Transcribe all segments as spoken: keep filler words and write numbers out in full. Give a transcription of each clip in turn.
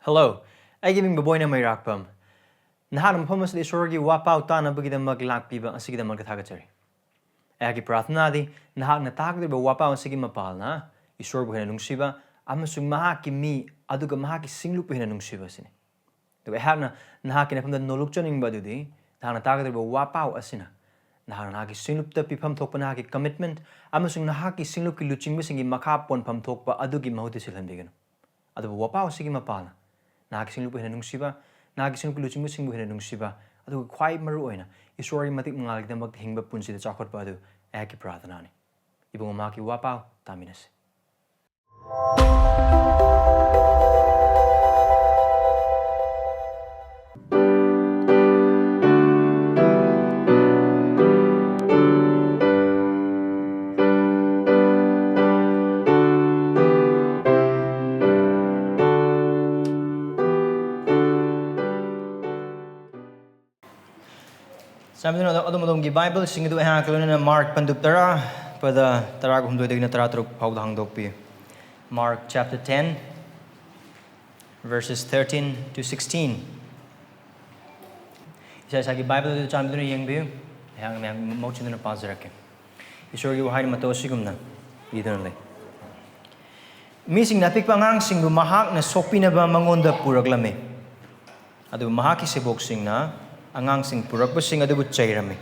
Hello, ꯑꯩꯒꯤ ꯃꯤꯡ ꯕꯣꯕꯣꯏꯅ ꯃꯩꯔꯥꯛꯄꯝ꯫ ꯅꯍꯥꯛꯅ ꯃꯐꯝ ꯑꯁꯤꯗ ꯏꯁꯣꯔꯒꯤ ꯋꯥꯄꯥꯎ ꯇꯥꯅꯕꯒꯤꯗꯃꯛ ꯂꯥꯛꯄꯤꯕ ꯑꯁꯤꯒꯤꯗꯃꯛꯇ ꯊꯥꯒꯠꯆꯔꯤ꯫ ꯑꯩꯍꯥꯛꯀꯤ ꯄ꯭ꯔꯥꯔꯊꯅꯥꯗꯤ ꯅꯍꯥꯛꯅ ꯇꯥꯒꯗꯧꯔꯤꯕ ꯋꯥꯄꯥꯎ ꯑꯁꯤꯒꯤ ꯃꯄꯥꯜꯅ ꯏꯁꯣꯔꯕꯨ ꯍꯦꯟꯅ ꯅꯨꯡꯁꯤꯕ ꯑꯃꯁꯨꯡ ꯃꯍꯥꯛꯀꯤ ꯃꯤ ꯑꯗꯨꯒ ꯃꯍꯥꯛꯀꯤ ꯁꯤꯡꯂꯨꯞꯄꯨ ꯍꯦꯟꯅ ꯅꯨꯡꯁꯤꯕ ꯑꯁꯤꯅꯤ꯫ ꯑꯗꯨꯒ ꯑꯩꯍꯥꯛꯅ ꯅꯍꯥꯛꯀꯤ ꯅꯐꯝꯗ ꯅꯣꯜꯂꯨꯛꯆꯅꯤꯡꯕ ꯑꯗꯨꯗꯤ ꯅꯍꯥꯛꯅ ꯇꯥꯒꯗꯧꯔꯤꯕ ꯋꯥꯄꯥꯎ ꯑꯁꯤꯅ ꯅꯍꯥꯛꯅ ꯅꯍꯥꯛꯀꯤ ꯁꯤꯡꯂꯨꯞꯇ ꯄꯤꯐꯝ ꯊꯣꯛꯄ ꯅꯍꯥꯛꯀꯤ commitment ꯑꯃꯁꯨꯡ ꯅꯍꯥꯛꯀꯤ ꯁꯤꯡꯂꯨꯞꯀꯤ ꯂꯨꯆꯤꯡꯕꯁꯤꯡꯒꯤ ꯃꯈꯥ ꯄꯣꯟꯐꯝ ꯊꯣꯛꯄ ꯑꯗꯨꯒꯤ ꯃꯍꯨꯠꯇ ꯁꯤꯜꯍꯟꯕꯤꯒꯅꯨ꯫ ꯑꯗꯨꯕꯨ ꯋꯥꯄꯥꯎ ꯑꯁꯤꯒꯤ ꯃꯄꯥꯜꯅ ꯅꯍꯥꯛꯀꯤ ꯁꯤꯡꯂꯨꯞꯄꯨ ꯍꯦꯟꯅ ꯅꯨꯡꯁꯤꯕ, ꯅꯍꯥꯛꯀꯤ ꯁꯤꯡꯂꯨꯞꯀꯤ ꯂꯨꯆꯤꯡꯕꯁꯤꯡꯕꯨ ꯍꯦꯟꯅ ꯅꯨꯡꯁꯤꯕ, ꯑꯗꯨꯒ ꯈ꯭ꯋꯥꯏ ꯃꯔꯨ ꯑꯣꯏꯅ ꯏꯁꯣꯔꯒꯤ ꯃꯇꯤꯛ ꯃꯉꯥꯜꯒꯤꯗꯃꯛꯇ ꯍꯤꯡꯕ ꯄꯨꯟꯁꯤꯗ ꯆꯥꯎꯈꯠꯄ ꯑꯗꯨ ꯑꯩꯍꯥꯛꯀꯤ ꯄ꯭ꯔꯥꯔꯊꯅꯥꯅꯤ꯫ ꯏꯕꯨꯡꯉꯣ, ꯃꯍꯥꯛꯀꯤ ꯋꯥꯄꯥꯎ ꯇꯥꯃꯤꯟꯅꯁꯤ꯫ ꯆꯥꯟꯕꯤꯗꯨꯅ ꯑꯗꯣꯝ ꯑꯗꯣꯝꯒꯤ ꯕꯥꯏꯕꯜꯁꯤꯡ ꯑꯗꯨ ꯑꯩꯍꯥꯛꯀ ꯂꯣꯏꯅꯅ ꯃꯥꯔꯛ ꯄꯟꯗꯨꯞ ꯇꯔꯥ, ꯄꯗ ꯇꯔꯥꯍꯨꯝꯗꯣꯏꯗꯒꯤꯅ ꯇꯔꯥꯇꯔꯨꯛ ꯐꯥꯎꯗ ꯍꯥꯡꯗꯣꯛꯄꯤꯌꯨ꯫ Mark chapter ten, verses thirteen to sixteen꯫ ꯏꯁꯥ ꯏꯁꯥꯒꯤ ꯕꯥꯏꯕꯜ ꯑꯗꯨ ꯆꯥꯟꯕꯤꯗꯨꯅ ꯌꯦꯡꯕꯤꯌꯨ꯫ ꯑꯩꯍꯥꯛꯅ ꯃꯌꯥꯝ ꯃꯍꯨꯠ ꯁꯤꯟꯗꯨꯅ ꯄꯥꯖꯔꯛꯀꯦ꯫ ꯏꯁꯣꯔꯒꯤ ꯋꯥꯍꯩꯅ ꯃꯇꯧ ꯑꯁꯤꯒꯨꯝꯅ ꯏꯗꯨꯅ ꯂꯩ꯫ ꯃꯤꯁꯤꯡꯅ ꯑꯄꯤꯛꯄ ꯑꯉꯥꯡꯁꯤꯡꯕꯨ ꯃꯍꯥꯛꯅ ꯁꯣꯛꯄꯤꯅꯕ ꯃꯉꯣꯟꯗ ꯄꯨꯔꯛꯂꯝꯃꯤ꯫ ꯑꯗꯨꯕꯨ ꯃꯍꯥꯛꯀꯤ ꯁꯦꯕꯣꯛꯁꯤꯡꯅ ꯑꯉꯥꯡꯁꯤꯡ ꯄꯨꯔꯛꯄꯁꯤꯡ ꯑꯗꯨꯕꯨ ꯆꯩꯔꯝꯃꯤ꯫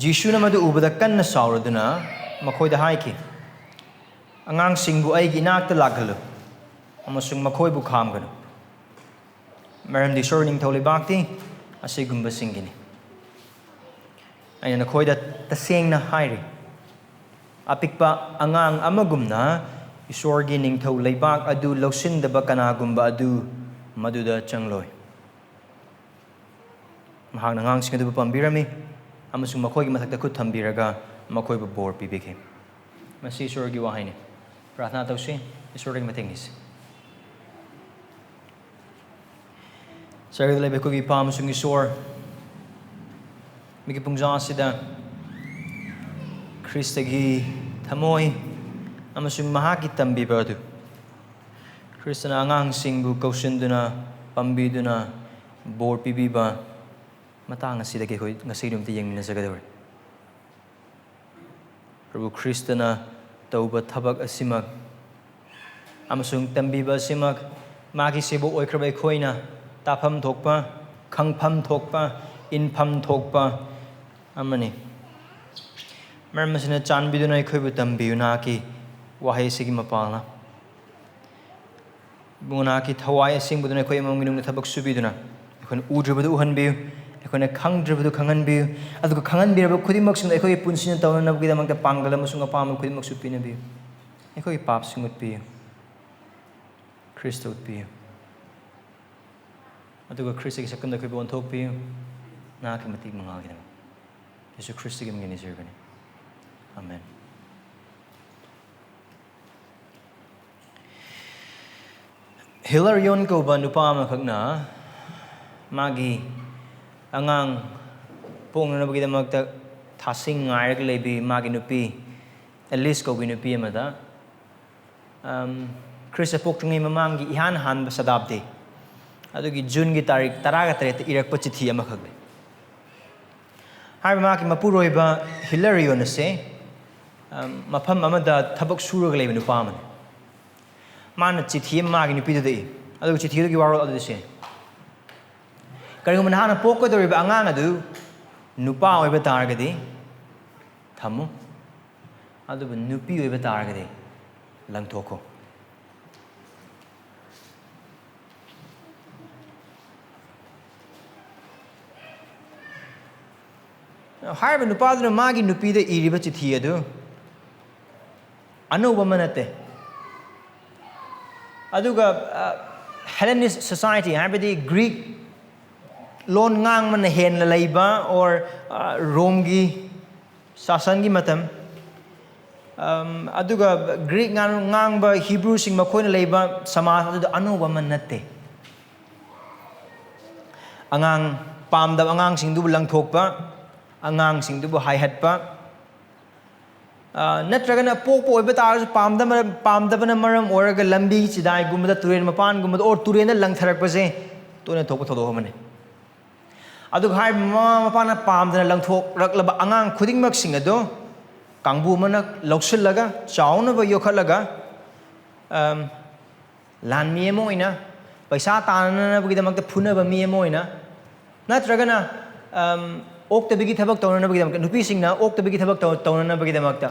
ꯖꯤꯁꯨꯅ ꯃꯗꯨ ꯎꯕꯗ ꯀꯟꯅ ꯁꯥꯎꯔꯗꯨꯅ ꯃꯈꯣꯏꯗ ꯍꯥꯏꯈꯤ, "ꯑꯉꯥꯡꯁꯤꯡꯕꯨ ꯑꯩꯒꯤ ꯏꯅꯥꯛꯇ ꯂꯥꯛꯍꯜꯂꯨ ꯑꯃꯁꯨꯡ ꯃꯈꯣꯏꯕꯨ ꯈꯥꯝꯒꯅꯨ, ꯃꯔꯝꯗꯤ ꯏꯁꯣꯔ ꯅꯤꯡꯊꯧ ꯂꯩꯕꯥꯛꯇꯤ ꯑꯁꯤꯒꯨꯝꯕꯁꯤꯡꯒꯤꯅꯤ꯫ ꯑꯩꯅ ꯅꯈꯣꯏꯗ ꯇꯁꯦꯡꯅ ꯍꯥꯏꯔꯤ, ꯑꯄꯤꯛꯄ ꯑꯉꯥꯡ ꯑꯃꯒꯨꯝꯅ ꯏꯁꯣꯔꯒꯤ ꯅꯤꯡꯊꯧ ꯂꯩꯕꯥꯛ ꯑꯗꯨ ꯂꯧꯁꯤꯟꯗꯕ ꯀꯅꯥꯒꯨꯝꯕ ꯑꯗꯨ ꯃꯗꯨꯗ ꯆꯪꯂꯣꯏ꯫" ꯃꯍꯥꯛꯅ ꯑꯉꯥꯡꯁꯤꯡ ꯑꯗꯨꯕꯨ ꯄꯥꯝꯕꯤꯔꯝꯃꯤ ꯑꯃꯁꯨꯡ ꯃꯈꯣꯏꯒꯤ ꯃꯊꯛꯇ ꯈꯨꯠ ꯊꯝꯕꯤꯔꯒ ꯃꯈꯣꯏꯕꯨ ꯕꯣꯔ ꯄꯤꯕꯤꯈꯤ꯫ ꯃꯁꯤ ꯏꯁꯣꯔꯒꯤ ꯋꯥꯍꯩꯅꯤ꯫ ꯄ꯭ꯔꯥꯔꯊꯅꯥ ꯇꯧꯁꯤ, ꯏꯁꯣꯔꯗꯒꯤ ꯃꯇꯦꯡ ꯅꯤꯁꯤ꯫ ꯁꯔꯒꯗ ꯂꯩꯕ ꯑꯩꯈꯣꯏꯒꯤ ꯏꯄꯥ ꯑꯃꯁꯨꯡ ꯏꯁꯣꯔ, ꯃꯤꯒꯤ ꯄꯨꯡꯖꯥ ꯑꯁꯤꯗ ꯈ꯭ꯔꯤꯁꯇꯒꯤ ꯊꯃꯣꯏ ꯑꯃꯁꯨꯡ ꯃꯍꯥꯛꯀꯤ ꯇꯝꯕꯤꯕ ꯑꯗꯨ ꯈ꯭ꯔꯤꯁꯇꯅ ꯑꯉꯥꯡꯁꯤꯡꯕꯨ ꯀꯧꯁꯤꯟꯗꯨꯅ, ꯄꯥꯝꯕꯤꯗꯨꯅ, ꯕꯣꯔ ꯄꯤꯕꯤꯕ ꯃꯇꯥꯡ ꯑꯁꯤꯗꯒꯤ ꯑꯩꯈꯣꯏ ꯉꯁꯤꯒꯤ ꯅꯨꯃꯤꯠꯇ ꯌꯦꯡꯃꯤꯟꯅꯖꯒꯗꯧꯔꯤ꯫ ꯄ꯭ꯔꯚꯨ ꯈ꯭ꯔꯤꯁꯇꯅ ꯇꯧꯕ ꯊꯕꯛ ꯑꯁꯤꯃꯛ ꯑꯃꯁꯨꯡ ꯇꯝꯕꯤꯕ ꯑꯁꯤꯃꯛ ꯃꯥꯒꯤ ꯁꯦꯕꯣꯛ ꯑꯣꯏꯈ꯭ꯔꯕ ꯑꯩꯈꯣꯏꯅ ꯇꯥꯐꯝ ꯊꯣꯛꯄ, ꯈꯪꯐꯝ ꯊꯣꯛꯄ, ꯏꯟꯐꯝ ꯊꯣꯛꯄ ꯑꯃꯅꯤ꯫ ꯃꯔꯝ ꯑꯁꯤꯅ ꯆꯥꯟꯕꯤꯗꯨꯅ ꯑꯩꯈꯣꯏꯕꯨ ꯇꯝꯕꯤꯌꯨ, ꯅꯍꯥꯛꯀꯤ ꯋꯥꯍꯩ ꯑꯁꯤꯒꯤ ꯃꯄꯥꯜꯅ꯫ ꯏꯕꯨꯡꯉꯣ, ꯅꯍꯥꯛꯀꯤ ꯊꯋꯥꯏ ꯑꯁꯦꯡꯕꯗꯨꯅ ꯑꯩꯈꯣꯏ ꯑꯃꯃꯝꯒꯤ ꯅꯨꯡꯗ ꯊꯕꯛ ꯁꯨꯕꯤꯗꯨꯅ ꯑꯩꯈꯣꯏꯅ ꯎꯗ꯭ꯔꯤꯕꯗꯨ ꯎꯍꯟꯕꯤꯌꯨ, ꯑꯩꯈꯣꯏꯅ ꯈꯪꯗ꯭ꯔꯤꯕꯗꯨ ꯈꯪꯍꯟꯕꯤꯌꯨ, ꯑꯗꯨꯒ ꯈꯪꯍꯟꯕꯤꯔꯕ ꯈꯨꯗꯤꯡꯃꯛꯁꯤꯡꯗꯨ ꯑꯩꯈꯣꯏꯒꯤ ꯄꯨꯟꯁꯤꯅ ꯇꯧꯅꯅꯕꯒꯤꯗꯃꯛꯇ ꯄꯥꯡꯒꯜ ꯑꯃꯁꯨꯡ ꯑꯄꯥꯝꯕ ꯈꯨꯗꯤꯡꯃꯛꯁꯨ ꯄꯤꯅꯕꯤꯌꯨ꯫ ꯑꯩꯈꯣꯏꯒꯤ ꯄꯥꯞꯁꯤꯡ ꯎꯠꯄꯤꯌꯨ, ꯈ꯭ꯔꯤꯁꯇ ꯎꯠꯄꯤꯌꯨ, ꯑꯗꯨꯒ ꯈ꯭ꯔꯤꯁꯇꯒꯤ ꯁꯛꯇꯝꯗ ꯑꯩꯈꯣꯏꯕꯨ ꯑꯣꯟꯊꯣꯛꯄꯤꯌꯨ, ꯅꯍꯥꯛꯀꯤ ꯃꯇꯤꯛ ꯃꯉꯥꯜꯒꯤꯗꯃꯛ꯫ ꯌꯦꯁꯨ ꯈ꯭ꯔꯤꯁꯇꯒꯤ ꯃꯤꯡꯗ ꯅꯤꯖꯕꯅꯤ꯫ ꯑꯃꯦꯟ꯫ ꯍꯤꯂꯥꯔꯤꯌꯣꯟ ꯀꯧꯕ ꯅꯨꯄꯥ ꯑꯃꯈꯛꯅ ꯃꯥꯒꯤ ꯑꯉꯥꯡ ꯄꯣꯛꯅꯅꯕꯒꯤꯗꯃꯛꯇ ꯊꯥꯁꯤꯡ ꯉꯥꯏꯔꯒ ꯂꯩꯕꯤ ꯃꯥꯒꯤ ꯅꯨꯄꯤ, ꯑꯦꯂꯤꯁ ꯀꯧꯕꯤ ꯅꯨꯄꯤ ꯑꯃꯗ, ꯑꯝ, ꯈ꯭ꯔꯤꯁꯇ ꯄꯣꯛꯇ꯭ꯔꯤꯉꯩ ꯃꯃꯥꯡꯒꯤ ꯏꯍꯥꯟ ꯍꯥꯟꯕ ꯁꯇꯥꯕꯗꯤ, ꯑꯗꯨꯒꯤ ꯖꯨꯟꯒꯤ ꯇꯥꯔꯤꯛ ꯇꯔꯥꯒ ꯇꯔꯦꯠꯇ ꯏꯔꯛꯄ ꯆꯤꯊꯤ ꯑꯃꯈꯛꯅꯤ꯫ ꯍꯥꯏꯔꯤꯕ ꯃꯍꯥꯛꯀꯤ ꯃꯄꯨꯔꯣꯏꯕ ꯍꯤꯂꯥꯔꯤꯌꯣꯟ ꯑꯁꯦ, ꯑꯝ, ꯃꯐꯝ ꯑꯃꯗ ꯊꯕꯛ ꯁꯨꯔꯒ ꯂꯩꯕ ꯅꯨꯄꯥ ꯑꯃꯅꯤ꯫ ꯃꯥꯅ ꯆꯤꯊꯤ ꯑꯃ ꯃꯥꯒꯤ ꯅꯨꯄꯤꯗꯨꯗ ꯏ, ꯑꯗꯨꯒ ꯆꯤꯊꯤ ꯑꯗꯨꯒꯤ ꯋꯥꯔꯣꯜ ꯑꯗꯨꯗꯤ ꯁꯤ: "ꯀꯔꯤꯒꯨꯝꯕ ꯅꯍꯥꯛꯅ ꯄꯣꯛꯀꯗꯧꯔꯤꯕ ꯑꯉꯥꯡ ꯑꯗꯨ ꯅꯨꯄꯥ ꯑꯣꯏꯕ ꯇꯥꯔꯒꯗꯤ ꯊꯝꯃꯨ, ꯑꯗꯨꯕꯨ ꯅꯨꯄꯤ ꯑꯣꯏꯕ ꯇꯥꯔꯒꯗꯤ ꯂꯪꯊꯣꯛꯈꯣ"꯫ ꯍꯥꯏꯔꯤꯕ ꯅꯨꯄꯥꯗꯨꯅ ꯃꯥꯒꯤ ꯅꯨꯄꯤꯗ ꯏꯔꯤꯕ ꯆꯤꯊꯤ ꯑꯗꯨ ꯑꯅꯧꯕ ꯑꯃ ꯅꯠꯇꯦ꯫ ꯑꯗꯨꯒ, ꯑ, Hellenist society, ꯍꯥꯏꯕꯗꯤ ꯒ꯭ꯔꯤꯛ ꯂꯣꯟ ꯉꯥꯡꯕꯅ ꯍꯦꯟꯅ ꯂꯩꯕ, or, ꯑ, ꯔꯣꯝꯒꯤ ꯁꯥꯁꯟꯒꯤ ꯃꯇꯝ, ꯑꯝ, ꯑꯗꯨꯒ ꯒ꯭ꯔꯤꯛ ꯉꯥꯡ-, ꯉꯥꯡꯕ ꯍꯤꯕ꯭ꯔꯨꯁꯤꯡ ꯃꯈꯣꯏꯅ ꯂꯩꯕ ꯁꯃꯥꯖ ꯑꯗꯨꯗ ꯑꯅꯧꯕ ꯑꯃ ꯅꯠꯇꯦ꯫ ꯑꯉꯥꯡ ꯄꯥꯝꯗꯕ ꯑꯉꯥꯡꯁꯤꯡꯗꯨꯕꯨ ꯂꯪꯊꯣꯛꯄ, ꯑꯉꯥꯡꯁꯤꯡꯗꯨꯕꯨ ꯍꯥꯏꯍꯠꯄ, ꯑ, ꯅꯠꯇ꯭ꯔꯒꯅ ꯄꯣꯛꯄ ꯑꯣꯏꯕ ꯇꯥꯔꯒꯁꯨ ꯄꯥꯝꯗꯕ-, ꯄꯥꯝꯗꯕꯅ ꯃꯔꯝ ꯑꯣꯏꯔꯒ ꯂꯝꯕꯤ ꯆꯤꯗꯥꯏꯒꯨꯝꯕꯗ, ꯇꯨꯔꯦꯜ ꯃꯄꯥꯟꯒꯨꯝꯕꯗ, or ꯇꯨꯔꯦꯜꯗ ꯂꯪꯊꯔꯛꯄꯁꯦ ꯇꯣꯏꯅ ꯊꯣꯛꯄ ꯊꯧꯗꯣꯛ ꯑꯃꯅꯤ꯫ ꯑꯗꯨꯒ ꯍꯥꯏꯔꯤꯕ ꯃꯃꯥ ꯃꯄꯥꯅ ꯄꯥꯝꯗꯅ ꯂꯪꯊꯣꯛꯂꯛꯂꯕ ꯑꯉꯥꯡ ꯈꯨꯗꯤꯡꯃꯛꯁꯤꯡ ꯑꯗꯣ ꯀꯥꯡꯕꯨ ꯑꯃꯅ ꯂꯧꯁꯤꯜꯂꯒ ꯆꯥꯎꯅꯕ ꯌꯣꯛꯈꯠꯂꯒ, ꯑꯝ, ꯂꯥꯟꯃꯤ ꯑꯃ ꯑꯣꯏꯅ, ꯄꯩꯁꯥ ꯇꯥꯟꯅꯅꯕꯒꯤꯗꯃꯛꯇ ꯐꯨꯅꯕ ꯃꯤ ꯑꯃ ꯑꯣꯏꯅ, ꯅꯠꯇ꯭ꯔꯒꯅ, ꯑꯝ, ꯑꯣꯛꯇꯕꯤꯒꯤ ꯊꯕꯛ ꯇꯧꯅꯅꯕꯒꯤꯗꯃꯛꯇ, ꯅꯨꯄꯤꯁꯤꯡꯅ ꯑꯣꯛꯇꯕꯤꯒꯤ ꯊꯕꯛ ꯇꯧ-, ꯇꯧꯅꯅꯕꯒꯤꯗꯃꯛꯇ,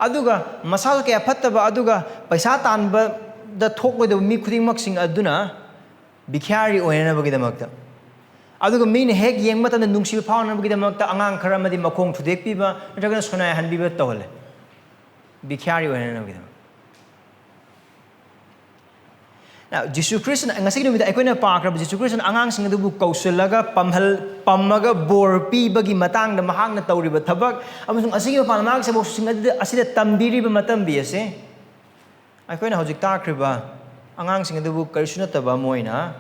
ꯑꯗꯨꯒ ꯃꯁꯥꯁꯨ ꯀꯌꯥ ꯐꯠꯇꯕ, ꯑꯗꯨꯒ ꯄꯩꯁꯥ ꯇꯥꯟꯕꯗ ꯊꯣꯛꯂꯣꯏꯗꯕ ꯃꯤ ꯈꯨꯗꯤꯡꯃꯛꯁꯤꯡ ꯑꯗꯨꯅ ꯚꯤꯈ꯭ꯌꯥꯔꯤ ꯑꯣꯏꯅꯅꯕꯒꯤꯗꯃꯛꯇ, ꯑꯗꯨꯒ ꯃꯤꯅ ꯍꯦꯛ ꯌꯦꯡꯕ ꯃꯇꯝꯗ ꯅꯨꯡꯁꯤꯕ ꯐꯥꯎꯅꯕꯒꯤꯗꯃꯛꯇ ꯑꯉꯥꯡ ꯈꯔ ꯑꯃꯗꯤ ꯃꯈꯣꯡ ꯊꯨꯗꯦꯛꯄꯤꯕ ꯅꯠꯇ꯭ꯔꯒꯅ ꯁꯣꯅꯥꯏꯍꯟꯕꯤꯕ ꯇꯧꯍꯜꯂꯦ, ꯚꯤꯈ꯭ꯌꯥꯔꯤ ꯑꯣꯏꯅꯅꯕꯒꯤꯗꯃꯛ꯫ Now, ꯖꯤꯁꯨ ꯈ꯭ꯔꯤꯁꯇꯅ, ꯉꯁꯤꯒꯤ ꯅꯨꯃꯤꯠꯇ ꯑꯩꯈꯣꯏꯅ ꯄꯥꯈ꯭ꯔꯕ ꯖꯤꯁꯨ ꯈ꯭ꯔꯤꯁꯇꯅ ꯑꯉꯥꯡꯁꯤꯡ ꯑꯗꯨꯕꯨ ꯀꯧꯁꯤꯜꯂꯒ ꯄꯝꯍꯜ-, ꯄꯝꯃꯒ ꯕꯣꯔ ꯄꯤꯕꯒꯤ ꯃꯇꯥꯡꯗ ꯃꯍꯥꯛꯅ ꯇꯧꯔꯤꯕ ꯊꯕꯛ, ꯑꯃꯁꯨꯡ ꯑꯁꯤꯒꯤ ꯃꯄꯥꯟꯗ ꯃꯍꯥꯛꯀꯤ ꯁꯦꯕꯣꯛꯁꯤꯡ ꯑꯗꯨꯗ, ꯑꯁꯤꯗ ꯇꯝꯕꯤꯔꯤꯕ ꯃꯇꯝꯕꯤ ꯑꯁꯦ, ꯑꯩꯈꯣꯏꯅ ꯍꯧꯖꯤꯛ ꯇꯥꯈ꯭ꯔꯤꯕ ꯑꯉꯥꯡꯁꯤꯡ ꯑꯗꯨꯕꯨ ꯀꯔꯤꯁꯨ ꯅꯠꯇꯕ ꯑꯃ ꯑꯣꯏꯅ,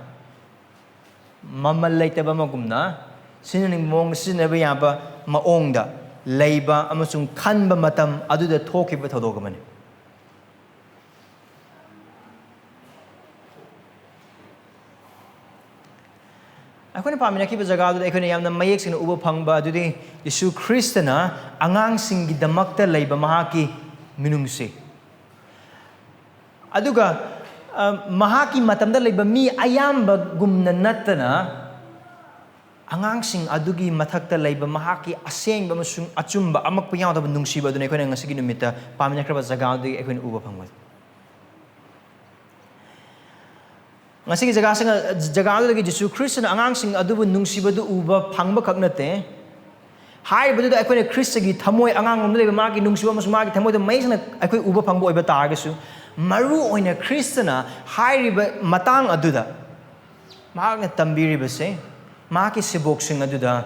ꯃꯃꯜ ꯂꯩꯇꯕ ꯑꯃꯒꯨꯝꯅ, ꯁꯤꯖꯤꯟꯅꯅꯤꯡꯕ ꯃꯑꯣꯡꯗ ꯁꯤꯖꯤꯟꯅꯕ ꯌꯥꯕ ꯃꯑꯣꯡꯗ ꯂꯩꯕ ꯑꯃꯁꯨꯡ ꯈꯟꯕ ꯃꯇꯝ ꯑꯗꯨꯗ ꯊꯣꯛꯈꯤꯕ ꯊꯧꯗꯣꯛ ꯑꯃꯅꯤ꯫ ꯑꯩꯈꯣꯏꯅ ꯄꯥꯃꯤꯟꯅꯈꯤꯕ ꯖꯒꯥꯗꯨꯗ ꯑꯩꯈꯣꯏꯅ ꯌꯥꯝꯅ ꯃꯌꯦꯛ ꯁꯦꯡꯅ ꯎꯕ ꯐꯪꯕ ꯑꯗꯨꯗꯤ ꯌꯤꯁꯨ ꯈ꯭ꯔꯤꯁꯇꯅ ꯑꯉꯥꯡꯁꯤꯡꯒꯤꯗꯃꯛꯇ ꯂꯩꯕ ꯃꯍꯥꯛꯀꯤ ꯃꯤꯅꯨꯡꯁꯤ꯫ ꯑꯗꯨꯒ, ꯑ, ꯃꯍꯥꯛꯀꯤ ꯃꯇꯝꯗ ꯂꯩꯕ ꯃꯤ ꯑꯌꯥꯝꯕꯒꯨꯝꯅ ꯅꯠꯇꯅ, ꯑꯉꯥꯡꯁꯤꯡ ꯑꯗꯨꯒꯤ ꯃꯊꯛꯇ ꯂꯩꯕ ꯃꯍꯥꯛꯀꯤ ꯑꯁꯦꯡꯕ ꯑꯃꯁꯨꯡ ꯑꯆꯨꯝꯕ, ꯑꯃꯛꯄ ꯌꯥꯎꯗꯕ ꯅꯨꯡꯁꯤꯕ ꯑꯗꯨꯅ ꯑꯩꯈꯣꯏꯅ ꯉꯁꯤꯒꯤ ꯅꯨꯃꯤꯠꯇ ꯄꯥꯃꯤꯟꯅꯈ꯭ꯔꯕ ꯖꯒꯥ ꯑꯗꯨꯗꯒꯤ ꯑꯩꯈꯣꯏꯅ ꯎꯕ ꯐꯪꯕ꯫ ꯉꯁꯤꯒꯤ ꯖꯒꯥꯁꯤꯡ, ꯖꯒꯥ ꯑꯗꯨꯗꯒꯤ ꯖꯤꯁꯨ ꯈ꯭ꯔꯤꯁꯇꯅ ꯑꯉꯥꯡꯁꯤꯡ ꯑꯗꯨꯕꯨ ꯅꯨꯡꯁꯤꯕꯗꯨ ꯎꯕ ꯐꯪꯕꯈꯛ ꯅꯠꯇꯦ, ꯍꯥꯏꯔꯤꯕꯗꯨꯗ ꯑꯩꯈꯣꯏꯅ ꯈ꯭ꯔꯤꯁꯇꯒꯤ ꯊꯃꯣꯏ, ꯑꯉꯥꯡꯂꯣꯝꯗ ꯂꯩꯕ ꯃꯥꯒꯤ ꯅꯨꯡꯁꯤꯕ ꯑꯃꯁꯨꯡ ꯃꯥꯒꯤ ꯊꯃꯣꯏꯗ ꯃꯌꯦꯛ ꯁꯦꯡꯅ ꯑꯩꯈꯣꯏ ꯎꯕ ꯐꯪꯕ ꯑꯣꯏꯕ ꯇꯥꯔꯒꯁꯨ, ꯃꯔꯨ ꯑꯣꯏꯅ ꯈ꯭ꯔꯤꯁꯇꯅ ꯍꯥꯏꯔꯤꯕ ꯃꯇꯥꯡ ꯑꯗꯨꯗ ꯃꯍꯥꯛꯅ ꯇꯝꯕꯤꯔꯤꯕꯁꯦ, ꯃꯍꯥꯛꯀꯤ ꯁꯦꯕꯣꯛꯁꯤꯡ ꯑꯗꯨꯗ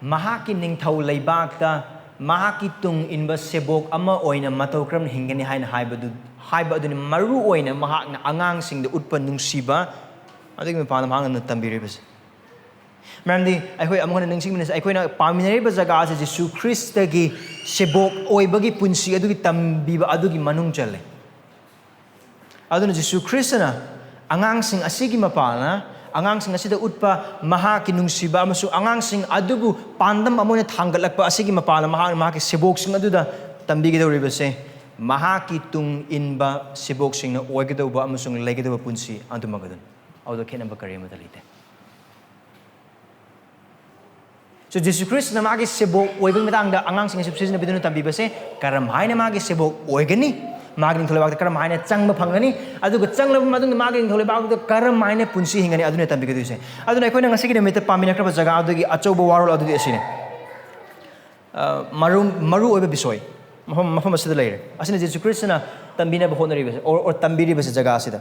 ꯃꯍꯥꯛꯀꯤ ꯅꯤꯡꯊꯧ ꯂꯩꯕꯥꯛꯇ ꯃꯍꯥꯛꯀꯤ ꯇꯨꯡ ꯏꯟꯕ ꯁꯦꯕꯣꯛ ꯑꯃ ꯑꯣꯏꯅ ꯃꯇꯧ ꯀꯔꯝꯅ ꯍꯤꯡꯒꯅꯤ ꯍꯥꯏꯅ ꯍꯥꯏꯕꯗꯨ, ꯍꯥꯏꯕ ꯑꯗꯨꯅꯤ ꯃꯔꯨ ꯑꯣꯏꯅ ꯃꯍꯥꯛꯅ ꯑꯉꯥꯡꯁꯤꯡꯗ ꯎꯠꯄ ꯅꯨꯡꯁꯤꯕ ꯑꯗꯨꯒꯤ ꯃꯄꯥꯟꯗ ꯃꯍꯥꯛꯅ ꯇꯝꯕꯤꯔꯤꯕꯁꯦ꯫ ꯃꯔꯝꯗꯤ ꯑꯩꯈꯣꯏ ꯑꯃꯨꯛ ꯍꯟꯅ ꯅꯤꯡꯁꯤꯡꯃꯤꯟꯅꯁꯤ, ꯑꯩꯈꯣꯏꯅ ꯄꯥꯃꯤꯟꯅꯔꯤꯕ ꯖꯒꯥ ꯑꯁꯤ ꯖꯤꯁꯨ ꯈ꯭ꯔꯤꯁꯇꯒꯤ ꯁꯦꯕꯣꯛ ꯑꯣꯏꯕꯒꯤ ꯄꯨꯟꯁꯤ ꯑꯗꯨꯒꯤ ꯇꯝꯕꯤꯕ ꯑꯗꯨꯒꯤ ꯃꯅꯨꯡ ꯆꯜꯂꯦ꯫ ꯑꯗꯨꯅ ꯖꯤꯁꯨ ꯈ꯭ꯔꯤꯁꯇꯅ ꯑꯉꯥꯡꯁꯤꯡ ꯑꯁꯤꯒꯤ ꯃꯄꯥꯅ, ꯑꯉꯥꯡꯁꯤꯡ ꯑꯁꯤꯗ ꯎꯠꯄ ꯃꯍꯥꯛꯀꯤ ꯅꯨꯡꯁꯤꯕ ꯑꯃꯁꯨꯡ ꯑꯉꯥꯡꯁꯤꯡ ꯑꯗꯨꯕꯨ ꯄꯥꯟꯗꯝ ꯑꯃ ꯑꯣꯏꯅ ꯊꯥꯡꯒꯠꯂꯛꯄ ꯑꯁꯤꯒꯤ ꯃꯄꯥꯅ ꯃꯍꯥꯛꯅ ꯃꯍꯥꯛꯀꯤ ꯁꯦꯕꯣꯛꯁꯤꯡ ꯑꯗꯨꯗ ꯇꯝꯕꯤꯒꯗꯧꯔꯤꯕꯁꯦ, ꯃꯍꯥꯛꯀꯤ ꯇꯨꯡ ꯏꯟꯕ ꯁꯦꯕꯣꯛꯁꯤꯡꯅ ꯑꯣꯏꯒꯗꯧꯕ ꯑꯃꯁꯨꯡ ꯂꯩꯒꯗꯧꯕ ꯄꯨꯟꯁꯤ ꯑꯗꯨꯃꯛ ꯑꯗꯨꯅꯤ꯫ ꯑꯗꯨꯗ ꯈꯦꯠꯅꯕ ꯀꯔꯤ ꯑꯃꯠꯇ ꯂꯩꯇꯦ꯫ So, ꯖꯤꯁꯨ ꯈ꯭ꯔꯤꯁꯇꯅ ꯃꯥꯒꯤ ꯁꯦꯕꯣꯛ ꯑꯣꯏꯕꯒꯤ ꯃꯇꯥꯡꯗ ꯑꯉꯥꯡꯁꯤꯡ ꯑꯁꯤ ꯁꯤꯖꯤꯟꯅꯕꯤꯗꯨꯅ ꯇꯝꯕꯤꯕꯁꯦ, ꯀꯔꯝ ꯍꯥꯏꯅ ꯃꯥꯒꯤ ꯁꯦꯕꯣꯛ ꯑꯣꯏꯒꯅꯤ, ꯃꯥꯒꯤ ꯅꯤꯡꯊꯧ ꯂꯩꯕꯥꯛꯇ ꯀꯔꯝ ꯍꯥꯏꯅ ꯆꯪꯕ ꯐꯪꯒꯅꯤ, ꯑꯗꯨꯒ ꯆꯪꯂꯕ ꯃꯇꯨꯡꯗ ꯃꯥꯒꯤ ꯅꯤꯡꯊꯧ ꯂꯩꯕꯥꯛꯇꯨꯗ ꯀꯔꯝ ꯍꯥꯏꯅ ꯄꯨꯟꯁꯤ ꯍꯤꯡꯒꯅꯤ, ꯑꯗꯨꯅ ꯇꯝꯕꯤꯒꯗꯣꯏꯁꯦ꯫ ꯑꯗꯨꯅ ꯑꯩꯈꯣꯏꯅ ꯉꯁꯤꯒꯤ ꯅꯨꯃꯤꯠꯇ ꯄꯥꯃꯤꯟꯅꯈ꯭ꯔꯕ ꯖꯒꯥ ꯑꯗꯨꯒꯤ ꯑꯆꯧꯕ ꯋꯥꯔꯣꯜ ꯑꯗꯨꯗꯤ ꯑꯁꯤꯅꯤ꯫ ꯑ, ꯃꯔꯨ, ꯃꯔꯨ ꯑꯣꯏꯕ ꯕꯤꯁꯣꯏ ꯃꯐꯝ, ꯃꯐꯝ ꯑꯁꯤꯗ ꯂꯩꯔꯦ꯫ ꯑꯁꯤꯅ ꯖꯤꯁꯨ ꯈ꯭ꯔꯤꯁꯇꯅ ꯇꯝꯕꯤꯅꯕ ꯍꯣꯠꯅꯔꯤꯕꯁꯦ, or, or ꯇꯝꯕꯤꯔꯤꯕꯁꯦ ꯖꯒꯥ ꯑꯁꯤꯗ꯫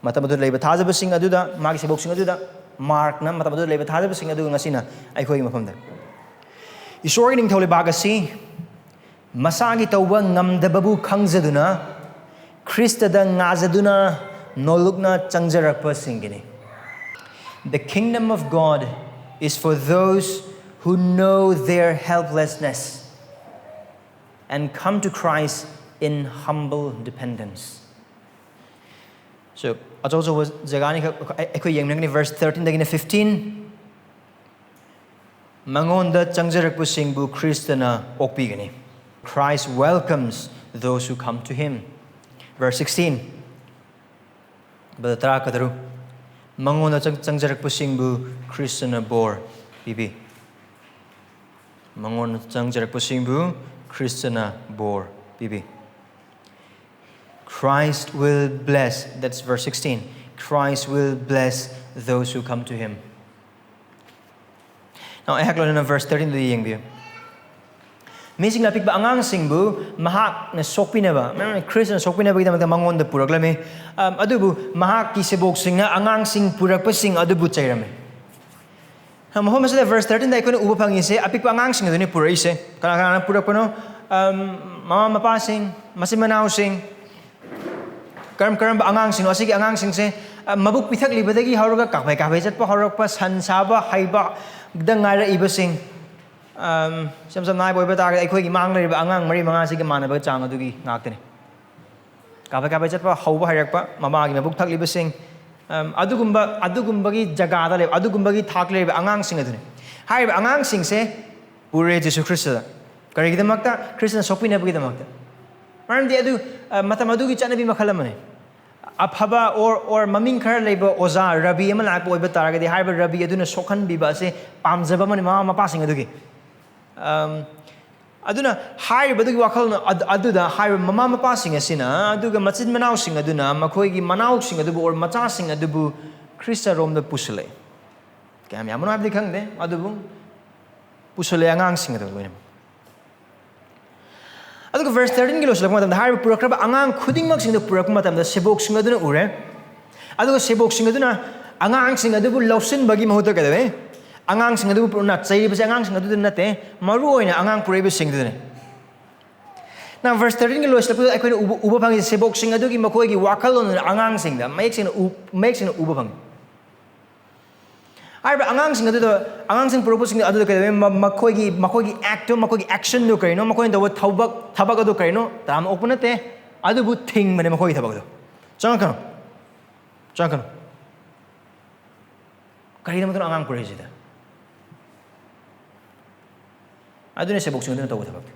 ꯃꯇꯝ ꯑꯗꯨꯗ ꯂꯩꯕ ꯊꯥꯖꯕꯁꯤꯡ ꯑꯗꯨꯗ, ꯃꯥꯒꯤ ꯁꯦꯕꯣꯛꯁꯤꯡ ꯑꯗꯨꯗ, ꯃꯥꯔꯛꯅ ꯃꯇꯝ ꯑꯗꯨꯗ ꯂꯩꯕ ꯊꯥꯖꯕꯁꯤꯡ ꯑꯗꯨꯒ ꯉꯁꯤꯅ ꯑꯩꯈꯣꯏꯒꯤ ꯃꯐꯝꯗ꯫ ꯏꯁꯣꯔꯒꯤ ꯅꯤꯡꯊꯧ ꯂꯩꯕꯥꯛ ꯑꯁꯤ ꯃꯁꯥꯒꯤ ꯇꯧꯕ ꯉꯝꯗꯕꯕꯨ ꯈꯪꯖꯗꯨꯅ, ꯈ꯭ꯔꯤꯁꯇꯗ ꯉꯥꯖꯗꯨꯅ, ꯅꯣꯜꯂꯨꯛꯅ ꯆꯪꯖꯔꯛꯄꯁꯤꯡꯒꯤꯅꯤ꯫ The kingdom of God is for those who know their helplessness and come to Christ in humble dependence. So, ꯑꯆꯧ ꯑꯆꯧꯕ ꯖꯒꯥꯅꯤ ꯈꯛ ꯑꯩꯈꯣꯏ ꯌꯦꯡꯃꯤꯟꯅꯒꯅꯤ, verse thirteen ꯗꯒꯤꯅ fifteen꯫ ꯃꯉꯣꯟꯗ ꯆꯪꯖꯔꯛꯄꯁꯤꯡꯕꯨ ꯈ꯭ꯔꯤꯁꯇꯅ ꯑꯣꯛꯄꯤꯒꯅꯤ꯫ Christ welcomes those who come to him. Verse sixteen, ꯕꯗ ꯇꯔꯥ ꯀꯗꯔꯨ, ꯃꯉꯣꯟꯗ ꯆꯪ-, ꯆꯪꯖꯔꯛꯄꯁꯤꯡꯕꯨ ꯈ꯭ꯔꯤꯁꯇꯅ ꯕꯣꯔ ꯄꯤꯕꯤ꯫ ꯃꯉꯣꯟꯗ ꯆꯪꯖꯔꯛꯄꯁꯤꯡꯕꯨ ꯈ꯭ꯔꯤꯁꯇꯅ ꯕꯣꯔ ꯄꯤꯕꯤ꯫ Christ will bless, that's verse sixteen. Christ will bless those who come to him. Now, ꯑꯩꯍꯥꯛ ꯂꯣꯏꯅꯅ verse thirteen ꯗꯨ ꯌꯦꯡꯕꯤꯌꯨ꯫ ꯃꯤꯁꯤꯡꯅ ꯑꯄꯤꯛꯄ ꯑꯉꯥꯡꯁꯤꯡꯕꯨ ꯃꯍꯥꯛꯅ ꯁꯣꯛꯄꯤꯅꯕ, ꯈ꯭ꯔꯤꯁꯇꯅ ꯁꯣꯛꯄꯤꯅꯕꯒꯤꯗꯃꯛꯇ ꯃꯉꯣꯟꯗ ꯄꯨꯔꯛꯂꯝꯃꯤ꯫ ꯑꯝ, ꯑꯗꯨꯕꯨ ꯃꯍꯥꯛꯀꯤ ꯁꯦꯕꯣꯛꯁꯤꯡꯅ ꯑꯉꯥꯡꯁꯤꯡ ꯄꯨꯔꯛꯄꯁꯤꯡ ꯑꯗꯨꯕꯨ ꯆꯩꯔꯝꯃꯤ꯫ ꯃꯐꯝ ꯑꯁꯤꯗ verse thirteen ꯗ ꯑꯩꯈꯣꯏꯅ ꯎꯕ ꯐꯪꯉꯤꯁꯦ ꯑꯄꯤꯛꯄ ꯑꯉꯥꯡꯁꯤꯡ ꯑꯗꯨꯅꯤ ꯄꯨꯔꯛꯏꯁꯦ꯫ ꯀꯅꯥ ꯀꯅꯥꯅ ꯄꯨꯔꯛꯄꯅꯣ? ꯑꯝ, ꯃꯃꯥ ꯃꯄꯥꯁꯤꯡ, ꯃꯆꯤꯟ ꯃꯅꯥꯎꯁꯤꯡ, ꯀꯔꯝ ꯀꯔꯝꯕ ꯑꯉꯥꯡꯁꯤꯡꯅꯣ? ꯑꯁꯤꯒꯤ ꯑꯉꯥꯡꯁꯤꯡꯁꯦ, ꯑ, ꯃꯕꯨꯛ ꯄꯤꯊꯛꯂꯤꯕꯗꯒꯤ ꯍꯧꯔꯒ ꯀꯥꯐꯩ ꯀꯥꯐꯩ ꯆꯠꯄ ꯍꯧꯔꯛꯄ, ꯁꯟ ꯁꯥꯕ ꯍꯩꯕꯗ ꯉꯥꯏꯔꯛꯏꯕꯁꯤꯡ, ꯑꯝ, ꯏꯁꯝ ꯁꯝꯅ ꯍꯥꯏꯕ ꯑꯣꯏꯕ ꯇꯥꯔꯒꯗꯤ, ꯑꯩꯈꯣꯏꯒꯤ ꯃꯥꯡ ꯂꯩꯔꯤꯕ ꯑꯉꯥꯡ ꯃꯔꯤ ꯃꯉꯥꯁꯤꯒꯤ ꯃꯥꯟꯅꯕ ꯆꯥꯡ ꯑꯗꯨꯒꯤ ꯉꯥꯛꯇꯅꯤ꯫ ꯀꯥꯐꯩ ꯀꯥꯐꯩ ꯆꯠꯄ ꯍꯧꯕ ꯍꯩꯔꯛꯄ, ꯃꯃꯥꯒꯤ ꯃꯕꯨꯛ ꯊꯛꯂꯤꯕꯁꯤꯡ, ꯑꯝ, ꯑꯗꯨꯒꯨꯝꯕ, ꯑꯗꯨꯒꯨꯝꯕꯒꯤ ꯖꯒꯥꯗ ꯂꯩꯕ, ꯑꯗꯨꯒꯨꯝꯕꯒꯤ ꯊꯥꯛ ꯂꯩꯔꯤꯕ ꯑꯉꯥꯡꯁꯤꯡ ꯑꯗꯨꯅꯤ꯫ ꯍꯥꯏꯔꯤꯕ ꯑꯉꯥꯡꯁꯤꯡꯁꯦ ꯄꯨꯔꯦ ꯖꯤꯁꯨ ꯈ꯭ꯔꯤꯁꯇꯗ꯫ ꯀꯔꯤꯒꯤꯗꯃꯛꯇ? ꯈ꯭ꯔꯤꯁꯇꯅ ꯁꯣꯛꯄꯤꯅꯕꯒꯤꯗꯃꯛꯇ꯫ ꯃꯔꯝꯗꯤ ꯑꯗꯨ, ꯑ, ꯃꯇꯝ ꯑꯗꯨꯒꯤ ꯆꯠꯅꯕꯤ ꯃꯈꯜ ꯑꯃꯅꯤ꯫ ꯑꯐꯕ or, or ꯃꯃꯤꯡ ꯈꯔ ꯂꯩꯕ ꯑꯣꯖꯥ, ꯔꯕꯤ ꯑꯃ ꯂꯥꯛꯄ ꯑꯣꯏꯕ ꯇꯥꯔꯒꯗꯤ, ꯍꯥꯏꯔꯤꯕ ꯔꯕꯤ ꯑꯗꯨꯅ ꯁꯣꯛꯍꯟꯕꯤꯕ ꯑꯁꯦ ꯄꯥꯝꯖꯕ ꯑꯃꯅꯤ ꯃꯃꯥ ꯃꯄꯥꯁꯤꯡ ꯑꯗꯨꯒꯤ꯫ ꯑꯝ, ꯑꯗꯨꯅ ꯍꯥꯏꯔꯤꯕꯗꯨꯒꯤ ꯋꯥꯈꯜꯂꯣꯟ ꯑꯗꯨ-, ꯑꯗꯨꯗ ꯍꯥꯏꯔꯤꯕ ꯃꯃꯥ ꯃꯄꯥꯁꯤꯡ ꯑꯁꯤꯅ, ꯑꯗꯨꯒ ꯃꯆꯤꯟ ꯃꯅꯥꯎꯁꯤꯡ ꯑꯗꯨꯅ ꯃꯈꯣꯏꯒꯤ ꯃꯅꯥꯎꯁꯤꯡ ꯑꯗꯨꯕꯨ or ꯃꯆꯥꯁꯤꯡ ꯑꯗꯨꯕꯨ ꯈ꯭ꯔꯤꯁꯇꯔꯣꯝꯗ ꯄꯨꯁꯤꯜꯂꯛꯏ꯫ ꯀꯌꯥꯝ ꯌꯥꯝꯕꯅꯣ ꯍꯥꯏꯕꯗꯤ ꯈꯪꯗꯦ, ꯑꯗꯨꯕꯨ ꯄꯨꯁꯤꯜꯂꯛꯑꯦ ꯑꯉꯥꯡꯁꯤꯡ ꯑꯗꯨ ꯂꯣꯏꯅꯃꯛ꯫ ꯑꯗꯨꯒ verse thirteenꯒꯤ ꯂꯣꯏꯁꯤꯜꯂꯛꯄ ꯃꯇꯝꯗ, ꯍꯥꯏꯔꯤꯕ ꯄꯨꯔꯛꯈ꯭ꯔꯕ ꯑꯉꯥꯡ ꯈꯨꯗꯤꯡꯃꯛꯁꯤꯡꯗꯨ ꯄꯨꯔꯛꯄ ꯃꯇꯝꯗ ꯁꯦꯕꯣꯛꯁꯤꯡ ꯑꯗꯨꯅ ꯎꯔꯦ꯫ ꯑꯗꯨꯒ ꯁꯦꯕꯣꯛꯁꯤꯡ ꯑꯗꯨꯅ ꯑꯉꯥꯡꯁꯤꯡ ꯑꯗꯨꯕꯨ ꯂꯧꯁꯤꯟꯕꯒꯤ ꯃꯍꯨꯠꯇ ꯀꯩꯗꯧꯋꯦ? ꯑꯉꯥꯡꯁꯤꯡ ꯑꯗꯨꯕꯨ ꯄꯨꯔꯛꯅ ꯆꯩꯔꯤꯕꯁꯦ ꯑꯉꯥꯡꯁꯤꯡ ꯑꯗꯨꯗ ꯅꯠꯇꯦ, ꯃꯔꯨ ꯑꯣꯏꯅ ꯑꯉꯥꯡ ꯄꯨꯔꯛꯏꯕꯁꯤꯡꯗꯨꯗꯅꯦ꯫ Now verse thirteenꯒꯤ ꯂꯣꯏꯁꯤꯜꯂꯛꯄꯗ ꯑꯩꯈꯣꯏꯅ ꯎꯕ, ꯎꯕ ꯐꯪꯉꯤ, ꯁꯦꯕꯣꯛꯁꯤꯡ ꯑꯗꯨꯒꯤ ꯃꯈꯣꯏꯒꯤ ꯋꯥꯈꯜꯂꯣꯟ ꯑꯉꯥꯡꯁꯤꯡꯗ ꯃꯌꯦꯛ ꯁꯦꯡꯅ ꯎ-, ꯃꯌꯦꯛ ꯁꯦꯡꯅ ꯎꯕ ꯐꯪꯉꯤ꯫ ꯍꯥꯏꯔꯤꯕ ꯑꯉꯥꯡꯁꯤꯡ ꯑꯗꯨꯗ, ꯑꯉꯥꯡꯁꯤꯡ ꯄꯨꯔꯛꯄꯁꯤꯡ ꯑꯗꯨꯗ ꯀꯩꯗꯧꯋꯤ? ꯃ-, ꯃꯈꯣꯏꯒꯤ, ꯃꯈꯣꯏꯒꯤ actꯇꯣ, ꯃꯈꯣꯏꯒꯤ actionꯗꯣ ꯀꯔꯤꯅꯣ? ꯃꯈꯣꯏꯅ ꯇꯧꯕ ꯊꯕꯛ, ꯊꯕꯛ ꯑꯗꯨ ꯀꯔꯤꯅꯣ? ꯇꯔꯥꯝꯅ ꯑꯣꯛꯄ ꯅꯠꯇꯦ, ꯑꯗꯨꯕꯨ ꯊꯤꯡꯕꯅꯦ ꯃꯈꯣꯏꯒꯤ ꯊꯕꯛ ꯑꯗꯨ꯫ ꯆꯪꯉꯛꯀꯅꯨ, ꯆꯪꯉꯛꯀꯅꯨ꯫ ꯀꯔꯤꯒꯤꯗꯃꯛꯇꯅꯣ ꯑꯉꯥꯡ ꯄꯨꯔꯛꯏꯁꯤꯗ? ꯑꯗꯨꯅ ꯁꯦꯕꯣꯛꯁꯤꯡ ꯑꯗꯨꯅ ꯇꯧꯕ ꯊꯕꯛꯇꯤ꯫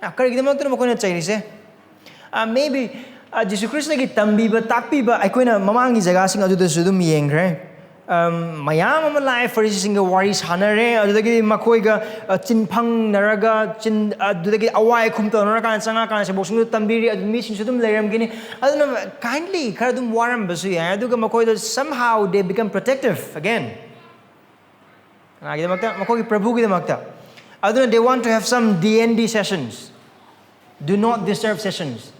ꯑ, ꯀꯔꯤꯒꯤꯗꯃꯛꯇꯅꯣ ꯃꯈꯣꯏꯅ ꯆꯩꯔꯤꯁꯦ? ꯑ, maybe, ꯑ, ꯖꯤꯁꯨ ꯈ꯭ꯔꯤꯁꯇꯒꯤ ꯇꯝꯕꯤꯕ, ꯇꯥꯛꯄꯤꯕ ꯑꯩꯈꯣꯏꯅ ꯃꯃꯥꯡꯒꯤ ꯖꯒꯥꯁꯤꯡ ꯑꯗꯨꯗꯁꯨ ꯑꯗꯨꯝ ꯌꯦꯡꯈ꯭ꯔꯦ꯫ ꯑꯝ, ꯃꯌꯥꯝ ꯑꯃ ꯂꯥꯛꯑꯦ, ꯐꯔꯤꯁꯤꯁꯤꯡꯒ ꯋꯥꯔꯤ ꯁꯥꯟꯅꯔꯦ, ꯑꯗꯨꯗꯒꯤꯗꯤ ꯃꯈꯣꯏꯒ, ꯑ, ꯆꯤꯟꯐꯪꯅꯔꯒ, ꯆꯤꯟ-, ꯑꯗꯨꯗꯒꯤ ꯑꯋꯥꯏ ꯑꯈꯨꯝ ꯇꯧꯅꯔꯀꯥꯟꯗ ꯆꯪꯉꯛꯀꯥꯟꯗ ꯁꯦꯕꯣꯛꯁꯤꯡꯗꯨ ꯇꯝꯕꯤꯔꯤ, ꯑꯗꯨ ꯃꯤꯁꯤꯡꯁꯨ ꯑꯗꯨꯝ ꯂꯩꯔꯝꯒꯅꯤ꯫ ꯑꯗꯨꯅ kindly ꯈꯔ ꯑꯗꯨꯝ ꯋꯥꯔꯝꯕꯁꯨ ꯌꯥꯏ, ꯑꯗꯨꯒ ꯃꯈꯣꯏꯗ somehow they become protective again꯫ ꯀꯅꯥꯒꯤꯗꯃꯛꯇ? ꯃꯈꯣꯏꯒꯤ ꯄ꯭ꯔꯚꯨꯒꯤꯗꯃꯛꯇ꯫ ꯑꯗꯨꯅ they want to have some D and D sessions, do not disturb sessions꯫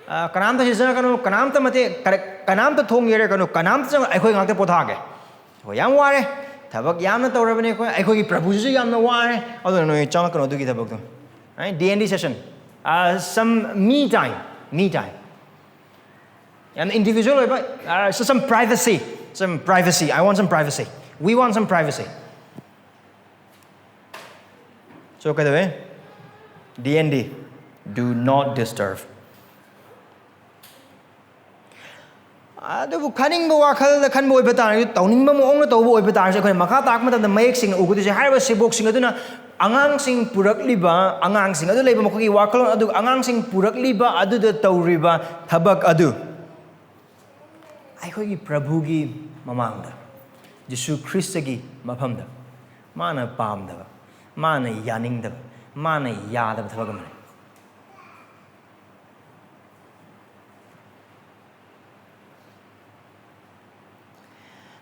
ꯑ, ꯀꯅꯥꯝꯇ ꯁꯤꯖꯤꯟꯅꯒꯅꯨ, ꯀꯅꯥꯝꯇ ꯃꯇꯦꯡ, ꯀꯔ-, ꯀꯅꯥꯝꯇ ꯊꯣꯡ ꯌꯩꯔꯒꯅꯨ, ꯀꯅꯥꯝꯇ ꯆꯪ-, ꯑꯩꯈꯣꯏ ꯉꯥꯛꯇ ꯄꯣꯊꯥꯒꯦ꯫ ꯑꯩꯈꯣꯏ ꯌꯥꯝ ꯋꯥꯔꯦ, ꯊꯕꯛ ꯌꯥꯝꯅ ꯇꯧꯔꯕꯅꯤ ꯑꯩꯈꯣꯏ, ꯑꯩꯈꯣꯏꯒꯤ ꯄ꯭ꯔꯚꯨꯁꯤꯁꯨ ꯌꯥꯝꯅ ꯋꯥꯔꯦ, ꯑꯗꯨꯅ ꯅꯣꯏ ꯆꯪꯉꯛꯀꯅꯨ ꯑꯗꯨꯒꯤ ꯊꯕꯛꯇꯣ꯫ Right? D and D session, ꯑ, some me time꯫ Me time. ꯌꯥꯝꯅ individual ꯑꯣꯏꯕ, uh, some privacy. Some privacy. I want some privacy. We want some privacy. So ꯀꯩꯗꯧꯋꯦ? D N D. Do not disturb. ꯑꯗꯨꯕꯨ ꯈꯟꯅꯤꯡꯕ ꯋꯥꯈꯜꯗ ꯈꯟꯕ ꯑꯣꯏꯕ ꯇꯥꯔꯒꯁꯨ, ꯇꯧꯅꯤꯡꯕ ꯃꯑꯣꯡꯗ ꯇꯧꯕ ꯑꯣꯏꯕ ꯇꯥꯔꯒꯁꯨ, ꯑꯩꯈꯣꯏꯅ ꯃꯈꯥ ꯇꯥꯔꯛꯄ ꯃꯇꯝꯗ ꯃꯌꯦꯛ ꯁꯦꯡꯅ ꯎꯒꯗꯣꯏꯁꯦ, ꯍꯥꯏꯔꯤꯕ ꯁꯦꯕꯣꯛꯁꯤꯡ ꯑꯗꯨꯅ ꯑꯉꯥꯡꯁꯤꯡ ꯄꯨꯔꯛꯂꯤꯕ, ꯑꯉꯥꯡꯁꯤꯡ ꯑꯗꯨ ꯂꯩꯕ ꯃꯈꯣꯏꯒꯤ ꯋꯥꯈꯜꯂꯣꯟ ꯑꯗꯨ, ꯑꯉꯥꯡꯁꯤꯡ ꯄꯨꯔꯛꯂꯤꯕ ꯑꯗꯨꯗ ꯇꯧꯔꯤꯕ ꯊꯕꯛ ꯑꯗꯨ ꯑꯩꯈꯣꯏꯒꯤ ꯄ꯭ꯔꯚꯨꯒꯤ ꯃꯃꯥꯡꯗ, ꯖꯤꯁꯨ ꯈ꯭ꯔꯤꯁꯇꯒꯤ ꯃꯐꯝꯗ ꯃꯥꯅ ꯄꯥꯝꯗꯕ, ꯃꯥꯅ ꯌꯥꯅꯤꯡꯗꯕ, ꯃꯥꯅ ꯌꯥꯗꯕ ꯊꯕꯛ ꯑꯃꯅꯤ꯫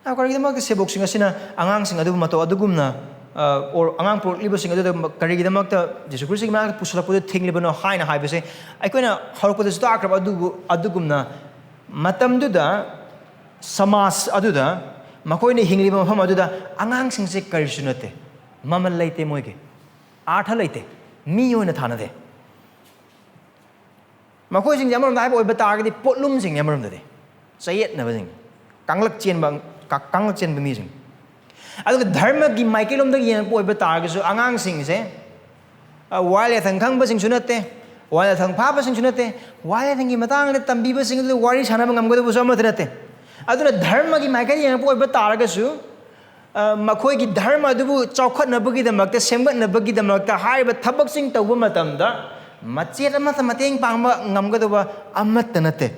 ꯑ, ꯀꯔꯤꯒꯤꯗꯃꯛꯇ ꯁꯦꯕꯣꯛꯁꯤꯡ ꯑꯁꯤꯅ ꯑꯉꯥꯡꯁꯤꯡ ꯑꯗꯨꯕꯨ ꯃꯇꯧ ꯑꯗꯨꯒꯨꯝꯅ, ꯑ, or ꯑꯉꯥꯡ ꯄꯨꯔꯛꯂꯤꯕꯁꯤꯡ ꯑꯗꯨꯗ ꯀꯔꯤꯒꯤꯗꯃꯛꯇ ꯖꯤꯁꯨ ꯈ꯭ꯔꯤꯁꯇꯒꯤ ꯃꯅꯥꯛꯇ ꯄꯨꯁꯤꯜꯂꯛꯄꯗꯨ ꯊꯤꯡꯂꯤꯕꯅꯣ ꯍꯥꯏꯅ ꯍꯥꯏꯕꯁꯦ ꯑꯩꯈꯣꯏꯅ ꯍꯧꯔꯛꯄꯗꯁꯨ ꯇꯥꯈ꯭ꯔꯕ ꯑꯗꯨꯕꯨ, ꯑꯗꯨꯒꯨꯝꯅ ꯃꯇꯝꯗꯨꯗ ꯁꯃꯥꯖ ꯑꯗꯨꯗ, ꯃꯈꯣꯏꯅ ꯍꯤꯡꯂꯤꯕ ꯃꯐꯝ ꯑꯗꯨꯗ ꯑꯉꯥꯡꯁꯤꯡꯁꯦ ꯀꯔꯤꯁꯨ ꯅꯠꯇꯦ, ꯃꯃꯜ ꯂꯩꯇꯦ ꯃꯣꯏꯒꯤ, ꯑꯥꯔꯊ ꯂꯩꯇꯦ, ꯃꯤ ꯑꯣꯏꯅ ꯊꯥꯅꯗꯦ꯫ ꯃꯈꯣꯏꯁꯤꯡꯁꯦ ꯑꯃꯔꯣꯝꯗ ꯍꯥꯏꯕ ꯑꯣꯏꯕ ꯇꯥꯔꯒꯗꯤ ꯄꯣꯠꯂꯨꯝꯁꯤꯡꯅꯤ, ꯑꯃꯔꯣꯝꯗꯗꯤ ꯆꯌꯦꯠꯅꯕꯁꯤꯡ, ꯀꯥꯡꯂꯛ ꯆꯦꯟꯕ, ꯀꯥ-, ꯀꯥꯡꯂꯛ ꯆꯦꯟꯕ ꯃꯤꯁꯤꯡ꯫ ꯑꯗꯨꯒ ꯙꯔꯃꯒꯤ ꯃꯥꯏꯀꯩꯂꯣꯝꯗꯒꯤ ꯌꯦꯡꯉꯛꯄ ꯑꯣꯏꯕ ꯇꯥꯔꯒꯁꯨ ꯑꯉꯥꯡꯁꯤꯡꯁꯦ, ꯑ, ꯋꯥꯌꯦꯜ ꯌꯥꯊꯪ ꯈꯪꯕꯁꯤꯡꯁꯨ ꯅꯠꯇꯦ, ꯋꯥꯌꯦꯜ ꯌꯥꯊꯪ ꯐꯥꯕꯁꯤꯡꯁꯨ ꯅꯠꯇꯦ, ꯋꯥꯌꯦꯜ ꯌꯥꯊꯪꯒꯤ ꯃꯇꯥꯡꯗ ꯇꯝꯕꯤꯕꯁꯤꯡ ꯑꯗꯨ ꯋꯥꯔꯤ ꯁꯥꯟꯅꯕ ꯉꯝꯒꯗꯕꯁꯨ ꯑꯃꯠꯇ ꯅꯠꯇꯦ꯫ ꯑꯗꯨꯅ ꯙꯔꯃꯒꯤ ꯃꯥꯏꯀꯩꯗ ꯌꯦꯡꯉꯛꯄ ꯑꯣꯏꯕ ꯇꯥꯔꯒꯁꯨ, ꯑ, ꯃꯈꯣꯏꯒꯤ ꯙꯔꯃ ꯑꯗꯨꯕꯨ ꯆꯥꯎꯈꯠꯅꯕꯒꯤꯗꯃꯛꯇ, ꯁꯦꯝꯒꯠꯅꯕꯒꯤꯗꯃꯛꯇ ꯍꯥꯏꯔꯤꯕ ꯊꯕꯛꯁꯤꯡ ꯇꯧꯕ ꯃꯇꯝꯗ ꯃꯆꯦꯠ ꯑꯃꯠꯇ ꯃꯇꯦꯡ ꯄꯥꯡꯕ ꯉꯝꯒꯗꯕ ꯑꯃꯠꯇ ꯅꯠꯇꯦ꯫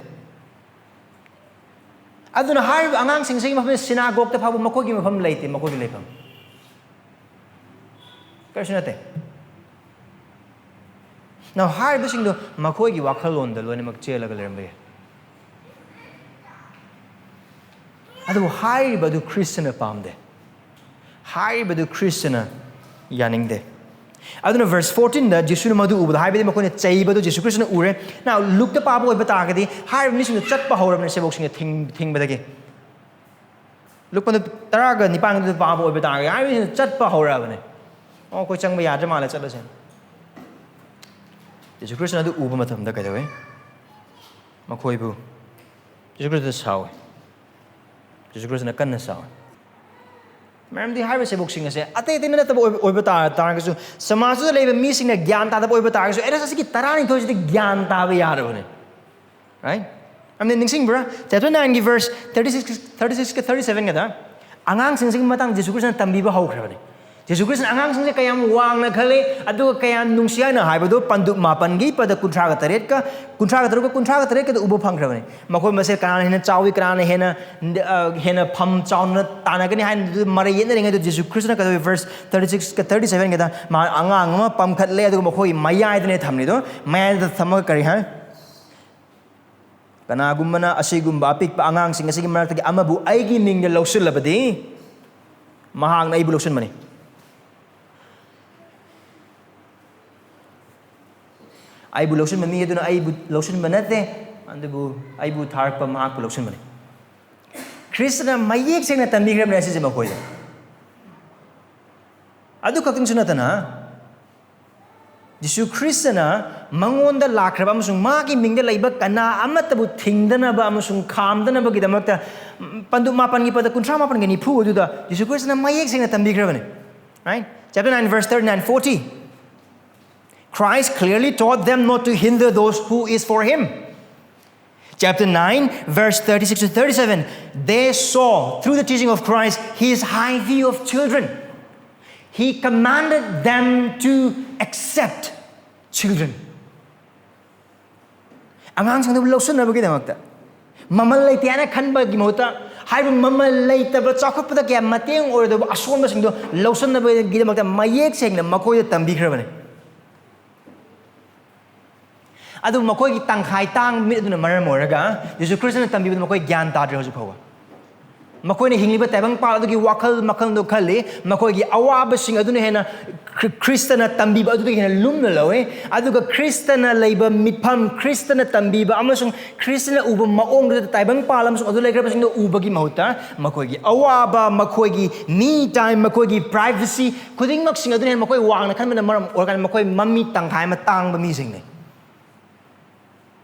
ꯑꯗꯨꯅ ꯍꯥꯏꯔꯤꯕ ꯑꯉꯥꯡꯁꯤꯡꯁꯤꯒꯤ ꯃꯐꯝꯗ ꯁꯤꯅꯥꯒꯣꯛꯇ ꯐꯥꯎꯕ ꯃꯈꯣꯏꯒꯤ ꯃꯐꯝ ꯂꯩꯇꯦ, ꯃꯈꯣꯏꯒꯤ ꯂꯩꯐꯝ ꯀꯔꯤꯁꯨ ꯅꯠꯇꯦ꯫ ꯅ ꯍꯥꯏꯔꯤꯕꯁꯤꯡꯗꯣ ꯃꯈꯣꯏꯒꯤ ꯋꯥꯈꯜꯂꯣꯟꯗ ꯂꯣꯏꯅꯃꯛ ꯆꯦꯜꯂꯒ ꯂꯩꯔꯝꯕ ꯌꯥꯏ꯫ ꯑꯗꯨꯕꯨ ꯍꯥꯏꯔꯤꯕ ꯑꯗꯨ ꯈ꯭ꯔꯤꯁꯇꯅ ꯄꯥꯝꯗꯦ, ꯍꯥꯏꯔꯤꯕꯗꯨ ꯈ꯭ꯔꯤꯁꯇꯅ ꯌꯥꯅꯤꯡꯗꯦ꯫ ꯑꯗꯨꯅ verse fourteen ꯗ ꯖꯤꯁꯨꯅ ꯃꯗꯨ ꯎꯕꯗ, ꯍꯥꯏꯕꯗꯤ ꯃꯈꯣꯏꯅ ꯆꯩꯕꯗꯨ ꯖꯤꯁꯨ ꯈ꯭ꯔꯤꯁꯇꯅ ꯎꯔꯦ꯫ Now, ꯂꯨꯛꯇ ꯄꯥꯕ ꯑꯣꯏꯕ ꯇꯥꯔꯒꯗꯤ ꯍꯥꯏꯔꯤꯕ ꯃꯤꯁꯤꯡꯗꯨ ꯆꯠꯄ ꯍꯧꯔꯕꯅꯤ ꯁꯦꯕꯣꯛꯁꯤꯡꯅ ꯊꯤꯡ-, ꯊꯤꯡꯕꯗꯒꯤ꯫ ꯂꯨꯛ ꯇꯔꯥꯒ ꯅꯤꯄꯥꯟꯗꯨꯗ ꯄꯥꯕ ꯑꯣꯏꯕ ꯇꯥꯔꯒꯗꯤ ꯍꯥꯏꯔꯤꯕ ꯃꯤꯁꯤꯡꯗꯨ ꯆꯠꯄ ꯍꯧꯔꯕꯅꯤ꯫ ꯑꯣ, ꯑꯩꯈꯣꯏ ꯆꯪꯕ ꯌꯥꯗ꯭ꯔ ꯃꯥꯜꯂꯦ, ꯆꯠꯂꯁꯦ꯫ ꯖꯤꯁꯨ ꯈ꯭ꯔꯤꯁꯇꯅ ꯑꯗꯨ ꯎꯕ ꯃꯇꯝꯗ ꯀꯩꯗꯧꯋꯤ? ꯃꯈꯣꯏꯕꯨ ꯖꯤꯁꯨ ꯈ꯭ꯔꯤꯁꯇ ꯁꯥꯎꯏ꯫ ꯖꯤꯁꯨ ꯈ꯭ꯔꯤꯁꯇꯅ ꯀꯟꯅ ꯁꯥꯎꯏ꯫ ꯃꯔꯝꯗꯤ ꯍꯥꯏꯔꯤꯕ ꯁꯦꯕꯣꯛꯁꯤꯡ ꯑꯁꯦ ꯑꯇꯩ ꯑꯇꯩꯅ ꯅꯠꯇꯕ ꯑꯣꯏꯕ, ꯑꯣꯏꯕ ꯇꯥ-, ꯇꯥꯔꯒꯁꯨ, ꯁꯃꯥꯖꯇꯨꯗ ꯂꯩꯕ ꯃꯤꯁꯤꯡꯅ ꯒ꯭ꯌꯥꯟ ꯇꯥꯗꯕ ꯑꯣꯏꯕ ꯇꯥꯔꯒꯁꯨ, ꯑꯦꯔꯦꯁ ꯑꯁꯤꯒꯤ ꯇꯔꯥꯅꯤꯊꯣꯏꯁꯤꯗꯤ ꯒ꯭ꯌꯥꯟ ꯇꯥꯕ ꯌꯥꯔꯕꯅꯤ꯫ Right? ꯑꯃꯅ ꯅꯤꯡꯁꯤꯡꯕ꯭ꯔꯥ? Chapter nineꯒꯤ verse thirty six, thirty six ꯀ thirty seven ꯀꯗ ꯑꯉꯥꯡꯁꯤꯡꯁꯤꯒꯤ ꯃꯇꯥꯡꯗ ꯖꯤꯁꯨ ꯈ꯭ꯔꯤꯁꯇꯅ ꯇꯝꯕꯤꯕ ꯍꯧꯈ꯭ꯔꯕꯅꯤ꯫ ꯖꯤꯁꯨ ꯈ꯭ꯔꯤꯁꯇꯅ ꯑꯉꯥꯡꯁꯤꯡꯁꯦ ꯀꯌꯥꯝ ꯋꯥꯡꯅ ꯈꯜꯂꯤ, ꯑꯗꯨꯒ ꯀꯌꯥꯝ ꯅꯨꯡꯁꯤ ꯍꯥꯏꯅ ꯍꯥꯏꯕꯗꯨ ꯄꯟꯗꯨꯞ ꯃꯥꯄꯟꯒꯤ ꯄꯗ ꯀꯨꯟꯊ꯭ꯔꯥꯒ ꯇꯔꯦꯠꯀ, ꯀꯨꯟꯊ꯭ꯔꯥꯒ ꯇꯔꯨꯛꯀ ꯀꯨꯟꯊ꯭ꯔꯥꯒ ꯇꯔꯦꯠꯀꯗ ꯎꯕ ꯐꯪꯈ꯭ꯔꯕꯅꯤ꯫ ꯃꯈꯣꯏ ꯃꯁꯦꯜ ꯀꯅꯥꯅ ꯍꯦꯟꯅ ꯆꯥꯎꯏ, ꯀꯅꯥꯅ ꯍꯦꯟꯅ, ꯑ, ꯍꯦꯟꯅ ꯐꯝ ꯆꯥꯎꯅ ꯇꯥꯟꯅꯒꯅꯤ ꯍꯥꯏꯅ ꯑꯗꯨ ꯃꯔꯩ ꯌꯦꯠꯅꯔꯤꯉꯩꯗ ꯖꯤꯁꯨ ꯈ꯭ꯔꯤꯁꯇꯅ ꯀꯩꯗꯧꯋꯤ? Verse thirty six ꯀ thirty seven ꯀꯗ ꯃꯥ ꯑꯉꯥꯡ ꯑꯃ ꯄꯝꯈꯠꯂꯦ, ꯑꯗꯨꯒ ꯃꯈꯣꯏꯒꯤ ꯃꯌꯥꯏꯗꯅꯦ ꯊꯝꯂꯤꯗꯣ꯫ ꯃꯌꯥꯏꯗ ꯊꯝꯃꯒ ꯀꯔꯤ ꯍꯥꯏ? "ꯀꯅꯥꯒꯨꯝꯕꯅ ꯑꯁꯤꯒꯨꯝꯕ ꯑꯄꯤꯛꯄ ꯑꯉꯥꯡꯁꯤꯡ ꯑꯁꯤꯒꯤ ꯃꯔꯛꯇꯒꯤ ꯑꯃꯕꯨ ꯑꯩꯒꯤ ꯃꯤꯡꯗ ꯂꯧꯁꯤꯜꯂꯕꯗꯤ, ꯃꯍꯥꯛꯅ ꯑꯩꯕꯨ ꯂꯧꯁꯤꯟꯕꯅꯤ"꯫ ꯑꯩꯕꯨ ꯂꯧꯁꯤꯟꯕ ꯃꯤ ꯑꯗꯨꯅ ꯑꯩꯕꯨ ꯂꯧꯁꯤꯟꯕ ꯅꯠꯇꯦ, ꯑꯗꯨꯕꯨ ꯑꯩꯕꯨ ꯊꯥꯔꯛꯄ ꯃꯍꯥꯛꯄꯨ ꯂꯧꯁꯤꯟꯕꯅꯤ꯫ ꯈ꯭ꯔꯤꯁꯇꯅ ꯃꯌꯦꯛ ꯁꯦꯡꯅ ꯇꯝꯕꯤꯈ꯭ꯔꯕꯅꯦ ꯑꯁꯤꯁꯦ ꯃꯈꯣꯏꯗ꯫ ꯑꯗꯨ ꯈꯛꯇꯪꯁꯨ ꯅꯠꯇꯅ, ꯖꯤꯁꯨ ꯈ꯭ꯔꯤꯁꯇꯅ ꯃꯉꯣꯟꯗ ꯂꯥꯛꯈ꯭ꯔꯕ ꯑꯃꯁꯨꯡ ꯃꯥꯒꯤ ꯃꯤꯡꯗ ꯂꯩꯕ ꯀꯅꯥ ꯑꯃꯠꯇꯕꯨ ꯊꯤꯡꯗꯅꯕ ꯑꯃꯁꯨꯡ ꯈꯥꯝꯗꯅꯕꯒꯤꯗꯃꯛꯇ, ꯎꯝ, ꯄꯟꯗꯨꯞ ꯃꯥꯄꯟꯒꯤ ꯄꯗ ꯀꯨꯟꯊ꯭ꯔꯥ ꯃꯥꯄꯟꯒ ꯅꯤꯐꯨ ꯑꯗꯨꯗ ꯖꯤꯁꯨ ꯈ꯭ꯔꯤꯁꯇꯅ ꯃꯌꯦꯛ ꯁꯦꯡꯅ ꯇꯝꯕꯤꯈ꯭ꯔꯕꯅꯤ꯫ Right? Chapter nine, verse thirty-nine, forty. Christ clearly taught them not to hinder those who is for him. Chapter nine, verse thirty-six to thirty-seven. They saw, through the teaching of Christ, his high view of children. He commanded them to accept children. ꯑꯉꯥꯡꯁꯤꯡꯗꯨꯕꯨ ꯂꯧꯁꯤꯟꯅꯕꯒꯤꯗꯃꯛꯇ, ꯃꯃꯜ ꯂꯩꯇꯦ ꯍꯥꯏꯅ ꯈꯟꯕꯒꯤ ꯃꯍꯨꯠꯇ, ꯍꯥꯏꯕ ꯃꯃꯜ ꯂꯩꯇꯕ ꯆꯥꯎꯈꯠꯄꯗ ꯀꯌꯥ ꯃꯇꯦꯡ ꯑꯣꯏꯔꯣꯏꯗꯕ ꯑꯁꯣꯟꯕꯁꯤꯡꯗꯣ ꯂꯧꯁꯤꯟꯅꯕꯒꯤꯗꯃꯛꯇ ꯃꯌꯦꯛ ꯁꯦꯡꯅ ꯃꯈꯣꯏꯗ ꯇꯝꯕꯤꯈ꯭ꯔꯕꯅꯤ꯫ ꯑꯗꯨꯕꯨ ꯃꯈꯣꯏꯒꯤ ꯇꯪꯈꯥꯏ ꯇꯥꯡꯕ ꯃꯤ ꯑꯗꯨꯅ ꯃꯔꯝ ꯑꯣꯏꯔꯒ ꯖꯤꯁꯨ ꯈ꯭ꯔꯤꯁꯇꯅ ꯇꯝꯕꯤꯕꯗꯨ ꯃꯈꯣꯏ ꯒ꯭ꯌꯥꯟ ꯇꯥꯗ꯭ꯔꯦ ꯍꯧꯖꯤꯛ ꯐꯥꯎꯕ꯫ ꯃꯈꯣꯏꯅ ꯍꯤꯡꯂꯤꯕ ꯇꯥꯏꯕꯪꯄꯥꯜ ꯑꯗꯨꯒꯤ ꯋꯥꯈꯜ ꯃꯈꯜꯗꯣ ꯈꯜꯂꯤ꯫ ꯃꯈꯣꯏꯒꯤ ꯑꯋꯥꯕꯁꯤꯡ ꯑꯗꯨꯅ ꯍꯦꯟꯅ ꯈ꯭ꯔꯤ-, ꯈ꯭ꯔꯤꯁꯇꯅ ꯇꯝꯕꯤꯕ ꯑꯗꯨꯗꯒꯤ ꯍꯦꯟꯅ ꯂꯨꯝꯅ ꯂꯧꯏ꯫ ꯑꯗꯨꯒ ꯈ꯭ꯔꯤꯁꯇꯅ ꯂꯩꯕ ꯃꯤꯠꯐꯝ, ꯈ꯭ꯔꯤꯁꯇꯅ ꯇꯝꯕꯤꯕ ꯑꯃꯁꯨꯡ ꯈ꯭ꯔꯤꯁꯇꯅ ꯎꯕ ꯃꯑꯣꯡꯗꯨꯗ ꯇꯥꯏꯕꯪꯄꯥꯜ ꯑꯃꯁꯨꯡ ꯑꯗꯨ ꯂꯩꯈ꯭ꯔꯕꯁꯤꯡꯗꯨ ꯎꯕꯒꯤ ꯃꯍꯨꯠꯇ, ꯃꯈꯣꯏꯒꯤ ꯑꯋꯥꯕ, ꯃꯈꯣꯏꯒꯤ me time, ꯃꯈꯣꯏꯒꯤ privacy ꯈꯨꯗꯤꯡꯃꯛꯁꯤꯡ ꯑꯗꯨꯅ ꯍꯦꯟꯅ ꯃꯈꯣꯏ ꯋꯥꯡꯅ ꯈꯟꯕꯅ ꯃꯔꯝ ꯑꯣꯏꯔꯀꯥꯟꯗ ꯃꯈꯣꯏ ꯃꯃꯤ ꯇꯪꯈꯥꯏ ꯑꯃ ꯇꯥꯡꯕ ꯃꯤꯁꯤꯡꯅꯤ꯫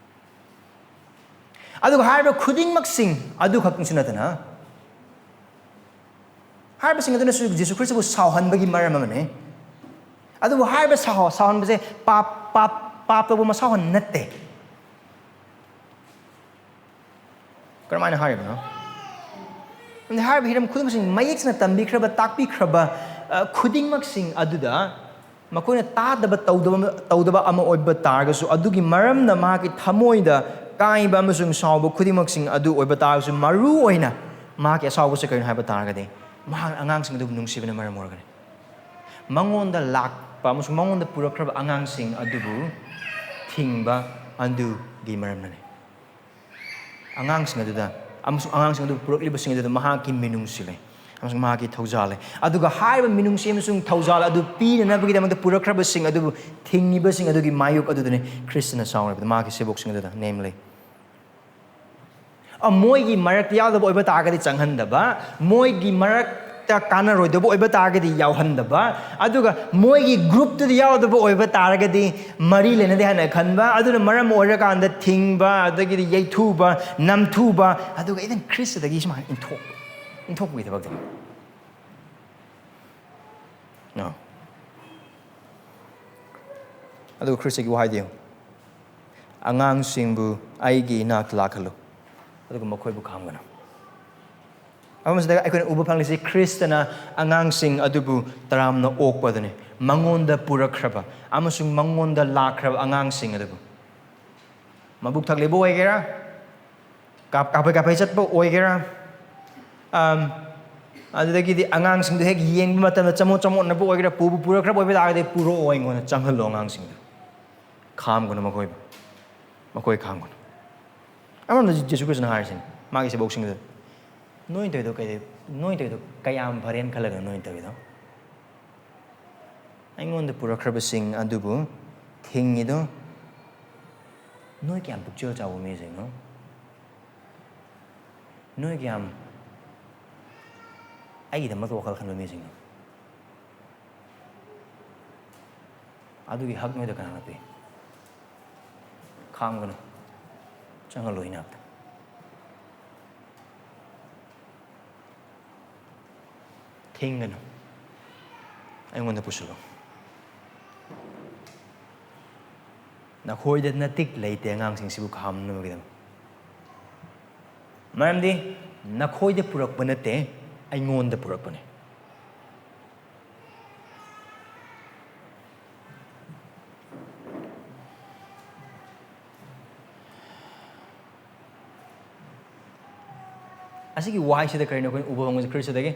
ꯑꯗꯨꯒ ꯍꯥꯏꯔꯤꯕ ꯈꯨꯗꯤꯡꯃꯛꯁꯤꯡ ꯑꯗꯨ ꯈꯛꯇꯪꯁꯨ ꯅꯠꯇꯅ, ꯍꯥꯏꯔꯤꯕꯁꯤꯡ ꯑꯗꯨꯅꯁꯨ ꯖꯤꯁꯨ ꯈ꯭ꯔꯤꯁꯇꯕꯨ ꯁꯥꯎꯍꯟꯕꯒꯤ ꯃꯔꯝ ꯑꯃꯅꯤ꯫ ꯑꯗꯨꯕꯨ ꯍꯥꯏꯔꯤꯕ ꯁꯥꯎ-, ꯁꯥꯎꯍꯟꯕꯁꯦ ꯄꯥꯞ, ꯄꯥꯞ, ꯄꯥꯞ ꯇꯧꯕ ꯃꯁꯥꯎꯍꯟ ꯅꯠꯇꯦ꯫ ꯀꯔꯝꯍꯥꯏꯅ ꯍꯥꯏꯔꯤꯕꯅꯣ? ꯑꯗꯨꯗꯤ ꯍꯥꯏꯔꯤꯕ ꯍꯤꯔꯝ ꯈꯨꯗꯤꯡꯃꯛꯁꯤꯡ ꯃꯌꯦꯛ ꯁꯦꯡꯅ ꯇꯝꯕꯤꯈ꯭ꯔꯕ, ꯇꯥꯛꯄꯤꯈ꯭ꯔꯕ, ꯑ, ꯈꯨꯗꯤꯡꯃꯛꯁꯤꯡ ꯑꯗꯨꯗ ꯃꯈꯣꯏꯅ ꯇꯥꯗꯕ, ꯇꯧꯗꯕ, ꯇꯧꯗꯕ ꯑꯃ ꯑꯣꯏꯕ ꯇꯥꯔꯒꯁꯨ, ꯑꯗꯨꯒꯤ ꯃꯔꯝꯅ ꯃꯍꯥꯛꯀꯤ ꯊꯃꯣꯏꯗ ꯀꯥꯏꯕ ꯑꯃꯁꯨꯡ ꯁꯥꯎꯕ ꯈꯨꯗꯤꯡꯃꯛꯁꯤꯡ ꯑꯗꯨ ꯑꯣꯏꯕ ꯇꯥꯔꯒꯁꯨ, ꯃꯔꯨ ꯑꯣꯏꯅ ꯃꯍꯥꯛꯀꯤ ꯑꯁꯥꯎꯕꯁꯦ ꯀꯔꯤꯅꯣ ꯍꯥꯏꯕ ꯇꯥꯔꯒꯗꯤ, ꯃꯍꯥꯛ ꯑꯉꯥꯡꯁꯤꯡ ꯑꯗꯨꯕꯨ ꯅꯨꯡꯁꯤꯕꯅ ꯃꯔꯝ ꯑꯣꯏꯔꯒꯅꯤ꯫ ꯃꯉꯣꯟꯗ ꯂꯥꯛꯄ ꯑꯃꯁꯨꯡ ꯃꯉꯣꯟꯗ ꯄꯨꯔꯛꯈ꯭ꯔꯕ ꯑꯉꯥꯡꯁꯤꯡ ꯑꯗꯨꯕꯨ ꯊꯤꯡꯕ ꯑꯗꯨꯒꯤ ꯃꯔꯝꯅꯅꯤ꯫ ꯑꯉꯥꯡꯁꯤꯡ ꯑꯗꯨꯗ, ꯑꯃꯁꯨꯡ ꯑꯉꯥꯡꯁꯤꯡ ꯑꯗꯨ ꯄꯨꯔꯛꯂꯤꯕꯁꯤꯡ ꯑꯗꯨꯗ ꯃꯍꯥꯛꯀꯤ ꯃꯤꯅꯨꯡꯁꯤ ꯂꯩ, ꯑꯃꯁꯨꯡ ꯃꯍꯥꯛꯀꯤ ꯊꯧꯖꯥꯜ ꯂꯩ꯫ ꯑꯗꯨꯒ ꯍꯥꯏꯔꯤꯕ ꯃꯤꯅꯨꯡꯁꯤ ꯑꯃꯁꯨꯡ ꯊꯧꯖꯥꯜ ꯑꯗꯨ ꯄꯤꯅꯅꯕꯒꯤꯗꯃꯛꯇ ꯄꯨꯔꯛꯈ꯭ꯔꯕꯁꯤꯡ ꯑꯗꯨꯕꯨ ꯊꯤꯡꯉꯤꯕꯁꯤꯡ ꯑꯗꯨꯒꯤ ꯃꯥꯌꯣꯛ ꯑꯗꯨꯗꯅꯤ ꯈ꯭ꯔꯤꯁꯇꯅ ꯁꯥꯎꯔꯤꯕꯗꯨ, ꯃꯍꯥꯛꯀꯤ ꯁꯦꯕꯣꯛꯁꯤꯡ ꯑꯗꯨꯗ, ꯅꯦꯝꯂꯤ꯫ ꯑ, ꯃꯣꯏꯒꯤ ꯃꯔꯛꯇ ꯌꯥꯎꯗꯕ ꯑꯣꯏꯕ ꯇꯥꯔꯒꯗꯤ ꯆꯪꯍꯟꯗꯕ, ꯃꯣꯏꯒꯤ ꯃꯔꯛꯇ ꯀꯥꯟꯅꯔꯣꯏꯗꯕ ꯑꯣꯏꯕ ꯇꯥꯔꯒꯗꯤ ꯌꯥꯎꯍꯟꯗꯕ, ꯑꯗꯨꯒ ꯃꯣꯏꯒꯤ ꯒ꯭ꯔꯨꯞꯇꯨꯗ ꯌꯥꯎꯗꯕ ꯑꯣꯏꯕ ꯇꯥꯔꯒꯗꯤ ꯃꯔꯤ ꯂꯩꯅꯗꯦ ꯍꯥꯏꯅ ꯈꯟꯕ, ꯑꯗꯨꯅ ꯃꯔꯝ ꯑꯣꯏꯔꯀꯥꯟꯗ ꯊꯤꯡꯕ, ꯑꯗꯒꯤꯗꯤ ꯌꯩꯊꯨꯕ, ꯅꯝꯊꯨꯕ, ꯑꯗꯨꯒ even ꯈ꯭ꯔꯤꯁꯇꯗꯒꯤ ꯁꯨꯃꯥꯏꯅ ꯏꯟꯊꯣꯛ-, ꯏꯟꯊꯣꯛꯄꯒꯤ ꯊꯕꯛꯇꯣ꯫ ꯑ꯫ ꯑꯗꯨꯒ ꯈ꯭ꯔꯤꯁꯇꯒꯤ ꯋꯥꯍꯩꯗꯤ ꯌꯦꯡꯉꯨ, "ꯑꯉꯥꯡꯁꯤꯡꯕꯨ ꯑꯩꯒꯤ ꯏꯅꯥꯛꯇ ꯂꯥꯛꯍꯜꯂꯨ, ꯑꯗꯨꯒ ꯃꯈꯣꯏꯕꯨ ꯈꯥꯝꯒꯅꯨ"꯫ ꯃꯐꯝꯁꯤꯗ ꯑꯩꯈꯣꯏꯅ ꯎꯕ ꯐꯪꯂꯤꯁꯤ ꯈ꯭ꯔꯤꯁꯇꯅ ꯑꯉꯥꯡꯁꯤꯡ ꯑꯗꯨꯕꯨ ꯇꯔꯥꯝꯅ ꯑꯣꯛꯄ ꯑꯗꯨꯅꯤ, ꯃꯉꯣꯟꯗ ꯄꯨꯔꯛꯈ꯭ꯔꯕ ꯑꯃꯁꯨꯡ ꯃꯉꯣꯟꯗ ꯂꯥꯛꯈ꯭ꯔꯕ ꯑꯉꯥꯡꯁꯤꯡ ꯑꯗꯨꯕꯨ꯫ ꯃꯕꯨꯛ ꯊꯛꯂꯤꯕ ꯑꯣꯏꯒꯦꯔꯥ, ꯀꯥꯞ-, ꯀꯥꯞꯐꯩ ꯀꯥꯞꯐꯩ ꯆꯠꯄ ꯑꯣꯏꯒꯦꯔꯥ, ꯑꯝ, ꯑꯗꯨꯗꯒꯤꯗꯤ ꯑꯉꯥꯡꯁꯤꯡꯗꯨ ꯍꯦꯛ ꯌꯦꯡꯕ ꯃꯇꯝꯗ ꯆꯃꯣꯠ ꯆꯃꯣꯠꯅꯕ ꯑꯣꯏꯒꯦꯔꯥ, ꯄꯨꯕꯨ ꯄꯨꯔꯛꯈ꯭ꯔꯕ ꯑꯣꯏꯕ ꯇꯥꯔꯒꯗꯤ ꯄꯨꯔꯛꯑꯣ ꯑꯩꯉꯣꯟꯗ, ꯆꯪꯍꯜꯂꯣ ꯑꯉꯥꯡꯁꯤꯡꯗꯨ꯫ ꯈꯥꯝꯒꯅꯨ ꯃꯈꯣꯏꯕꯨ, ꯃꯈꯣꯏ ꯈꯥꯝꯒꯅꯨ꯫ ꯑꯃꯔꯣꯝꯗ ꯖꯤꯁꯨ ꯈ꯭ꯔꯤꯁꯇꯅ ꯍꯥꯏꯔꯤꯁꯤꯅꯤ, ꯃꯥꯒꯤ ꯁꯦꯕꯣꯛꯁꯤꯡꯗꯨꯗ, "ꯅꯣꯏ ꯇꯧꯔꯤꯗꯣ ꯀꯩ, ꯅꯣꯏ ꯇꯧꯔꯤꯗꯣ ꯀꯌꯥꯝ ꯐꯔꯦꯅ ꯈꯜꯂꯒ ꯅꯣꯏ ꯇꯧꯔꯤꯗꯣ? ꯑꯩꯉꯣꯟꯗ ꯄꯨꯔꯛꯈ꯭ꯔꯕꯁꯤꯡ ꯑꯗꯨꯕꯨ ꯊꯤꯡꯉꯤꯗꯣ ꯅꯣꯏ ꯀꯌꯥꯝ ꯄꯨꯛꯆꯦꯜ ꯆꯥꯎꯕ ꯃꯤꯁꯤꯡꯅꯣ? ꯅꯣꯏ ꯀꯌꯥꯝ ꯑꯩꯒꯤꯗꯃꯛꯇ ꯋꯥꯈꯜ ꯈꯟꯕ ꯃꯤꯁꯤꯡꯅꯣ? ꯑꯗꯨꯒꯤ ꯍꯛ ꯅꯣꯏꯗ ꯀꯅꯥꯅ ꯄꯤ? ꯈꯥꯝꯒꯅꯨ, ꯆꯪꯍꯜꯂꯣ ꯏꯅꯥꯛꯇ"꯫ ꯊꯤꯡꯒꯅꯨ, ꯑꯩꯉꯣꯟꯗ ꯄꯨꯁꯤꯜꯂꯨ꯫ ꯅꯈꯣꯏꯗ ꯅꯇꯤꯛ ꯂꯩꯇꯦ ꯑꯉꯥꯡꯁꯤꯡꯁꯤꯕꯨ ꯈꯥꯝꯅꯕꯒꯤꯗꯃꯛ꯫ ꯃꯔꯝꯗꯤ ꯅꯈꯣꯏꯗ ꯄꯨꯔꯛꯄ ꯅꯠꯇꯦ, ꯑꯩꯉꯣꯟꯗ ꯄꯨꯔꯛꯄꯅꯦ꯫ ꯑꯁꯤꯒꯤ ꯋꯥꯍꯩꯁꯤꯗ ꯀꯔꯤꯅꯣ ꯑꯩꯈꯣꯏꯅ ꯎꯕ ꯐꯪꯕꯁꯦ ꯈ꯭ꯔꯤꯁꯇꯗꯒꯤ?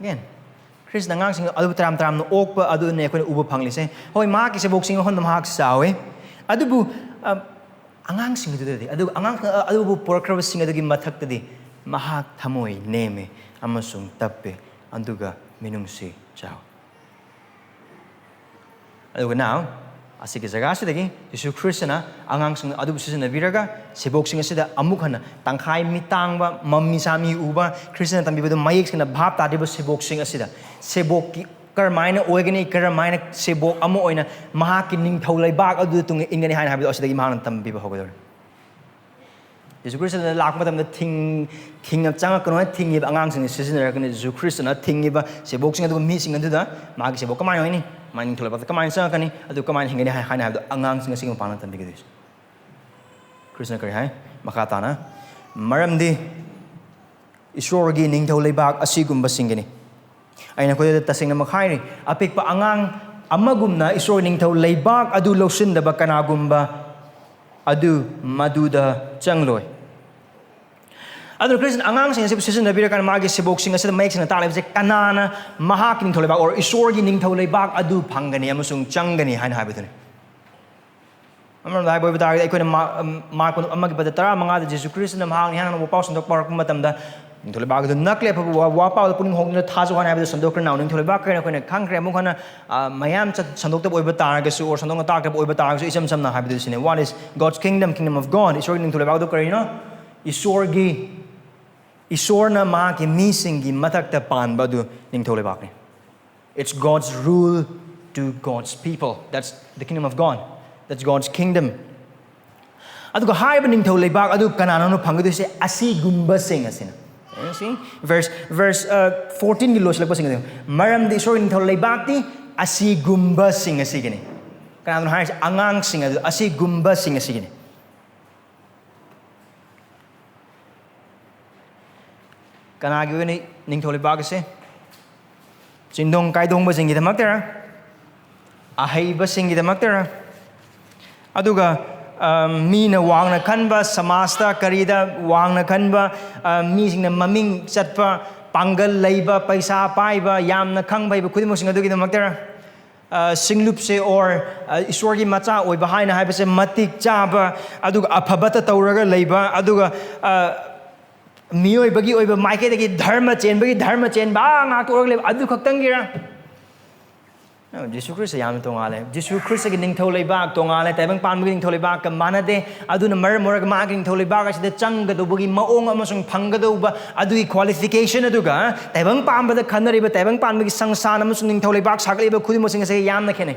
Again, ꯈ꯭ꯔꯤꯁꯇꯅ ꯑꯉꯥꯡꯁꯤꯡ ꯑꯗꯨꯕꯨ ꯇꯔꯥꯝ ꯇꯔꯥꯝꯅ ꯑꯣꯛꯄ ꯑꯗꯨꯅꯦ ꯑꯩꯈꯣꯏꯅ ꯎꯕ ꯐꯪꯂꯤꯁꯦ꯫ ꯍꯣꯏ, ꯃꯍꯥꯛꯀꯤ ꯁꯦꯕꯣꯛꯁꯤꯡ ꯍꯣꯟꯕ ꯃꯍꯥꯛ ꯆꯥꯎꯋꯤ, ꯑꯗꯨꯕꯨ, ꯑ, ꯑꯉꯥꯡꯁꯤꯡ ꯑꯗꯨꯗꯗꯤ, ꯑꯗꯨꯒ ꯑꯉꯥꯡ, ꯑ, ꯑꯗꯨꯕꯨ ꯄꯨꯔꯛꯈ꯭ꯔꯕꯁꯤꯡ ꯑꯗꯨꯒꯤ ꯃꯊꯛꯇꯗꯤ ꯃꯍꯥꯛ ꯊꯃꯣꯏ ꯅꯦꯝꯃꯤ ꯑꯃꯁꯨꯡ ꯇꯞꯄꯤ, ꯑꯗꯨꯒ ꯃꯤꯅꯨꯡꯁꯤ ꯆꯥꯎꯏ꯫ ꯑꯗꯨꯒ now, ꯑꯁꯤꯒꯤ ꯖꯒꯥꯁꯤꯗꯒꯤ ꯖꯤꯁꯨ ꯈ꯭ꯔꯤꯁꯇꯅ ꯑꯉꯥꯡꯁꯤꯡ ꯑꯗꯨꯕꯨ ꯁꯤꯖꯤꯟꯅꯕꯤꯔꯒ ꯁꯦꯕꯣꯛꯁꯤꯡ ꯑꯁꯤꯗ ꯑꯃꯨꯛ ꯍꯟꯅ ꯇꯪꯈꯥꯏ ꯃꯤꯠ ꯇꯥꯡꯕ, ꯃꯃꯤ ꯁꯥꯃꯤ ꯎꯕ, ꯈ꯭ꯔꯤꯁꯇꯅ ꯇꯝꯕꯤꯕꯗꯨ ꯃꯌꯦꯛ ꯁꯦꯡꯅ ꯚꯥꯞ ꯇꯥꯗ꯭ꯔꯤꯕ ꯁꯦꯕꯣꯛꯁꯤꯡ ꯑꯁꯤꯗ ꯁꯦꯕꯣꯛꯀꯤ ꯀꯔꯝꯍꯥꯏꯅ ꯑꯣꯏꯒꯅꯤ, ꯀꯔꯝꯍꯥꯏꯅ ꯁꯦꯕꯣꯛ ꯑꯃ ꯑꯣꯏꯅ ꯃꯍꯥꯛꯀꯤ ꯅꯤꯡꯊꯧ ꯂꯩꯕꯥꯛ ꯑꯗꯨꯗ ꯇꯨꯡ ꯏꯟꯒꯅꯤ ꯍꯥꯏꯅ ꯍꯥꯏꯕꯗꯣ ꯑꯁꯤꯗꯒꯤ ꯃꯍꯥꯛꯅ ꯇꯝꯕꯤꯕ ꯍꯧꯒꯗꯧꯔꯤ꯫ ꯖꯤꯁꯨ ꯈ꯭ꯔꯤꯁꯇꯅ ꯂꯥꯛꯄ ꯃꯇꯝꯗ ꯊꯤꯡ-, ꯊꯤꯡꯅ ꯆꯪꯉꯛꯀꯅꯨ ꯍꯥꯏꯅ ꯊꯤꯡꯉꯤꯕ ꯑꯉꯥꯡꯁꯤꯡꯁꯦ ꯁꯤꯖꯤꯟꯅꯔꯛꯀꯅꯤ꯫ ꯖꯤꯁꯨ ꯈ꯭ꯔꯤꯁꯇꯅ ꯊꯤꯡꯉꯤꯕ ꯁꯦꯕꯣꯛꯁꯤꯡ ꯑꯗꯨꯒ ꯃꯤꯁꯤꯡ ꯑꯗꯨꯗ ꯃꯥꯒꯤ ꯁꯦꯕꯣꯛ ꯀꯃꯥꯏꯅ ꯑꯣꯏꯅꯤ? ꯃꯥꯒꯤ ꯅꯤꯡꯊꯧ ꯂꯩꯕꯥꯛꯇ ꯀꯃꯥꯏꯅ ꯆꯪꯉꯛꯀꯅꯤ? ꯑꯗꯨ ꯀꯃꯥꯏꯅ ꯍꯤꯡꯒꯅꯤ ꯍꯥꯏ-, ꯍꯥꯏꯅ ꯍꯥꯏꯕꯗꯣ ꯑꯉꯥꯡꯁꯤꯡ ꯑꯁꯤꯒꯤ ꯃꯄꯥꯟꯗ ꯇꯝꯕꯤꯒꯗꯣꯏꯁꯦ꯫ ꯈ꯭ꯔꯤꯁꯇꯅ ꯀꯔꯤ ꯍꯥꯏ? ꯃꯈꯥ ꯇꯥꯅ, "ꯃꯔꯝꯗꯤ ꯏꯁꯣꯔꯒꯤ ꯅꯤꯡꯊꯧ ꯂꯩꯕꯥꯛ ꯑꯁꯤꯒꯨꯝꯕꯁꯤꯡꯒꯤꯅꯤ"꯫ ꯑꯩꯅ ꯅꯈꯣꯏꯗ ꯇꯁꯦꯡꯅꯃꯛ ꯍꯥꯏꯔꯤ, ꯑꯄꯤꯛꯄ ꯑꯉꯥꯡ ꯑꯃꯒꯨꯝꯅ ꯏꯁꯣꯔꯒꯤ ꯅꯤꯡꯊꯧ ꯂꯩꯕꯥꯛ ꯑꯗꯨ ꯂꯧꯁꯤꯟꯗꯕ ꯀꯅꯥꯒꯨꯝꯕ ꯑꯗꯨ ꯃꯗꯨꯗ ꯆꯪꯂꯣꯏ꯫ ꯑꯗꯨꯅ ꯈ꯭ꯔꯤꯁꯇꯅ ꯑꯉꯥꯡꯁꯤꯡ ꯑꯁꯤꯕꯨ ꯁꯤꯖꯤꯟꯅꯕꯤꯔꯀꯥꯟꯗ ꯃꯥꯒꯤ ꯁꯦꯕꯣꯛꯁꯤꯡ ꯑꯁꯤꯗ ꯃꯌꯦꯛ ꯁꯦꯡꯅ ꯇꯥꯛꯂꯤꯕꯁꯦ ꯀꯅꯥꯅ ꯃꯍꯥꯛꯀꯤ ꯅꯤꯡꯊꯧ ꯂꯩꯕꯥꯛ ꯑꯣꯔ ꯏꯁꯣꯔꯒꯤ ꯅꯤꯡꯊꯧ ꯂꯩꯕꯥꯛ ꯑꯗꯨ ꯐꯪꯒꯅꯤ ꯑꯃꯁꯨꯡ ꯆꯪꯒꯅꯤ ꯍꯥꯏꯅ ꯍꯥꯏꯕꯗꯨꯅꯤ꯫ ꯑꯃꯔꯣꯝꯗ ꯍꯥꯏꯕ ꯑꯣꯏꯕ ꯇꯥꯔꯒꯗꯤ ꯑꯩꯈꯣꯏꯅ ꯃꯥ-, ꯃꯥꯔꯛ ꯑꯃꯒꯤ ꯄꯗ ꯇꯔꯥꯃꯉꯥꯗ ꯖꯤꯁꯨ ꯈ꯭ꯔꯤꯁꯇꯅ ꯃꯍꯥꯛꯅ ꯏꯍꯥꯟ ꯍꯥꯟꯅ ꯋꯥꯄꯥꯎ ꯁꯟꯗꯣꯛꯄ ꯍꯧꯔꯛꯄ ꯃꯇꯝꯗ ꯅꯤꯡꯊꯧ ꯂꯩꯕꯥꯛ ꯑꯗꯨ ꯅꯛꯂꯦ, ꯑꯐꯕ ꯋꯥ-, ꯋꯥꯄꯥꯎꯗ ꯄꯨꯛꯅꯤꯡ ꯍꯣꯡꯗꯨꯅ ꯊꯥꯖꯧ ꯍꯥꯏꯅ ꯍꯥꯏꯕꯗꯨ ꯁꯟꯗꯣꯛꯈ꯭ꯔꯦ꯫ Now ꯅꯤꯡꯊꯧ ꯂꯩꯕꯥꯛ ꯀꯔꯤꯅ ꯑꯩꯈꯣꯏꯅ ꯈꯪꯈ꯭ꯔꯦ꯫ ꯑꯃꯨꯛ ꯍꯟꯅ, ꯑ, ꯃꯌꯥꯝ ꯆꯠ-, ꯁꯟꯗꯣꯛꯇꯕ ꯑꯣꯏꯕ ꯇꯥꯔꯒꯁꯨ ꯑꯣꯔ ꯁꯟꯗꯣꯛꯅ ꯇꯥꯛꯇꯕ ꯑꯣꯏꯕ ꯇꯥꯔꯒꯁꯨ ꯏꯆꯝ ꯆꯝꯅ ꯍꯥꯏꯕꯗꯨ ꯁꯤꯅꯦ, "What is God's kingdom, kingdom of God?" ꯏꯁꯣꯔꯒꯤ ꯅꯤꯡꯊꯧ ꯂꯩꯕꯥꯛ ꯑꯗꯨ ꯀꯔꯤꯅꯣ? ꯏꯁꯣꯔꯒꯤ, ꯏꯁꯣꯔꯅ ꯃꯍꯥꯛꯀꯤ ꯃꯤꯁꯤꯡꯒꯤ ꯃꯊꯛꯇ ꯄꯥꯟꯕ ꯑꯗꯨ ꯅꯤꯡꯊꯧ ꯂꯩꯕꯥꯛꯅꯤ꯫ It's God's rule to God's people. That's the kingdom of God. That's God's kingdom. ꯑꯗꯨꯒ ꯍꯥꯏꯔꯤꯕ ꯅꯤꯡꯊꯧ ꯂꯩꯕꯥꯛ ꯑꯗꯨ ꯀꯅꯥꯅꯣꯅ ꯐꯪꯒꯗꯣꯏꯁꯦ? ꯑꯁꯤꯒꯨꯝꯕꯁꯤꯡ ꯑꯁꯤꯅ꯫ ꯁꯤ verse verse ꯐꯣꯔꯇꯤꯟꯒꯤ ꯂꯣꯏꯁꯤꯜꯂꯛꯄꯁꯤꯡ ꯑꯗꯨ, ꯃꯔꯝꯗꯤ ꯏꯁꯣꯔꯒꯤ ꯅꯤꯡꯊꯧ ꯂꯩꯕꯥꯛꯇꯤ ꯑꯁꯤꯒꯨꯝꯕꯁꯤꯡ ꯑꯁꯤꯒꯤꯅꯤ꯫ ꯀꯅꯥꯅꯣ ꯍꯥꯏꯔꯤꯁꯦ? ꯑꯉꯥꯡꯁꯤꯡ ꯑꯗꯨ ꯑꯁꯤꯒꯨꯝꯕꯁꯤꯡ ꯑꯁꯤꯒꯤꯅꯤ꯫ ꯀꯅꯥꯒꯤ ꯑꯣꯏꯅ ꯅꯤꯡꯊꯧ ꯂꯩꯕꯥꯛ ꯑꯁꯦ? ꯆꯤꯡꯗꯣꯡ ꯀꯥꯏꯗꯣꯡꯕꯁꯤꯡꯒꯤꯗꯃꯛꯇꯔ? ꯑꯍꯩꯕꯁꯤꯡꯒꯤꯗꯃꯛꯇꯔ? ꯑꯗꯨꯒ ꯑ, ꯃꯤꯅ ꯋꯥꯡꯅ ꯈꯟꯕ, ꯁꯃꯥꯖꯇ ꯀꯔꯤꯗ ꯋꯥꯡꯅ ꯈꯟꯕ, ꯑ, ꯃꯤꯁꯤꯡꯅ ꯃꯃꯤꯡ ꯆꯠꯄ, ꯄꯥꯡꯒꯜ ꯂꯩꯕ, ꯄꯩꯁꯥ ꯄꯥꯏꯕ, ꯌꯥꯝꯅ ꯈꯪꯕ ꯍꯩꯕ ꯈꯨꯗꯤꯡꯃꯛꯁꯤꯡ ꯑꯗꯨꯒꯤꯗꯃꯛꯇꯔ? ꯑ, ꯁꯤꯡꯂꯨꯞꯁꯦ or, ꯑ, ꯏꯁꯣꯔꯒꯤ ꯃꯆꯥ ꯑꯣꯏꯕ ꯍꯥꯏꯅ ꯍꯥꯏꯕꯁꯦ ꯃꯇꯤꯛ ꯆꯥꯕ, ꯑꯗꯨꯒ ꯑꯐꯕꯇ ꯇꯧꯔꯒ ꯂꯩꯕ, ꯑꯗꯨꯒ, ꯑ, ꯃꯤꯑꯣꯏꯕꯒꯤ ꯑꯣꯏꯕ ꯃꯥꯏꯀꯩꯗꯒꯤ ꯙꯔꯃ ꯆꯦꯟꯕꯒꯤ ꯙꯔꯃ ꯆꯦꯟꯕ ꯉꯥꯛꯇ ꯑꯣꯏꯔꯒ ꯂꯩꯕ, ꯑꯗꯨ ꯈꯛꯇꯪꯒꯤꯔ? No, ꯖꯤꯁꯨ ꯈ꯭ꯔꯤꯁꯇ ꯌꯥꯝꯅ ꯇꯣꯉꯥꯜꯂꯦ꯫ ꯖꯤꯁꯨ ꯈ꯭ꯔꯤꯁꯇꯒꯤ ꯅꯤꯡꯊꯧ ꯂꯩꯕꯥꯛ ꯇꯣꯉꯥꯜꯂꯦ, ꯇꯥꯏꯕꯪ ꯄꯥꯟꯕꯒꯤ ꯅꯤꯡꯊꯧ ꯂꯩꯕꯥꯛꯀ ꯃꯥꯟꯅꯗꯦ꯫ ꯑꯗꯨꯅ ꯃꯔꯝ ꯑꯣꯏꯔꯒ ꯃꯥꯒꯤ ꯅꯤꯡꯊꯧ ꯂꯩꯕꯥꯛ ꯑꯁꯤꯗ ꯆꯪꯒꯗꯧꯕꯒꯤ ꯃꯑꯣꯡ ꯑꯃꯁꯨꯡ ꯐꯪꯒꯗꯧꯕ ꯑꯗꯨꯒꯤ qualification ꯑꯗꯨꯒ ꯇꯥꯏꯕꯪ ꯄꯥꯟꯕꯗ ꯈꯟꯅꯔꯤꯕ ꯇꯥꯏꯕꯪ ꯄꯥꯟꯕꯒꯤ ꯁꯪꯁꯥꯟ ꯑꯃꯁꯨꯡ ꯅꯤꯡꯊꯧ ꯂꯩꯕꯥꯛ ꯁꯥꯒꯠꯂꯤꯕ ꯈꯨꯗꯤꯡꯃꯛꯁꯤꯡ ꯑꯁꯤ ꯌꯥꯝꯅ ꯈꯦꯠꯅꯩ꯫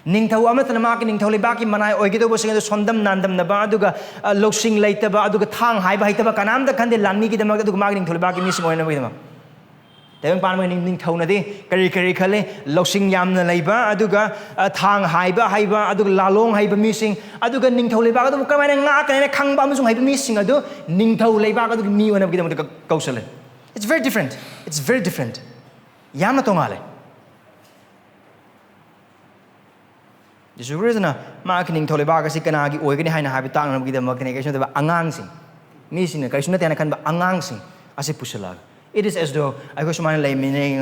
ꯅꯤꯡꯊꯧ ꯑꯃꯠꯇꯅ ꯃꯍꯥꯛꯀꯤ ꯅꯤꯡꯊꯧ ꯂꯩꯕꯥꯛꯀꯤ ꯃꯅꯥꯏ ꯑꯣꯏꯒꯗꯧꯕꯁꯤꯡ ꯑꯗꯨ ꯁꯣꯟꯗꯝ ꯅꯥꯟꯗꯝꯅꯕ, ꯑꯗꯨꯒ, ꯑ, ꯂꯧꯁꯤꯡ ꯂꯩꯇꯕ, ꯑꯗꯨꯒ ꯊꯥꯡ ꯍꯥꯏꯕ ꯍꯩꯇꯕ ꯀꯅꯥꯝꯇ ꯈꯟꯗꯦ ꯂꯥꯟꯃꯤꯒꯤꯗꯃꯛꯇ, ꯑꯗꯨꯒ ꯃꯥꯒꯤ ꯅꯤꯡꯊꯧ ꯂꯩꯕꯥꯛꯀꯤ ꯃꯤꯁꯤꯡ ꯑꯣꯏꯅꯕꯒꯤꯗꯃꯛ꯫ ꯇꯥꯏꯕꯪ ꯄꯥꯟꯕꯒꯤ ꯅꯤꯡ-, ꯅꯤꯡꯊꯧꯅꯗꯤ ꯀꯔꯤ ꯀꯔꯤ ꯈꯜꯂꯤ? ꯂꯧꯁꯤꯡ ꯌꯥꯝꯅ ꯂꯩꯕ, ꯑꯗꯨꯒ, ꯑ, ꯊꯥꯡ ꯍꯥꯏꯕ ꯍꯩꯕ, ꯑꯗꯨꯒ ꯂꯥꯂꯣꯡ ꯍꯩꯕ ꯃꯤꯁꯤꯡ, ꯑꯗꯨꯒ ꯅꯤꯡꯊꯧ ꯂꯩꯕꯥꯛ ꯑꯗꯨꯕꯨ ꯀꯃꯥꯏꯅ ꯉꯥꯛꯀꯅꯤ ꯍꯥꯏꯅ ꯈꯪꯕ ꯑꯃꯁꯨꯡ ꯍꯩꯕ ꯃꯤꯁꯤꯡ ꯑꯗꯨ ꯅꯤꯡꯊꯧ ꯂꯩꯕꯥꯛ ꯑꯗꯨꯒꯤ ꯃꯤ ꯑꯣꯏꯅꯕꯒꯤꯗꯃꯛꯇ ꯀ-, ꯀꯧꯁꯜꯂꯦ꯫ It's very different. It's very different. ꯌꯥꯝꯅ ꯇꯣꯉꯥꯜꯂꯦ꯫ ꯖꯤꯁꯨ ꯈ꯭ꯔꯤꯁꯇꯅ ꯃꯍꯥꯛꯀꯤ ꯅꯤꯡꯊꯧ ꯂꯩꯕꯥꯛ ꯑꯁꯤ ꯀꯅꯥꯒꯤ ꯑꯣꯏꯒꯅꯤ ꯍꯥꯏꯅ ꯍꯥꯏꯕ ꯇꯥꯛꯅꯕꯒꯤꯗꯃꯛꯇꯅꯤ, ꯀꯩꯁꯨ ꯅꯠꯇꯕ ꯑꯉꯥꯡꯁꯤꯡ, ꯃꯤꯁꯤꯡꯅ ꯀꯔꯤꯁꯨ ꯅꯠꯇꯦ ꯍꯥꯏꯅ ꯈꯟꯕ ꯑꯉꯥꯡꯁꯤꯡ ꯑꯁꯤ ꯄꯨꯁꯤꯜꯂꯛꯑꯒ, it is as though ꯑꯩꯈꯣꯏ ꯁꯨꯃꯥꯏꯅ ꯂꯩꯃꯤꯟꯅꯩ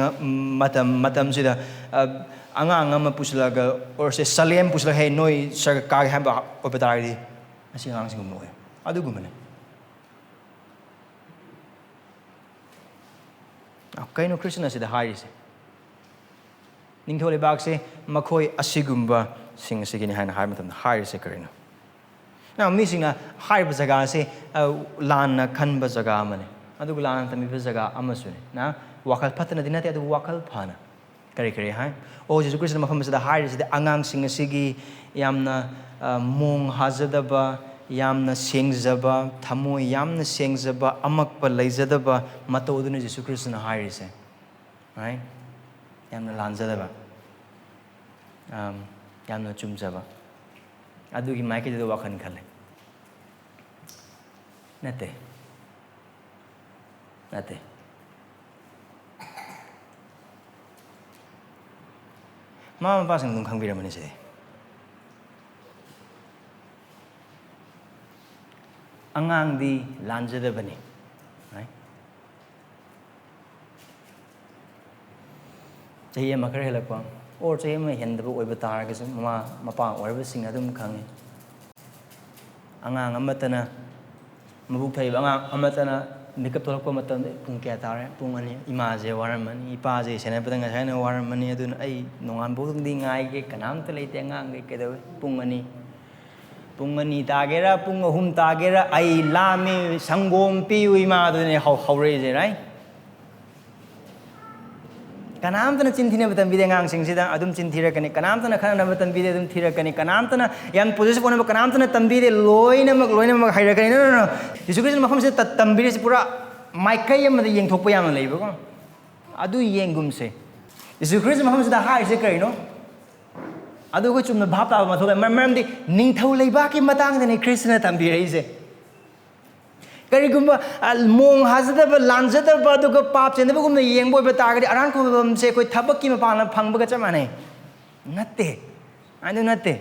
ꯃꯇꯝ, ꯃꯇꯝꯁꯤꯗ, ꯑ, ꯑꯉꯥꯡ ꯑꯃ ꯄꯨꯁꯤꯜꯂꯛꯑꯒ, or say ꯆꯂꯦꯝ ꯄꯨꯁꯤꯜꯂꯒ, "ꯍꯦ, ꯅꯣꯏ ꯁꯔꯒ ꯀꯥꯒꯦ" ꯍꯥꯏꯕ ꯑꯣꯏꯕ ꯇꯥꯔꯒꯗꯤ, ꯑꯁꯤ ꯑꯉꯥꯡꯁꯤꯡꯒꯨꯝꯕ ꯑꯣꯏ꯫ ꯑꯗꯨꯒꯨꯝꯕꯅꯤ꯫ ꯑ, ꯀꯩꯅꯣ ꯈ꯭ꯔꯤꯁꯇꯅ ꯁꯤꯗ ꯍꯥꯏꯔꯤꯁꯦ? ꯅꯤꯡꯊꯧ ꯂꯩꯕꯥꯛꯁꯦ ꯃꯈꯣꯏ ꯑꯁꯤꯒꯨꯝꯕꯁꯤꯡ ꯑꯁꯤꯒꯤꯅꯤ ꯍꯥꯏꯅ ꯍꯥꯏꯕ ꯃꯇꯝꯗ ꯍꯥꯏꯔꯤꯁꯦ ꯀꯔꯤꯅꯣ? ꯅ, ꯃꯤꯁꯤꯡꯅ ꯍꯥꯏꯔꯤꯕ ꯖꯒꯥꯁꯦ, ꯑ, ꯂꯥꯟꯅ ꯈꯟꯕ ꯖꯒꯥ ꯑꯃꯅꯤ, ꯑꯗꯨꯒ ꯂꯥꯟꯅ ꯇꯝꯕꯤꯕ ꯖꯒꯥ ꯑꯃꯁꯨꯅꯤ꯫ ꯅ, ꯋꯥꯈꯜ ꯐꯠꯇꯅꯗꯤ ꯅꯠꯇꯦ, ꯑꯗꯨꯕꯨ ꯋꯥꯈꯜ ꯐꯅ꯫ ꯀꯔꯤ ꯀꯔꯤ ꯍꯥꯏ? ꯑꯣ, ꯖꯤꯁꯨ ꯈ꯭ꯔꯤꯁꯇꯅ ꯃꯐꯝ ꯑꯁꯤꯗ ꯍꯥꯏꯔꯤꯁꯤꯗꯤ ꯑꯉꯥꯡꯁꯤꯡ ꯑꯁꯤꯒꯤ ꯌꯥꯝꯅ, ꯑ, ꯃꯣꯡ ꯍꯥꯖꯗꯕ, ꯌꯥꯝꯅ ꯁꯦꯡꯖꯕ, ꯊꯃꯣꯏ ꯌꯥꯝꯅ ꯁꯦꯡꯖꯕ, ꯑꯃꯛꯄ ꯂꯩꯖꯗꯕ ꯃꯇꯧ ꯑꯗꯨꯅ ꯖꯤꯁꯨ ꯈ꯭ꯔꯤꯁꯇꯅ ꯍꯥꯏꯔꯤꯁꯦ꯫ Right? ꯌꯥꯝꯅ ꯂꯥꯟꯖꯗꯕ, ꯑꯝ, ꯌꯥꯝꯅ ꯆꯨꯝꯖꯕ, ꯑꯗꯨꯒꯤ ꯃꯥꯏꯀꯩꯗꯨꯗ ꯋꯥꯈꯜ ꯈꯜꯂꯦ꯫ ꯅꯠꯇꯦ꯫ ꯅꯠꯇꯦ꯫ ꯃꯃꯥ ꯃꯄꯥꯁꯤꯡ ꯑꯗꯨꯝ ꯈꯪꯕꯤꯔꯝꯃꯅꯤ ꯁꯤꯗꯤ꯫ ꯑꯉꯥꯡꯗꯤ ꯂꯥꯟꯖꯗꯕꯅꯤ꯫ Right? ꯆꯍꯤ ꯑꯃ ꯈꯔ ꯍꯦꯜꯂꯛꯄ, or ꯆꯍꯤ ꯑꯃ ꯍꯦꯟꯗꯕ ꯑꯣꯏꯕ ꯇꯥꯔꯒꯁꯨ, ꯃꯃꯥ ꯃꯄꯥ ꯑꯣꯏꯔꯕꯁꯤꯡꯅ ꯑꯗꯨꯝ ꯈꯪꯉꯤ꯫ ꯑꯉꯥꯡ ꯑꯃꯠꯇꯅ, ꯃꯕꯨꯛ ꯊꯜꯂꯤꯕ ꯑꯉꯥꯡ ꯑꯃꯠꯇꯅ ꯃꯤꯀꯞ ꯊꯣꯛꯂꯛꯄ ꯃꯇꯝꯗ ꯄꯨꯡ ꯀꯌꯥ ꯇꯥꯔꯦ? ꯄꯨꯡ ꯑꯅꯤ꯫ ꯏꯃꯥꯁꯦ ꯋꯥꯔꯝꯃꯅꯤ, ꯏꯄꯥꯁꯦ ꯁꯦꯟꯅꯕꯗ ꯉꯁꯥꯏꯅ ꯋꯥꯔꯝꯃꯅꯤ, ꯑꯗꯨꯅ ꯑꯩ ꯅꯣꯡꯉꯥꯟꯕ ꯐꯥꯎꯗꯤ ꯉꯥꯏꯒꯦ, ꯀꯅꯥꯝꯇ ꯂꯩꯇꯦ, ꯑꯉꯥꯡꯈꯩ ꯀꯩꯗꯧꯋꯦ? ꯄꯨꯡ ꯑꯅꯤ꯫ ꯄꯨꯡ ꯑꯅꯤ ꯇꯥꯒꯦꯔꯥ, ꯄꯨꯡ ꯑꯍꯨꯝ ꯇꯥꯒꯦꯔꯥ, "ꯑꯩ ꯂꯥꯝꯃꯤ, ꯁꯪꯒꯣꯝ ꯄꯤꯌꯨ ꯏꯃꯥ", ꯑꯗꯨꯅꯦ ꯍꯧ-, ꯍꯧꯔꯛꯏꯁꯦ, right? ꯀꯅꯥꯝꯇꯅ ꯆꯤꯟ ꯊꯤꯅꯕ ꯇꯝꯕꯤꯗꯦ ꯑꯉꯥꯡꯁꯤꯡꯁꯤꯗ, ꯑꯗꯨꯝ ꯆꯤꯟ ꯊꯤꯔꯛꯀꯅꯤ, ꯀꯅꯥꯝꯇꯅ ꯈꯠꯅꯅꯕ ꯇꯝꯕꯤꯗꯦ, ꯑꯗꯨꯝ ꯊꯤꯔꯛꯀꯅꯤ, ꯀꯅꯥꯝꯇꯅ ꯌꯥꯝ possessive ꯑꯣꯏꯅꯕ ꯀꯅꯥꯝꯇꯅ ꯇꯝꯕꯤꯗꯦ, ꯂꯣꯏꯅꯃꯛ, ꯂꯣꯏꯅꯃꯛ ꯍꯩꯔꯛꯀꯅꯤ꯫ No, no, no. ꯖꯤꯁꯨ ꯈ꯭ꯔꯤꯁꯇꯅ ꯃꯐꯝꯁꯤꯗ ꯇ-, ꯇꯝꯕꯤꯔꯤꯁꯤ ꯄꯨꯔꯥ ꯃꯥꯏꯀꯩ ꯑꯃꯗ ꯌꯦꯡꯊꯣꯛꯄ ꯌꯥꯝꯅ ꯂꯩꯕꯀꯣ꯫ ꯑꯗꯨ ꯌꯦꯡꯒꯨꯝꯁꯦ꯫ ꯖꯤꯁꯨ ꯈ꯭ꯔꯤꯁꯇ ꯃꯐꯝꯁꯤꯗ ꯍꯥꯏꯔꯤꯁꯦ ꯀꯔꯤꯅꯣ? ꯑꯗꯨ ꯑꯩꯈꯣꯏ ꯆꯨꯝꯅ ꯚꯥꯞ ꯇꯥꯕ ꯃꯊꯧ ꯇꯥꯏ꯫ ꯃꯔꯝ-, ꯃꯔꯝꯗꯤ ꯅꯤꯡꯊꯧ ꯂꯩꯕꯥꯛꯀꯤ ꯃꯇꯥꯡꯗꯅꯤ ꯈ꯭ꯔꯤꯁꯇꯅ ꯇꯝꯕꯤꯔꯛꯏꯁꯦ꯫ ꯀꯔꯤꯒꯨꯝꯕ, ꯑ, ꯃꯣꯡ ꯍꯥꯖꯗꯕ, ꯂꯥꯟꯖꯗꯕ, ꯑꯗꯨꯒ ꯄꯥꯞ ꯆꯦꯟꯗꯕꯒꯨꯝꯅ ꯌꯦꯡꯕ ꯑꯣꯏꯕ ꯇꯥꯔꯒꯗꯤ, ꯑꯔꯥꯟ ꯈꯨꯕꯝꯁꯦ ꯑꯩꯈꯣꯏ ꯊꯕꯛꯀꯤ ꯃꯄꯥꯟꯗ ꯐꯪꯕꯒ ꯆꯞ ꯃꯥꯟꯅꯩ꯫ ꯅꯠꯇꯦ꯫ ꯑꯗꯨ ꯅꯠꯇꯦ꯫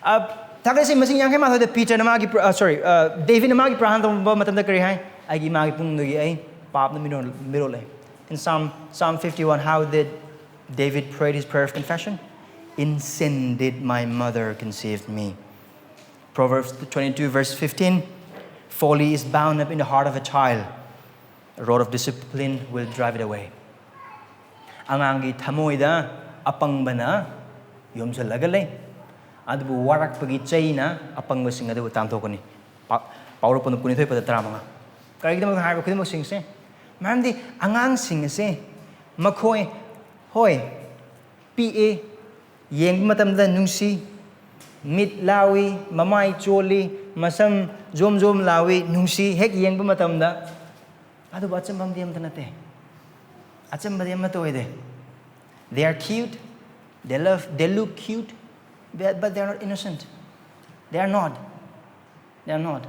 ꯑ, ꯊꯥꯒꯠꯂꯤꯁꯤ ꯃꯁꯤꯡ ꯌꯥꯡꯈꯩ ꯃꯥꯊꯣꯏꯗ ꯄꯤꯇꯔꯅ ꯃꯥꯒꯤ ꯄ꯭ꯔ-, ꯑ, sorry, ꯑ, ꯗꯦꯕꯤꯗꯅ ꯃꯥꯒꯤ ꯄ꯭ꯔꯥꯟ ꯇꯧꯕ ꯃꯇꯝꯗ ꯀꯔꯤ ꯍꯥꯏ? "ꯑꯩꯒꯤ ꯏꯃꯥꯒꯤ ꯄꯨꯡꯗꯒꯤ ꯑꯩ ꯄꯥꯞꯅ ꯃꯤꯔꯣꯜ-, ꯃꯤꯔꯣꯜꯂꯦ." In Psalm, Psalm fifty-one, how did David prayed his prayer of confession? "In sin did my mother conceive me." Proverbs twenty-two verse fifteen, "Folly is bound up in the heart of a child. A rod of discipline will drive it away." ꯑꯉꯥꯡꯒꯤ ꯊꯃꯣꯏꯗ ꯑꯄꯪꯕꯅ ꯌꯣꯝꯁꯤꯜꯂꯒ ꯂꯩ, ꯑꯗꯨꯕꯨ ꯋꯥꯔꯛꯄꯒꯤ ꯆꯩꯅ ꯑꯄꯪꯕꯁꯤꯡ ꯑꯗꯨꯕꯨ ꯇꯥꯟꯊꯣꯛꯀꯅꯤ꯫ ꯄꯥ-, ꯄꯥꯎꯔꯧ ꯄꯨꯝꯅ ꯀꯨꯟꯅꯤꯊꯣꯏ ꯄꯗ ꯇꯔꯥꯃꯉꯥ꯫ ꯀꯔꯤꯒꯤꯗꯃꯛꯇ ꯍꯥꯏꯔꯤꯕ ꯈꯨꯗꯤꯡꯃꯛꯁꯤꯡꯁꯦ? ꯃꯔꯝꯗꯤ ꯑꯉꯥꯡꯁꯤꯡ ꯑꯁꯦ ꯃꯈꯣꯏ, ꯍꯣꯏ, ꯄꯤꯛꯑꯦ, ꯌꯦꯡꯕ ꯃꯇꯝꯗ ꯅꯨꯡꯁꯤ, ꯃꯤꯠ ꯂꯥꯎꯏ, ꯃꯃꯥꯏ ꯆꯣꯜꯂꯤ, ꯃꯁꯝ ꯖꯣꯝ ꯖꯣꯝ ꯂꯥꯎꯏ, ꯅꯨꯡꯁꯤ, ꯍꯦꯛ ꯌꯦꯡꯕ ꯃꯇꯝꯗ꯫ ꯑꯗꯨꯕꯨ ꯑꯆꯝꯕ ꯑꯃꯗꯤ ꯑꯃꯠꯇ ꯅꯠꯇꯦ꯫ ꯑꯆꯝꯕꯗꯤ ꯑꯃꯠꯇ ꯑꯣꯏꯗꯦ꯫ They are cute, they love, they look cute, but, but they are not innocent. They are not. They are not.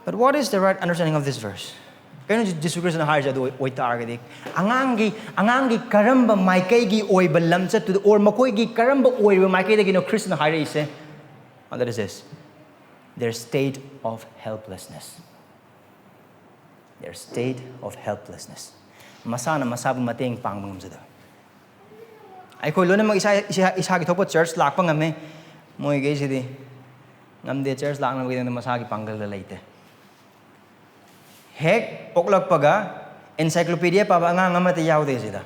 But what is the right understanding of this verse? ꯀꯩꯅꯣ ꯖꯤꯁꯨ ꯈ꯭ꯔꯤꯁꯇꯅ ꯍꯥꯏꯔꯤꯁꯦ? ꯑꯗꯨ ꯑꯣꯏ-, ꯑꯣꯏꯇꯥꯔꯒꯗꯤ, ꯑꯉꯥꯡꯒꯤ, ꯑꯉꯥꯡꯒꯤ ꯀꯔꯝꯕ ꯃꯥꯏꯀꯩꯒꯤ ꯑꯣꯏꯕ ꯂꯝꯆꯠꯇꯨꯗ, or ꯃꯈꯣꯏꯒꯤ ꯀꯔꯝꯕ ꯑꯣꯏꯕ ꯃꯥꯏꯀꯩꯗꯒꯤꯅꯣ ꯈ꯭ꯔꯤꯁꯇꯅ ꯍꯥꯏꯔꯛꯏꯁꯦ? What is this? Their state of helplessness. Their state of helplessness. ꯃꯁꯥꯅ ꯃꯁꯥꯕꯨ ꯃꯇꯦꯡ ꯄꯥꯡꯕ ꯉꯝꯖꯗꯕ꯫ ꯑꯩꯈꯣꯏ ꯂꯣꯏꯅꯃꯛ ꯏꯁꯥ, ꯏꯁꯥ, ꯏꯁꯥꯒꯤ ꯊꯣꯛꯄ ꯆꯔꯆ ꯂꯥꯛꯄ ꯉꯝꯃꯦ꯫ ꯃꯣꯏꯈꯩꯁꯤꯗꯤ ꯉꯝꯗꯦ, ꯆꯔꯆ ꯂꯥꯛꯅꯕꯒꯤꯗꯃꯛꯇ ꯃꯁꯥꯒꯤ ꯄꯥꯡꯒꯜꯒ ꯂꯩꯇꯦ꯫ ꯍꯦꯛ ꯄꯣꯛꯂꯛꯄꯒ encyclopedia ꯄꯥꯕ ꯑꯉꯥꯡ ꯑꯃꯠꯇ ꯌꯥꯎꯗꯦ ꯁꯤꯗ꯫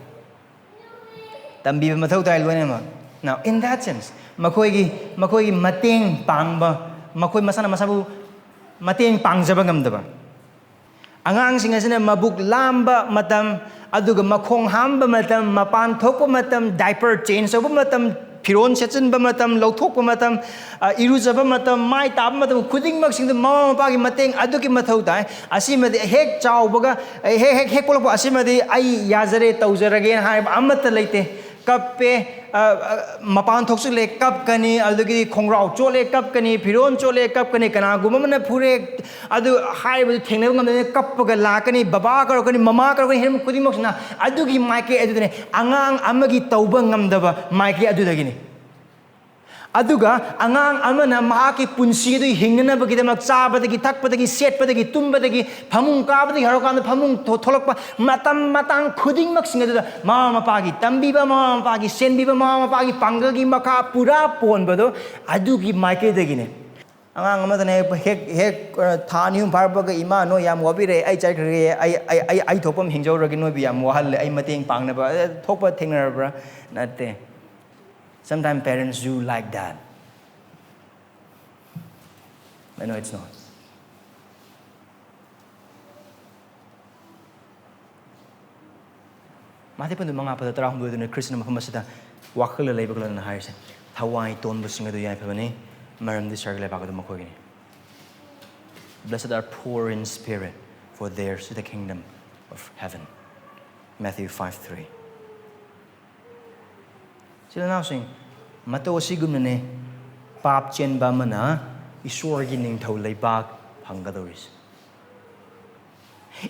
ꯇꯝꯕꯤꯕ ꯃꯊꯧ ꯇꯥꯏ ꯂꯣꯏꯅꯃꯛ꯫ Now, in that sense, ꯃꯈꯣꯏꯒꯤ, ꯃꯈꯣꯏꯒꯤ ꯃꯇꯦꯡ ꯄꯥꯡꯕ, ꯃꯈꯣꯏ ꯃꯁꯥꯅ ꯃꯁꯥꯕꯨ ꯃꯇꯦꯡ ꯄꯥꯡꯖꯕ ꯉꯝꯗꯕ꯫ ꯑꯉꯥꯡꯁꯤꯡ ꯑꯁꯤꯅ ꯃꯕꯨꯛ ꯂꯥꯝꯕ ꯃꯇꯝ, ꯑꯗꯨꯒ ꯃꯈꯣꯡ ꯍꯥꯝꯕ ꯃꯇꯝ, ꯃꯄꯥꯟ ꯊꯣꯛꯄ ꯃꯇꯝ, diaper change ꯇꯧꯕ ꯃꯇꯝ, ꯐꯤꯔꯣꯜ ꯁꯦꯠꯆꯤꯟꯕ ꯃꯇꯝ, ꯂꯧꯊꯣꯛꯄ ꯃꯇꯝ, ꯑ, ꯏꯔꯨꯖꯕ ꯃꯇꯝ, ꯃꯥꯏ ꯇꯥꯕ ꯃꯇꯝ ꯈꯨꯗꯤꯡꯃꯛꯁꯤꯡꯗ ꯃꯃꯥ ꯃꯄꯥꯒꯤ ꯃꯇꯦꯡ ꯑꯗꯨꯛꯀꯤ ꯃꯊꯧ ꯇꯥꯏ꯫ ꯑꯁꯤꯃꯗꯤ ꯍꯦꯛ ꯆꯥꯎꯕꯒ, ꯍꯦꯛ, ꯍꯦꯛ, ꯍꯦꯛ ꯄꯣꯛꯂꯛꯄ ꯑꯁꯤꯃꯗꯤ "ꯑꯩ ꯌꯥꯖꯔꯦ, ꯇꯧꯖꯔꯒꯦꯅ" ꯍꯥꯏꯕ ꯑꯃꯠꯇ ꯂꯩꯇꯦ꯫ ꯀꯞꯄꯦ, ꯑ, ꯑ, ꯃꯄꯥꯟ ꯊꯣꯛꯆꯤꯜꯂꯦ, ꯀꯞꯀꯅꯤ, ꯑꯗꯨꯗꯒꯤꯗꯤ ꯈꯣꯡꯒ꯭ꯔꯥꯎ ꯆꯣꯠꯂꯦ, ꯀꯞꯀꯅꯤ, ꯐꯤꯔꯣꯜ ꯆꯣꯠꯂꯦ, ꯀꯞꯀꯅꯤ, ꯀꯅꯥꯒꯨꯝꯕ ꯑꯃꯅ ꯐꯨꯔꯦ, ꯑꯗꯨ ꯍꯥꯏꯔꯤꯕꯗꯨ ꯊꯦꯡꯅꯕ ꯉꯝꯗꯅ ꯀꯞꯄꯒ ꯂꯥꯛꯀꯅꯤ, ꯕꯕꯥ ꯀꯧꯔꯛꯀꯅꯤ, ꯃꯃꯥ ꯀꯧꯔꯛꯀꯅꯤ, ꯍꯤꯔꯝ ꯈꯨꯗꯤꯡꯃꯛꯁꯤꯅ ꯑꯗꯨꯒꯤ ꯃꯥꯏꯀꯩ ꯑꯗꯨꯗꯅꯦ꯫ ꯑꯉꯥꯡ ꯑꯃꯒꯤ ꯇꯧꯕ ꯉꯝꯗꯕ ꯃꯥꯏꯀꯩ ꯑꯗꯨꯗꯒꯤꯅꯤ꯫ ꯑꯗꯨꯒ ꯑꯉꯥꯡ ꯑꯃꯅ ꯃꯍꯥꯛꯀꯤ ꯄꯨꯟꯁꯤ ꯑꯗꯨ ꯍꯤꯡꯅꯅꯕꯒꯤꯗꯃꯛ ꯆꯥꯕꯗꯒꯤ, ꯊꯛꯄꯗꯒꯤ, ꯁꯦꯠꯄꯗꯒꯤ, ꯇꯨꯝꯕꯗꯒꯤ, ꯐꯃꯨꯡ ꯀꯥꯕꯗꯒꯤ ꯍꯧꯔꯀꯥꯟꯗ ꯐꯃꯨꯡ ꯊꯣ-, ꯊꯣꯛꯂꯛꯄ ꯃꯇꯝ ꯃꯇꯥꯡ ꯈꯨꯗꯤꯡꯃꯛꯁꯤꯡ ꯑꯗꯨꯗ ꯃꯃꯥ ꯃꯄꯥꯒꯤ ꯇꯝꯕꯤꯕ, ꯃꯃꯥ ꯃꯄꯥꯒꯤ ꯁꯦꯟꯕꯤꯕ, ꯃꯃꯥ ꯃꯄꯥꯒꯤ ꯄꯥꯡꯒꯜꯒꯤ ꯃꯈꯥ ꯄꯨꯔꯥ ꯄꯣꯟꯕꯗꯣ ꯑꯗꯨꯒꯤ ꯃꯥꯏꯀꯩꯗꯒꯤꯅꯦ꯫ ꯑꯉꯥꯡ ꯑꯃꯗꯅ ꯍꯦꯛ, ꯍꯦꯛ, ꯍꯦꯛ, ꯑ, ꯊꯥ ꯑꯅꯤ ꯑꯍꯨꯝ ꯐꯥꯔꯛꯄꯒ, "ꯏꯃꯥ, ꯅꯣꯏ ꯌꯥꯝ ꯋꯥꯕꯤꯔꯦ, ꯑꯩ ꯆꯠꯈ꯭ꯔꯒꯦ, ꯑꯩ, ꯑꯩ, ꯑꯩ, ꯑꯩ ꯊꯣꯛꯄ ꯑꯃ ꯍꯤꯡꯖꯧꯔꯒꯦ, ꯅꯣꯏꯕꯨ ꯌꯥꯝ ꯋꯥꯍꯜꯂꯦ, ꯑꯩ ꯃꯇꯦꯡ ꯄꯥꯡꯅꯕ", ꯑ, ꯊꯣꯛꯄ ꯊꯦꯡꯅꯔꯕ꯭ꯔꯥ? ꯅꯠꯇꯦ꯫ Sometimes parents do like that. But no, it's not. ꯃꯥꯊꯦ ꯄꯟꯗꯨ ꯃꯉꯥ ꯄꯗ ꯇꯔꯥꯍꯨꯝꯗꯣꯏꯗꯨꯅ ꯈ꯭ꯔꯤꯁꯇꯅ ꯃꯐꯝ ꯑꯁꯤꯗ ꯋꯥꯈꯜꯗ ꯂꯩꯕꯒ ꯂꯣꯏꯅꯅ ꯍꯥꯏꯔꯤꯁꯦ, "ꯊꯋꯥꯏ ꯇꯣꯟꯕꯁꯤꯡ ꯑꯗꯨ ꯌꯥꯏꯐꯕꯅꯤ, ꯃꯔꯝꯗꯤ ꯁꯔꯒ ꯂꯩꯕꯥꯛ ꯑꯗꯨ ꯃꯈꯣꯏꯒꯤꯅꯤ." "Blessed are poor in spirit, for theirs is the kingdom of heaven." Matthew five three. ꯏꯆꯤꯜ ꯏꯅꯥꯎꯁꯤꯡ, ꯃꯇꯧ ꯑꯁꯤꯒꯨꯝꯅꯅꯦ ꯄꯥꯞ ꯆꯦꯟꯕ ꯑꯃꯅ ꯏꯁꯣꯔꯒꯤ ꯅꯤꯡꯊꯧ ꯂꯩꯕꯥꯛ ꯐꯪꯒꯗꯧꯔꯤꯁꯦ꯫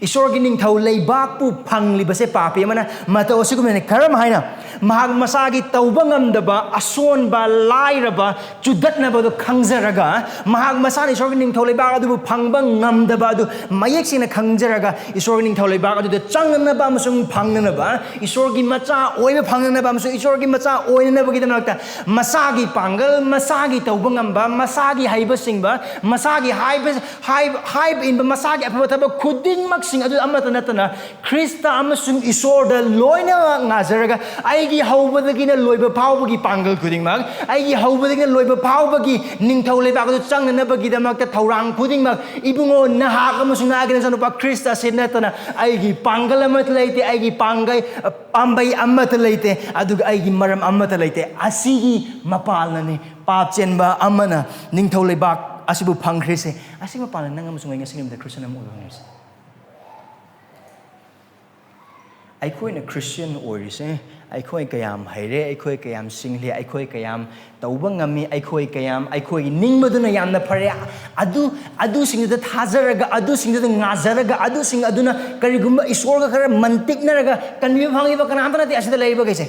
ꯏꯁꯣꯔꯒꯤ ꯅꯤꯡꯊꯧ ꯂꯩꯕꯥꯛꯄꯨ ꯐꯪꯂꯤꯕꯁꯦ ꯄꯥꯄꯤ ꯑꯃꯅ ꯃꯇꯧ ꯑꯁꯤꯒꯨꯝꯅꯅꯤ꯫ ꯀꯔꯝ ꯍꯥꯏꯅ? ꯃꯍꯥꯛ ꯃꯁꯥꯒꯤ ꯇꯧꯕ ꯉꯝꯗꯕ, ꯑꯁꯣꯟꯕ, ꯂꯥꯏꯔꯕ, ꯆꯨꯗꯠꯅꯕꯗꯨ ꯈꯪꯖꯔꯒ, ꯃꯍꯥꯛ ꯃꯁꯥꯅ ꯏꯁꯣꯔꯒꯤ ꯅꯤꯡꯊꯧ ꯂꯩꯕꯥꯛ ꯑꯗꯨꯕꯨ ꯐꯪꯕ ꯉꯝꯗꯕ ꯑꯗꯨ ꯃꯌꯦꯛ ꯁꯦꯡꯅ ꯈꯪꯖꯔꯒ, ꯏꯁꯣꯔꯒꯤ ꯅꯤꯡꯊꯧ ꯂꯩꯕꯥꯛ ꯑꯗꯨꯗ ꯆꯪꯅꯅꯕ ꯑꯃꯁꯨꯡ ꯐꯪꯅꯅꯕ, ꯏꯁꯣꯔꯒꯤ ꯃꯆꯥ ꯑꯣꯏꯕ ꯐꯪꯅꯅꯕ ꯑꯃꯁꯨꯡ ꯏꯁꯣꯔꯒꯤ ꯃꯆꯥ ꯑꯣꯏꯅꯅꯕꯒꯤꯗꯃꯛꯇ ꯃꯁꯥꯒꯤ ꯄꯥꯡꯒꯜ, ꯃꯁꯥꯒꯤ ꯇꯧꯕ ꯉꯝꯕ, ꯃꯁꯥꯒꯤ ꯍꯩꯕꯁꯤꯡꯕ, ꯃꯁꯥꯒꯤ ꯍꯥꯏꯕ, ꯍꯥꯏꯕ, ꯍꯥꯏꯕ ꯏꯟꯕ, ꯃꯁꯥꯒꯤ ꯑꯐꯕ ꯊꯕꯛ ꯈꯨꯗꯤꯡꯃꯛꯁꯤꯡ ꯑꯗꯨ ꯑꯃꯠꯇ ꯅꯠꯇꯅ, ꯈ꯭ꯔꯤꯁꯇ ꯑꯃꯁꯨꯡ ꯏꯁꯣꯔꯗ ꯂꯣꯏꯅꯃꯛ ꯉꯥꯖꯔꯒ, ꯑꯩꯒꯤ ꯍꯧꯕꯗꯒꯤꯅ ꯂꯣꯏꯕ ꯐꯥꯎꯕꯒꯤ ꯄꯥꯡꯒꯜ ꯈꯨꯗꯤꯡꯃꯛ, ꯑꯩꯒꯤ ꯍꯧꯕꯗꯒꯤꯅ ꯂꯣꯏꯕ ꯐꯥꯎꯕꯒꯤ ꯅꯤꯡꯊꯧ ꯂꯩꯕꯥꯛ ꯑꯗꯨ ꯆꯪꯅꯅꯕꯒꯤꯗꯃꯛꯇ ꯊꯧꯔꯥꯡ ꯈꯨꯗꯤꯡꯃꯛ, ꯏꯕꯨꯡꯉꯣ, ꯅꯍꯥꯛ ꯑꯃꯁꯨꯡ ꯅꯍꯥꯛꯀꯤ ꯅꯆꯥꯅꯨꯄꯥ ꯈ꯭ꯔꯤꯁꯇ ꯑꯁꯤ ꯅꯠꯇꯅ ꯑꯩꯒꯤ ꯄꯥꯡꯒꯜ ꯑꯃꯠꯇ ꯂꯩꯇꯦ, ꯑꯩꯒꯤ ꯄꯥꯡꯒꯩ, ꯄꯥꯝꯕꯩ ꯑꯃꯠꯇ ꯂꯩꯇꯦ, ꯑꯗꯨꯒ ꯑꯩꯒꯤ ꯃꯔꯝ ꯑꯃꯠꯇ ꯂꯩꯇꯦ꯫ ꯑꯁꯤꯒꯤ ꯃꯄꯥꯜꯅꯅꯤ ꯄꯥꯞ ꯆꯦꯟꯕ ꯑꯃꯅ ꯅꯤꯡꯊꯧ ꯂꯩꯕꯥꯛ ꯑꯁꯤꯕꯨ ꯐꯪꯈ꯭ꯔꯤꯁꯦ꯫ ꯑꯁꯤ ꯃꯄꯥꯜꯅ ꯅꯪ ꯑꯃꯁꯨꯡ ꯑꯩ ꯉꯁꯤ ꯅꯨꯃꯤꯠꯇ ꯈ꯭ꯔꯤꯁꯇꯤꯌꯥꯟ ꯑꯃ ꯑꯣꯏꯕ ꯐꯪꯉꯤꯁꯦ꯫ ꯑꯩꯈꯣꯏꯅ ꯈ꯭ꯔꯤꯁꯇꯤꯌꯥꯟ ꯑꯣꯏꯔꯤꯁꯦ, ꯑꯩꯈꯣꯏ ꯀꯌꯥꯝ ꯍꯩꯔꯦ, ꯑꯩꯈꯣꯏ ꯀꯌꯥꯝ ꯁꯤꯡꯂꯦ, ꯑꯩꯈꯣꯏ ꯀꯌꯥꯝ ꯇꯧꯕ ꯉꯝꯃꯤ, ꯑꯩꯈꯣꯏ ꯀꯌꯥꯝ, ꯑꯩꯈꯣꯏꯒꯤ ꯅꯤꯡꯕꯗꯨꯅ ꯌꯥꯝꯅ ꯐꯔꯦ, ꯑꯗꯨ, ꯑꯗꯨꯁꯤꯡꯗꯨꯗ ꯊꯥꯖꯔꯒ, ꯑꯗꯨꯁꯤꯡꯗꯨꯗ ꯉꯥꯖꯔꯒ, ꯑꯗꯨꯁꯤꯡ ꯑꯗꯨꯅ ꯀꯔꯤꯒꯨꯝꯕ ꯏꯁꯣꯔꯒ ꯈꯔ ꯃꯟꯇꯤꯛꯅꯔꯒ ꯀꯟꯕꯤꯕ ꯐꯪꯉꯤꯕ ꯀꯅꯥꯝꯇ ꯅꯠꯇꯦ ꯑꯁꯤꯗ ꯂꯩꯔꯤꯕꯈꯩꯁꯦ꯫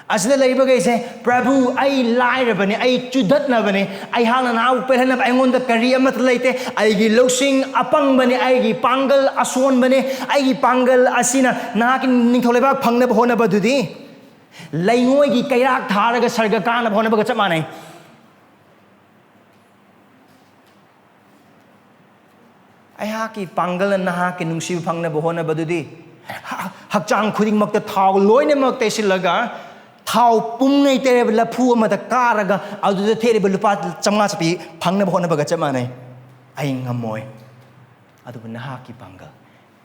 ꯑꯁꯤꯗ ꯂꯩꯔꯤꯕꯈꯩꯁꯦ, "ꯄ꯭ꯔꯚꯨ, ꯑꯩ ꯂꯥꯏꯔꯕꯅꯦ, ꯑꯩ ꯆꯨꯗꯠꯅꯕꯅꯦ, ꯑꯩꯍꯥꯛꯅ ꯅꯍꯥꯛꯄꯨ ꯄꯦꯜꯍꯟꯅꯕ ꯑꯩꯉꯣꯟꯗ ꯀꯔꯤ ꯑꯃꯠꯇ ꯂꯩꯇꯦ, ꯑꯩꯒꯤ ꯂꯧꯁꯤꯡ ꯑꯄꯪꯕꯅꯦ, ꯑꯩꯒꯤ ꯄꯥꯡꯒꯜ ꯑꯁꯣꯟꯕꯅꯦ, ꯑꯩꯒꯤ ꯄꯥꯡꯒꯜ ꯑꯁꯤꯅ ꯅꯍꯥꯛꯀꯤ ꯅꯤꯡꯊꯧ ꯂꯩꯕꯥꯛ ꯐꯪꯅꯕ ꯍꯣꯠꯅꯕꯗꯨꯗꯤ ꯂꯩꯉꯣꯏꯒꯤ ꯀꯩꯔꯥꯛ ꯊꯥꯔꯒ ꯁꯔꯒ ꯀꯥꯅꯕ ꯍꯣꯠꯅꯕꯒ ꯆꯞ ꯃꯥꯟꯅꯩ꯫ ꯑꯩꯍꯥꯛꯀꯤ ꯄꯥꯡꯒꯜꯅ ꯅꯍꯥꯛꯀꯤ ꯅꯨꯡꯁꯤꯕ ꯐꯪꯅꯕ ꯍꯣꯠꯅꯕꯗꯨꯗꯤ ꯍ-, ꯍꯛꯆꯥꯡ ꯈꯨꯗꯤꯡꯃꯛꯇ ꯊꯥꯎ ꯂꯣꯏꯅꯃꯛ ꯇꯩꯁꯤꯜꯂꯒ, ꯊꯥꯎ ꯄꯨꯝꯉꯩ ꯇꯩꯔꯕ ꯂꯐꯨ ꯑꯃꯗ ꯀꯥꯔꯒ ꯑꯗꯨꯗ ꯊꯦꯠꯂꯤꯕ ꯂꯨꯄꯥ ꯆꯥꯝꯃꯉꯥ ꯆꯞꯄꯤ ꯐꯪꯅꯕ ꯍꯣꯠꯅꯕꯒ ꯆꯞ ꯃꯥꯟꯅꯩ꯫ ꯑꯩ ꯉꯝꯃꯣꯏ꯫ ꯑꯗꯨꯕꯨ ꯅꯍꯥꯛꯀꯤ ꯄꯥꯡꯒꯜ,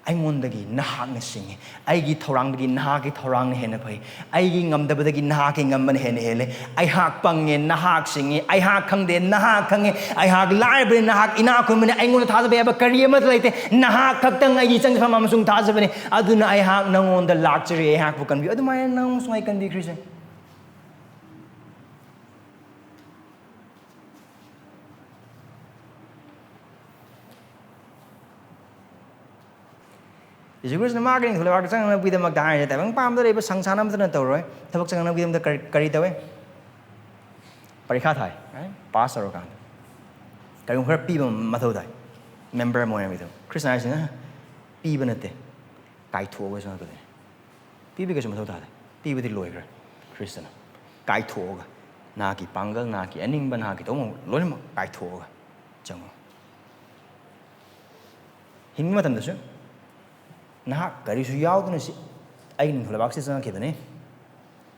ꯑꯩꯉꯣꯟꯗꯒꯤ ꯅꯍꯥꯛꯅ ꯁꯤꯡꯉꯤ꯫ ꯑꯩꯒꯤ ꯊꯧꯔꯥꯡꯗꯒꯤ ꯅꯍꯥꯛꯀꯤ ꯊꯧꯔꯥꯡꯅ ꯍꯦꯟꯅ ꯐꯩ꯫ ꯑꯩꯒꯤ ꯉꯝꯗꯕꯗꯒꯤ ꯅꯍꯥꯛꯀꯤ ꯉꯝꯕꯅ ꯍꯦꯟꯅ ꯍꯦꯜꯂꯦ꯫ ꯑꯩꯍꯥꯛ ꯄꯪꯉꯦ, ꯅꯍꯥꯛ ꯁꯤꯡꯉꯤ꯫ ꯑꯩꯍꯥꯛ ꯈꯪꯗꯦ, ꯅꯍꯥꯛ ꯈꯪꯉꯦ꯫ ꯑꯩꯍꯥꯛ ꯂꯥꯏꯔꯕꯅꯤ, ꯅꯍꯥꯛ ꯏꯅꯥꯛ ꯈꯨꯟꯕꯅꯤ꯫ ꯑꯩꯉꯣꯟꯗ ꯊꯥꯖꯕ ꯌꯥꯕ ꯀꯔꯤ ꯑꯃꯠꯇ ꯂꯩꯇꯦ꯫ ꯅꯍꯥꯛ ꯈꯛꯇꯪ ꯑꯩꯒꯤ ꯆꯪꯖꯐꯝ ꯑꯃꯁꯨꯡ ꯊꯥꯖꯕꯅꯤ꯫ ꯑꯗꯨꯅ ꯑꯩꯍꯥꯛ ꯅꯉꯣꯟꯗ ꯂꯥꯛꯆꯔꯤ, ꯑꯩꯍꯥꯛꯄꯨ ꯀꯟꯕꯤꯌꯨ꯫ ꯑꯗꯨꯃꯥꯏꯅ ꯅꯪꯁꯨ ꯑꯩ ꯀꯟꯕꯤꯈ꯭ꯔꯤꯁꯦ꯫ ꯖꯤꯁꯨ ꯈ꯭ꯔꯤꯁꯇꯅ ꯃꯥꯒꯤ ꯅꯤꯡꯊꯧ ꯂꯩꯕꯥꯛꯇ ꯆꯪꯅꯕꯒꯤꯗꯃꯛꯇ ꯍꯥꯏꯔꯤꯁꯦ, ꯇꯥꯏꯕꯪ ꯄꯥꯝꯗ ꯂꯩꯕ ꯁꯪꯁꯥꯔ ꯑꯃꯠꯇꯅ ꯇꯧꯔꯣꯏ꯫ ꯊꯕꯛ ꯆꯪꯅꯕꯒꯤꯗꯃꯛꯇ ꯀꯔꯤ, ꯀꯔꯤ ꯇꯧꯋꯦ? ꯄꯔꯤꯈꯥ ꯊꯥꯏ, ꯄꯥꯁ ꯇꯧꯔꯀꯥꯟꯗ ꯀꯔꯤꯒꯨꯝꯕ ꯈꯔ ꯄꯤꯕ ꯃꯊꯧ ꯇꯥꯏ꯫ ꯃꯦꯝꯕꯔ ꯑꯃ ꯑꯣꯏꯔꯝꯃꯤꯗꯣ ꯈ꯭ꯔꯤꯁꯇ ꯍꯥꯏꯁꯤꯅ ꯄꯤꯕ ꯅꯠꯇꯦ, ꯀꯥꯏꯊꯣꯛꯑꯒ ꯆꯪꯉꯛꯀꯗꯣꯏꯅꯦ꯫ ꯄꯤꯕꯒꯤ ꯀꯩꯁꯨ ꯃꯊꯧ ꯇꯥꯗꯦ, ꯄꯤꯕꯗꯤ ꯂꯣꯏꯈ꯭ꯔꯦ꯫ ꯈ꯭ꯔꯤꯁꯇꯅ ꯀꯥꯏꯊꯣꯛꯑꯒ, ꯅꯍꯥꯛꯀꯤ ꯄꯥꯡꯒꯜ, ꯅꯍꯥꯛꯀꯤ ꯑꯅꯤꯡꯕ, ꯅꯍꯥꯛꯀꯤ ꯇꯧꯕ ꯂꯣꯏꯅꯃꯛ ꯀꯥꯏꯊꯣꯛꯑꯒ ꯆꯪꯉꯨ꯫ ꯍꯤꯡꯕ ꯃꯇꯝꯗꯁꯨ ꯅꯍꯥꯛ ꯀꯔꯤꯁꯨ ꯌꯥꯎꯗꯅ ꯁꯤ, ꯑꯩꯒꯤ ꯅꯤꯡꯊꯧ ꯂꯩꯕꯥꯛꯁꯤꯗ ꯆꯪꯉꯛꯈꯤꯕꯅꯤ꯫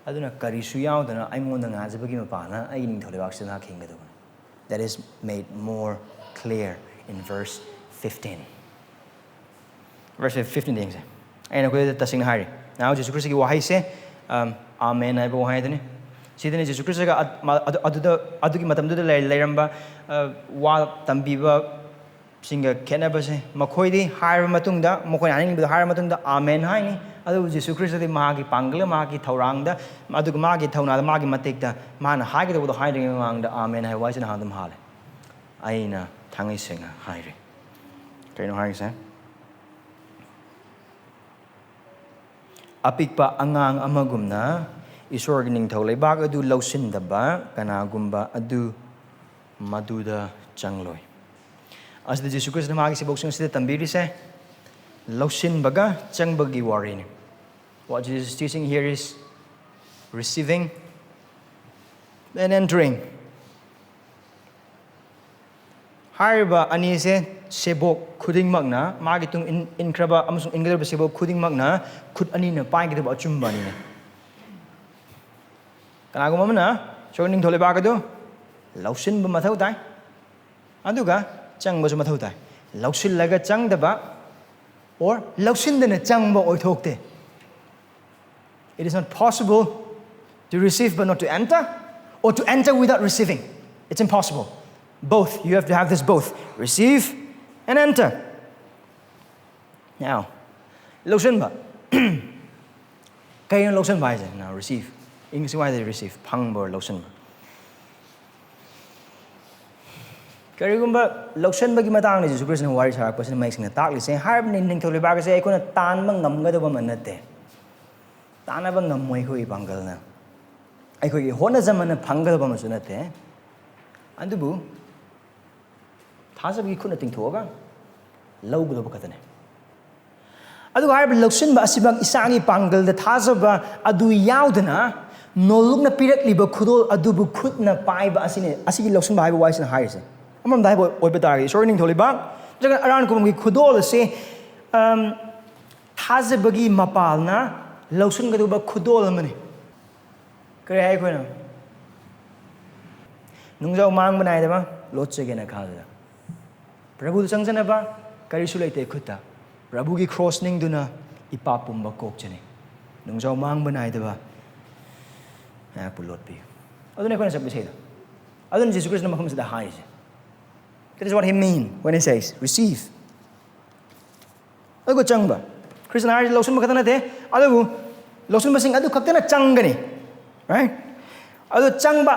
ꯑꯗꯨꯅ ꯀꯔꯤꯁꯨ ꯌꯥꯎꯗꯅ ꯑꯩꯉꯣꯟꯗ ꯉꯥꯖꯕꯒꯤ ꯃꯄꯥꯅ ꯑꯩꯒꯤ ꯅꯤꯡꯊꯧ ꯂꯩꯕꯥꯛꯁꯤꯗ ꯅꯍꯥꯛ ꯍꯤꯡꯒꯗꯕꯅꯤ꯫ That is made more clear in verse fifteen. Verse fifteen ꯗ ꯌꯦꯡꯁꯦ꯫ ꯑꯩꯅ ꯑꯩꯈꯣꯏꯗ ꯇꯁꯦꯡꯅ ꯍꯥꯏꯔꯤ, ꯅꯍꯥꯛ ꯖꯤꯁꯨ ꯈ꯭ꯔꯤꯁꯇꯒꯤ ꯋꯥꯍꯩꯁꯦ, ꯑꯝ, "ꯑꯥꯃꯦꯟ" ꯍꯥꯏꯕ ꯋꯥꯍꯩ ꯑꯗꯨꯅꯤ꯫ ꯁꯤꯗꯅꯤ ꯖꯤꯁꯨ ꯈ꯭ꯔꯤꯁꯇꯒ ꯑ-, ꯃ-, ꯑꯗꯨ, ꯑꯗꯨꯗ, ꯑꯗꯨꯒꯤ ꯃꯇꯝꯗꯨꯗ ꯂꯩ-, ꯂꯩꯔꯝꯕ, ꯑ, ꯋꯥ ꯇꯝꯕꯤꯕꯁꯤꯡꯒ ꯈꯦꯠꯅꯕꯁꯦ꯫ ꯃꯈꯣꯏꯗꯤ ꯍꯥꯏꯔꯕ ꯃꯇꯨꯡꯗ, ꯃꯈꯣꯏꯅ ꯍꯥꯏꯅꯤꯡꯕꯗꯣ ꯍꯥꯏꯔꯕ ꯃꯇꯨꯡꯗ "ꯑꯥꯃꯦꯟ" ꯍꯥꯏꯅꯤ꯫ ꯑꯗꯨꯕꯨ ꯖꯤꯁꯨ ꯈ꯭ꯔꯤꯁꯇꯗꯤ ꯃꯍꯥꯛꯀꯤ ꯄꯥꯡꯒꯜ, ꯃꯍꯥꯛꯀꯤ ꯊꯧꯔꯥꯡꯗ, ꯑꯗꯨꯒ ꯃꯥꯒꯤ ꯊꯧꯅꯥꯗ, ꯃꯥꯒꯤ ꯃꯇꯤꯛꯇ, ꯃꯥꯅ ꯍꯥꯏꯒꯗꯧꯕꯗꯣ ꯍꯥꯏꯗ꯭ꯔꯤꯉꯩ ꯃꯃꯥꯡꯗ "ꯑꯥꯃꯦꯟ" ꯍꯥꯏꯕ ꯋꯥꯍꯩꯁꯤꯅ ꯍꯥꯟꯅ ꯑꯗꯨꯝ ꯍꯥꯜꯂꯦ꯫ ꯑꯩꯅ ꯊꯥꯡꯉꯩ ꯁꯦꯡꯅ ꯍꯥꯏꯔꯤ꯫ ꯀꯩꯅꯣ ꯍꯥꯏꯔꯤꯁꯦ? ꯑꯄꯤꯛꯄ ꯑꯉꯥꯡ ꯑꯃꯒꯨꯝꯅ ꯏꯁꯣꯔꯒꯤ ꯅꯤꯡꯊꯧ ꯂꯩꯕꯥꯛ ꯑꯗꯨ ꯂꯧꯁꯤꯟꯗꯕ ꯀꯅꯥꯒꯨꯝꯕ ꯑꯗꯨ ꯃꯗꯨꯗ ꯆꯪꯂꯣꯏ꯫ ꯑꯁꯤꯗ ꯖꯤꯁꯨ ꯈ꯭ꯔꯤꯁꯇꯅ ꯃꯥꯒꯤ ꯁꯦꯕꯣꯛꯁꯤꯡ ꯑꯁꯤꯗ ꯇꯝꯕꯤꯔꯤꯁꯦ, ꯂꯧꯁꯤꯟꯕꯒ ꯆꯪꯕꯒꯤ ꯋꯥꯔꯤꯅꯤ꯫ What Jesus is teaching here is receiving and entering. ꯍꯥꯏꯔꯤꯕ ꯑꯅꯤꯁꯦ ꯁꯦꯕꯣꯛ ꯈꯨꯗꯤꯡꯃꯛꯅ, ꯃꯥꯒꯤ ꯇꯨꯡ ꯏꯟ-, ꯏꯟꯈ꯭ꯔꯕ ꯑꯃꯁꯨꯡ ꯏꯟꯒꯗꯧꯔꯤꯕ ꯁꯦꯕꯣꯛ ꯈꯨꯗꯤꯡꯃꯛꯅ ꯈꯨꯠ ꯑꯅꯤꯅ ꯄꯥꯏꯒꯗꯕ ꯑꯆꯨꯝꯕ ꯑꯅꯤꯅꯦ꯫ ꯀꯅꯥꯒꯨꯝꯕ ꯑꯃꯅ ꯏꯁꯣꯔꯒꯤ ꯅꯤꯡꯊꯧ ꯂꯩꯕꯥꯛ ꯑꯗꯨ ꯂꯧꯁꯤꯟꯕ ꯃꯊꯧ ꯇꯥꯏ, ꯑꯗꯨꯒ ꯆꯪꯕꯁꯨ ꯃꯊꯧ ꯇꯥꯏ꯫ ꯂꯧꯁꯤꯜꯂꯒ ꯆꯪꯗꯕ or ꯂꯧꯁꯤꯟꯗꯅ ꯆꯪꯕ ꯑꯣꯏꯊꯣꯛꯇꯦ. It is not possible to receive but not to enter, or to enter without receiving. It's impossible. Both. You have to have this both. Receive and enter. Now, ꯂꯧꯁꯤꯟꯕ. ꯀꯩꯅꯣ ꯂꯧꯁꯤꯟꯕ ꯍꯥꯏꯁꯦ? Now, receive. English ꯋꯥꯏꯗ receive. ꯐꯪꯕ or ꯂꯧꯁꯤꯟꯕ. ꯀꯔꯤꯒꯨꯝꯕ ꯂꯧꯁꯤꯟꯕꯒꯤ ꯃꯇꯥꯡꯗ ꯖꯤꯁꯨ ꯈ꯭ꯔꯤꯁꯇꯅ ꯋꯥꯔꯤ ꯁꯥꯔꯛꯄꯁꯤꯅ ꯃꯌꯦꯛ ꯁꯦꯡꯅ ꯇꯥꯛꯂꯤꯁꯦ ꯍꯥꯏꯔꯕꯅꯤ, ꯅꯤꯡꯊꯧ ꯂꯩꯕꯥꯛ ꯑꯁꯦ ꯑꯩꯈꯣꯏꯅ ꯇꯥꯟꯕ ꯉꯝꯒꯗꯕ ꯑꯃ ꯅꯠꯇꯦ, ꯇꯥꯟꯅꯕ ꯉꯝꯃꯣꯏ ꯑꯩꯈꯣꯏꯒꯤ ꯄꯥꯡꯒꯜꯅ, ꯑꯩꯈꯣꯏꯒꯤ ꯍꯣꯠꯅꯖꯃꯟꯅ ꯐꯪꯒꯗꯕ ꯑꯃꯁꯨ ꯅꯠꯇꯦ꯫ ꯑꯗꯨꯕꯨ ꯊꯥꯖꯕꯒꯤ ꯈꯨꯠꯅ ꯇꯤꯡꯊꯣꯛꯑꯒ ꯂꯧꯒꯗꯕ ꯈꯛꯇꯅꯦ꯫ ꯑꯗꯨꯒ ꯍꯥꯏꯔꯤꯕ ꯂꯧꯁꯤꯟꯕ ꯑꯁꯤꯃꯛ ꯏꯁꯥꯒꯤ ꯄꯥꯡꯒꯜꯗ ꯊꯥꯖꯕ ꯑꯗꯨ ꯌꯥꯎꯗꯅ ꯅꯣꯜꯂꯨꯛꯅ ꯄꯤꯔꯛꯂꯤꯕ ꯈꯨꯗꯣꯜ ꯑꯗꯨꯕꯨ ꯈꯨꯠꯅ ꯄꯥꯏꯕ ꯑꯁꯤꯅꯤ, ꯑꯁꯤꯒꯤ ꯂꯧꯁꯤꯟꯕ ꯍꯥꯏꯕ ꯋꯥꯍꯩꯁꯤꯅ ꯍꯥꯏꯔꯤꯁꯦ꯫ ꯑꯃꯔꯣꯝꯗ ꯍꯥꯏꯕ ꯑꯣꯏꯕ ꯇꯥꯔꯒꯗꯤ ꯏꯁꯣꯔ ꯅꯤꯡꯊꯧ ꯂꯩꯕꯥꯛ ꯅꯠꯇ꯭ꯔꯒ ꯑꯔꯥꯟ ꯈꯨꯕꯝꯒꯤ ꯈꯨꯗꯣꯜ ꯑꯁꯤ, ꯑꯝ, ꯊꯥꯖꯕꯒꯤ ꯃꯄꯥꯜꯅ ꯂꯧꯁꯤꯟꯒꯗꯧꯕ ꯈꯨꯗꯣꯜ ꯑꯃꯅꯤ꯫ ꯀꯔꯤ ꯍꯥꯏ ꯑꯩꯈꯣꯏꯅ? ꯅꯨꯡꯖꯥꯎ ꯃꯥꯡꯕ ꯅꯥꯏꯗꯕ ꯂꯣꯠꯆꯒꯦꯅ ꯈꯜꯂꯗ ꯄ꯭ꯔꯚꯨꯗ ꯆꯪꯖꯅꯕ ꯀꯔꯤꯁꯨ ꯂꯩꯇꯦ ꯈꯨꯠꯇ꯫ ꯄ꯭ꯔꯚꯨꯒꯤ ꯈ꯭ꯔꯣꯁ ꯅꯤꯡꯗꯨꯅ ꯏꯄꯥ ꯄꯨꯝꯕ ꯀꯣꯛꯆꯅꯤ꯫ ꯅꯨꯡꯖꯥꯎ ꯃꯥꯡꯕ ꯅꯥꯏꯗꯕ ꯉꯥꯏꯍꯥꯛꯄꯨ ꯂꯣꯠꯄꯤꯌꯨ꯫ ꯑꯗꯨꯅ ꯑꯩꯈꯣꯏꯅ ꯆꯠꯄ ꯏꯁꯩꯗꯣ꯫ ꯑꯗꯨꯅ ꯖꯤꯁꯨ ꯈ꯭ꯔꯤꯁꯇꯅ ꯃꯐꯝꯁꯤꯗ ꯍꯥꯏꯔꯤꯁꯦ꯫ That is what he mean when he says, "Receive." ꯑꯗꯨꯒ ꯆꯪꯕ꯫ ꯈ꯭ꯔꯤꯁꯇꯅ ꯍꯥꯏꯔꯤꯁꯦ ꯂꯧꯁꯤꯟꯕ ꯈꯛꯇ ꯅꯠꯇꯦ, ꯑꯗꯨꯕꯨ ꯂꯧꯁꯤꯟꯕꯁꯤꯡ ꯑꯗꯨ ꯈꯛꯇꯅ ꯆꯪꯒꯅꯤ꯫ Right? ꯑꯗꯨ ꯆꯪꯕ,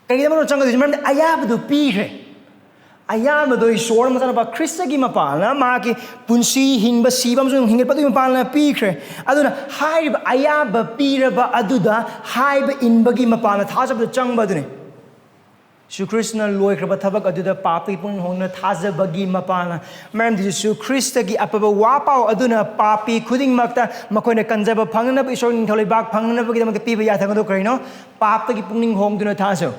ꯀꯔꯤꯒꯤꯗꯃꯛꯅꯣ ꯆꯪꯒꯗꯣꯏꯁꯦ? ꯃꯔꯝꯗꯤ ꯑꯌꯥꯕꯗꯨ ꯄꯤꯈ꯭ꯔꯦ꯫ ꯑꯌꯥꯕꯗꯣ ꯏꯁꯣꯔ ꯃꯆꯥꯅꯨꯄꯥ ꯈ꯭ꯔꯤꯁꯇꯒꯤ ꯃꯄꯥꯜꯅ ꯃꯥꯒꯤ ꯄꯨꯟꯁꯤ, ꯍꯤꯡꯕ, ꯁꯤꯕ ꯑꯃꯁꯨꯡ ꯍꯤꯡꯒꯠꯄꯗꯨꯒꯤ ꯃꯄꯥꯜꯅ ꯄꯤꯈ꯭ꯔꯦ꯫ ꯑꯗꯨꯅ ꯍꯥꯏꯔꯤꯕ ꯑꯌꯥꯕ ꯄꯤꯔꯕ ꯑꯗꯨꯗ ꯍꯥꯏꯕ ꯏꯟꯕꯒꯤ ꯃꯄꯥꯜꯅ ꯊꯥꯖꯕꯗ ꯆꯪꯕ ꯑꯗꯨꯅꯤ꯫ ꯖꯤꯁꯨ ꯈ꯭ꯔꯤꯁꯇꯅ ꯂꯣꯏꯈ꯭ꯔꯕ ꯊꯕꯛ ꯑꯗꯨꯗ ꯄꯥꯞꯇꯒꯤ ꯄꯨꯛꯅꯤꯡ ꯍꯣꯡꯗꯨꯅ ꯊꯥꯖꯕꯒꯤ ꯃꯄꯥꯜꯅ, ꯃꯔꯝꯗꯤ ꯖꯤꯁꯨ ꯈ꯭ꯔꯤꯁꯇꯒꯤ ꯑꯐꯕ ꯋꯥ ꯄꯥꯎ ꯑꯗꯨꯅ ꯄꯥꯄꯤ ꯈꯨꯗꯤꯡꯃꯛꯇ ꯃꯈꯣꯏꯅ ꯀꯟꯖꯕ ꯐꯪꯅꯅꯕ, ꯏꯁꯣꯔ ꯅꯤꯡꯊꯧ ꯂꯩꯕꯥꯛ ꯐꯪꯅꯅꯕꯒꯤꯗꯃꯛꯇ ꯄꯤꯕ ꯌꯥꯊꯪ ꯑꯗꯨ ꯀꯔꯤꯅꯣ? ꯄꯥꯞꯇꯒꯤ ꯄꯨꯛꯅꯤꯡ ꯍꯣꯡꯗꯨꯅ ꯊꯥꯖꯧ꯫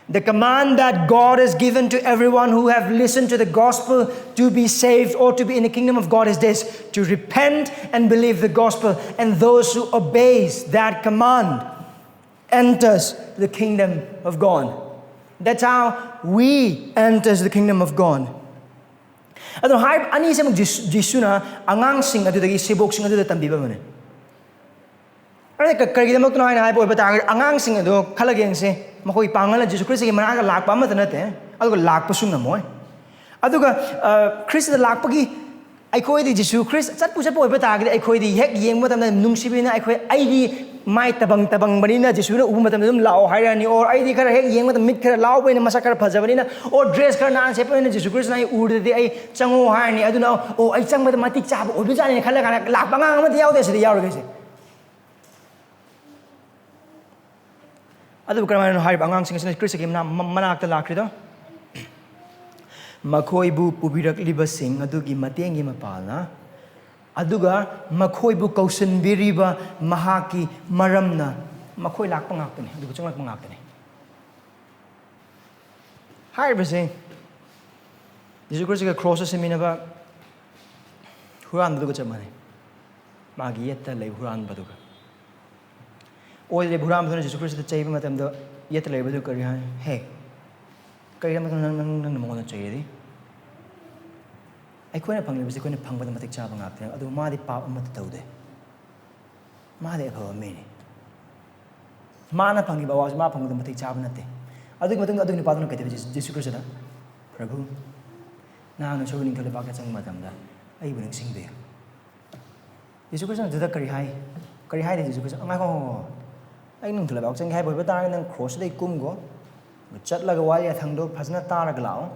The command that God has given to everyone who have listened to the gospel to be saved or to be in the kingdom of God is this: to repent and believe the gospel, and those who obeys that command enters the kingdom of God. That's how we enters the kingdom of God. ꯑꯗꯣ ꯍꯥꯏꯔꯤꯕ ꯑꯅꯤꯁꯦ ꯑꯃꯨꯛ ꯖꯤꯁꯨ- ꯖꯤꯁꯨꯅ ꯑꯉꯥꯡꯁꯤꯡ ꯑꯗꯨꯗꯒꯤ ꯁꯦꯕꯣꯛꯁꯤꯡ ꯑꯗꯨꯗ ꯇꯝꯕꯤꯕ ꯑꯃꯅꯤ꯫ ꯑꯗꯨꯅ ꯀ- ꯀꯔꯤꯒꯤꯗꯃꯛꯇꯅꯣ ꯍꯥꯏꯅ ꯍꯥꯏꯕ ꯑꯣꯏꯕ ꯇꯥꯔꯒꯗꯤ, ꯑꯉꯥꯡꯁꯤꯡ ꯑꯗꯣ ꯈꯜꯂꯒ ꯌꯦꯡꯁꯦ, ꯃꯈꯣꯏ ꯄꯥꯡꯒꯜꯅ ꯖꯤꯁꯨ ꯈ꯭ꯔꯤꯁꯇꯒꯤ ꯃꯅꯥꯛꯇ ꯂꯥꯛꯄ ꯑꯃꯠꯇ ꯅꯠꯇꯦ, ꯑꯗꯨꯒ ꯂꯥꯛꯄꯁꯨ ꯉꯝꯃꯣꯏ꯫ ꯑꯗꯨꯒ ꯑ, ꯈ꯭ꯔꯤꯁꯇꯗ ꯂꯥꯛꯄꯒꯤ ꯑꯩꯈꯣꯏꯗꯤ ꯖꯤꯁꯨ ꯈ꯭ꯔꯤꯁ ꯆꯠꯄꯨ ꯆꯠꯄ ꯑꯣꯏꯕ ꯇꯥꯔꯒꯗꯤ, ꯑꯩꯈꯣꯏꯗꯤ ꯍꯦꯛ ꯌꯦꯡꯕ ꯃꯇꯝꯗ ꯅꯨꯡꯁꯤꯕꯅꯤꯅ ꯑꯩꯈꯣꯏ, ꯑꯩꯗꯤ ꯃꯥꯏ ꯇꯕꯪ ꯇꯕꯪꯕꯅꯤꯅ ꯖꯤꯁꯨꯅ ꯎꯕ ꯃꯇꯝꯗ ꯑꯗꯨꯝ ꯂꯥꯛꯑꯣ ꯍꯥꯏꯔꯛꯑꯅꯤ, ꯑꯣꯔ ꯑꯩꯗꯤ ꯈꯔ ꯍꯦꯛ ꯌꯦꯡꯕ ꯃꯇꯝꯗ ꯃꯤꯠ ꯈꯔ ꯂꯥꯎꯕꯅꯤꯅ, ꯃꯁꯛ ꯈꯔ ꯐꯖꯕꯅꯤꯅ, ꯑꯣꯔ ꯗ꯭ꯔꯦꯁ ꯈꯔ ꯅꯥꯟꯅ ꯁꯦꯠꯄꯅꯤꯅ ꯖꯤꯁꯨ ꯈ꯭ꯔꯤꯁꯇꯅ ꯑꯩ ꯎꯔꯗꯤ ꯑꯩ ꯆꯪꯉꯣ ꯍꯥꯏꯔꯅꯤ꯫ ꯑꯗꯨꯅ ꯑꯣ, ꯑꯩ ꯆꯪꯕꯗ ꯃꯇꯤꯛ ꯆꯥꯕ ꯑꯣꯏꯕꯖꯥꯠꯅꯤ ꯈꯜꯂ ꯀꯥꯟꯗ ꯂꯥꯛꯄ ꯑꯉꯥꯡ ꯑꯃꯠꯇ ꯌꯥꯎꯗꯦ ꯁꯤꯗ ꯌꯥꯎꯔꯤꯈꯩꯁꯦ꯫ ꯑꯗꯨꯕꯨ ꯀꯔꯝꯍꯥꯏꯅ ꯍꯥꯏꯔꯤꯕ ꯑꯉꯥꯡꯁꯤꯡ ꯑꯁꯤꯅ ꯈ꯭ꯔꯤꯁꯇꯒꯤ ꯃꯅꯥ- ꯃ- ꯃꯅꯥꯛꯇ ꯂꯥꯛꯈ꯭ꯔꯤꯗꯣ? ꯃꯈꯣꯏꯕꯨ ꯄꯨꯕꯤꯔꯛꯂꯤꯕꯁꯤꯡ ꯑꯗꯨꯒꯤ ꯃꯇꯦꯡꯒꯤ ꯃꯄꯥꯜꯅ, ꯑꯗꯨꯒ ꯃꯈꯣꯏꯕꯨ ꯀꯧꯁꯤꯟꯕꯤꯔꯤꯕ ꯃꯍꯥꯛꯀꯤ ꯃꯔꯝꯅ ꯃꯈꯣꯏ ꯂꯥꯛꯄ ꯉꯥꯛꯇꯅꯤ, ꯑꯗꯨꯒ ꯆꯪꯂꯛꯄ ꯉꯥꯛꯇꯅꯤ꯫ ꯍꯥꯏꯔꯤꯕꯁꯦ ꯖꯤꯁꯨ ꯈ꯭ꯔꯤꯁꯇꯒ ꯀ꯭ꯔꯣꯁꯇ ꯁꯤꯃꯤꯟꯅꯕ ꯍꯨꯔꯥꯟꯕꯗꯨꯒ ꯆꯞ ꯃꯥꯟꯅꯩ꯫ ꯃꯥꯒꯤ ꯌꯦꯠꯇ ꯂꯩꯕ ꯍꯨꯔꯥꯟꯕꯗꯨꯒ꯫ ꯑꯣꯏꯗ꯭ꯔꯦ ꯍꯨꯔꯥꯟꯕꯗꯨꯅ ꯖꯤꯁꯨ ꯈ꯭ꯔꯤꯁꯇ ꯆꯩꯕ ꯃꯇꯝꯗ ꯌꯦꯠꯇ ꯂꯩꯕꯗꯨ ꯀꯔꯤ ꯍꯥꯏ? "ꯍꯦ, ꯀꯔꯤꯒꯤꯗꯃꯛꯇ ꯅꯪ, ꯅꯪ, ꯅꯪꯅ ꯃꯉꯣꯟꯗ ꯆꯩꯔꯤ? ꯑꯩꯈꯣꯏꯅ ꯐꯪꯂꯤꯕꯁꯤ ꯑꯩꯈꯣꯏꯅ ꯐꯪꯕꯗ ꯃꯇꯤꯛ ꯆꯥꯕ ꯉꯥꯛꯇꯅꯤ, ꯑꯗꯨꯕꯨ ꯃꯥꯗꯤ ꯄꯥꯞ ꯑꯃꯠꯇ ꯇꯧꯗꯦ꯫ ꯃꯥꯗꯤ ꯑꯐꯕ ꯃꯤꯅꯤ꯫ ꯃꯥꯅ ꯐꯪꯉꯤꯕ ꯑꯋꯥꯕꯁꯤ ꯃꯥ ꯐꯪꯕꯗ ꯃꯇꯤꯛ ꯆꯥꯕ ꯅꯠꯇꯦ"꯫ ꯑꯗꯨꯒꯤ ꯃꯇꯨꯡꯗ ꯑꯗꯨꯒꯤ ꯅꯨꯄꯥꯗꯨꯅ ꯀꯩꯗꯧꯋꯤ? ꯖꯤꯁꯨ, ꯖꯤꯁꯨ ꯈ꯭ꯔꯤꯁꯇꯗ, "ꯄ꯭ꯔꯚꯨ, ꯅꯍꯥꯛꯅ ꯁꯣꯏꯕ ꯅꯤꯡꯊꯧ ꯂꯩꯕꯥꯛꯇ ꯆꯪꯕ ꯃꯇꯝꯗ ꯑꯩꯕꯨ ꯅꯤꯡꯁꯤꯡꯕꯤꯌꯨ"꯫ ꯖꯤꯁꯨ ꯈ꯭ꯔꯤꯁꯇꯅ ꯑꯗꯨꯗ ꯀꯔꯤ ꯍꯥꯏ? ꯀꯔꯤ ꯍꯥꯏꯔꯤ ꯖꯤꯁꯨ ꯈ꯭ꯔꯤꯁꯇ? "ꯉꯥꯏꯈꯣ, ꯉꯥꯏꯈꯣ, ꯉꯥꯏꯈꯣ꯫ ꯑꯩ ꯅꯤꯡꯊꯧ ꯂꯩꯕꯥꯛ ꯆꯪꯒꯦ ꯍꯥꯏꯕ ꯑꯣꯏꯕ ꯇꯥꯔꯒꯗꯤ ꯅꯪ ꯀ꯭ꯔꯣꯁꯇꯨꯗꯩ ꯀꯨꯝꯈꯣ, ꯆꯠꯂꯒ ꯋꯥꯌꯦꯜ ꯌꯥꯊꯪꯗꯣ ꯐꯖꯅ ꯇꯥꯔꯒ ꯂꯥꯛꯑꯣ,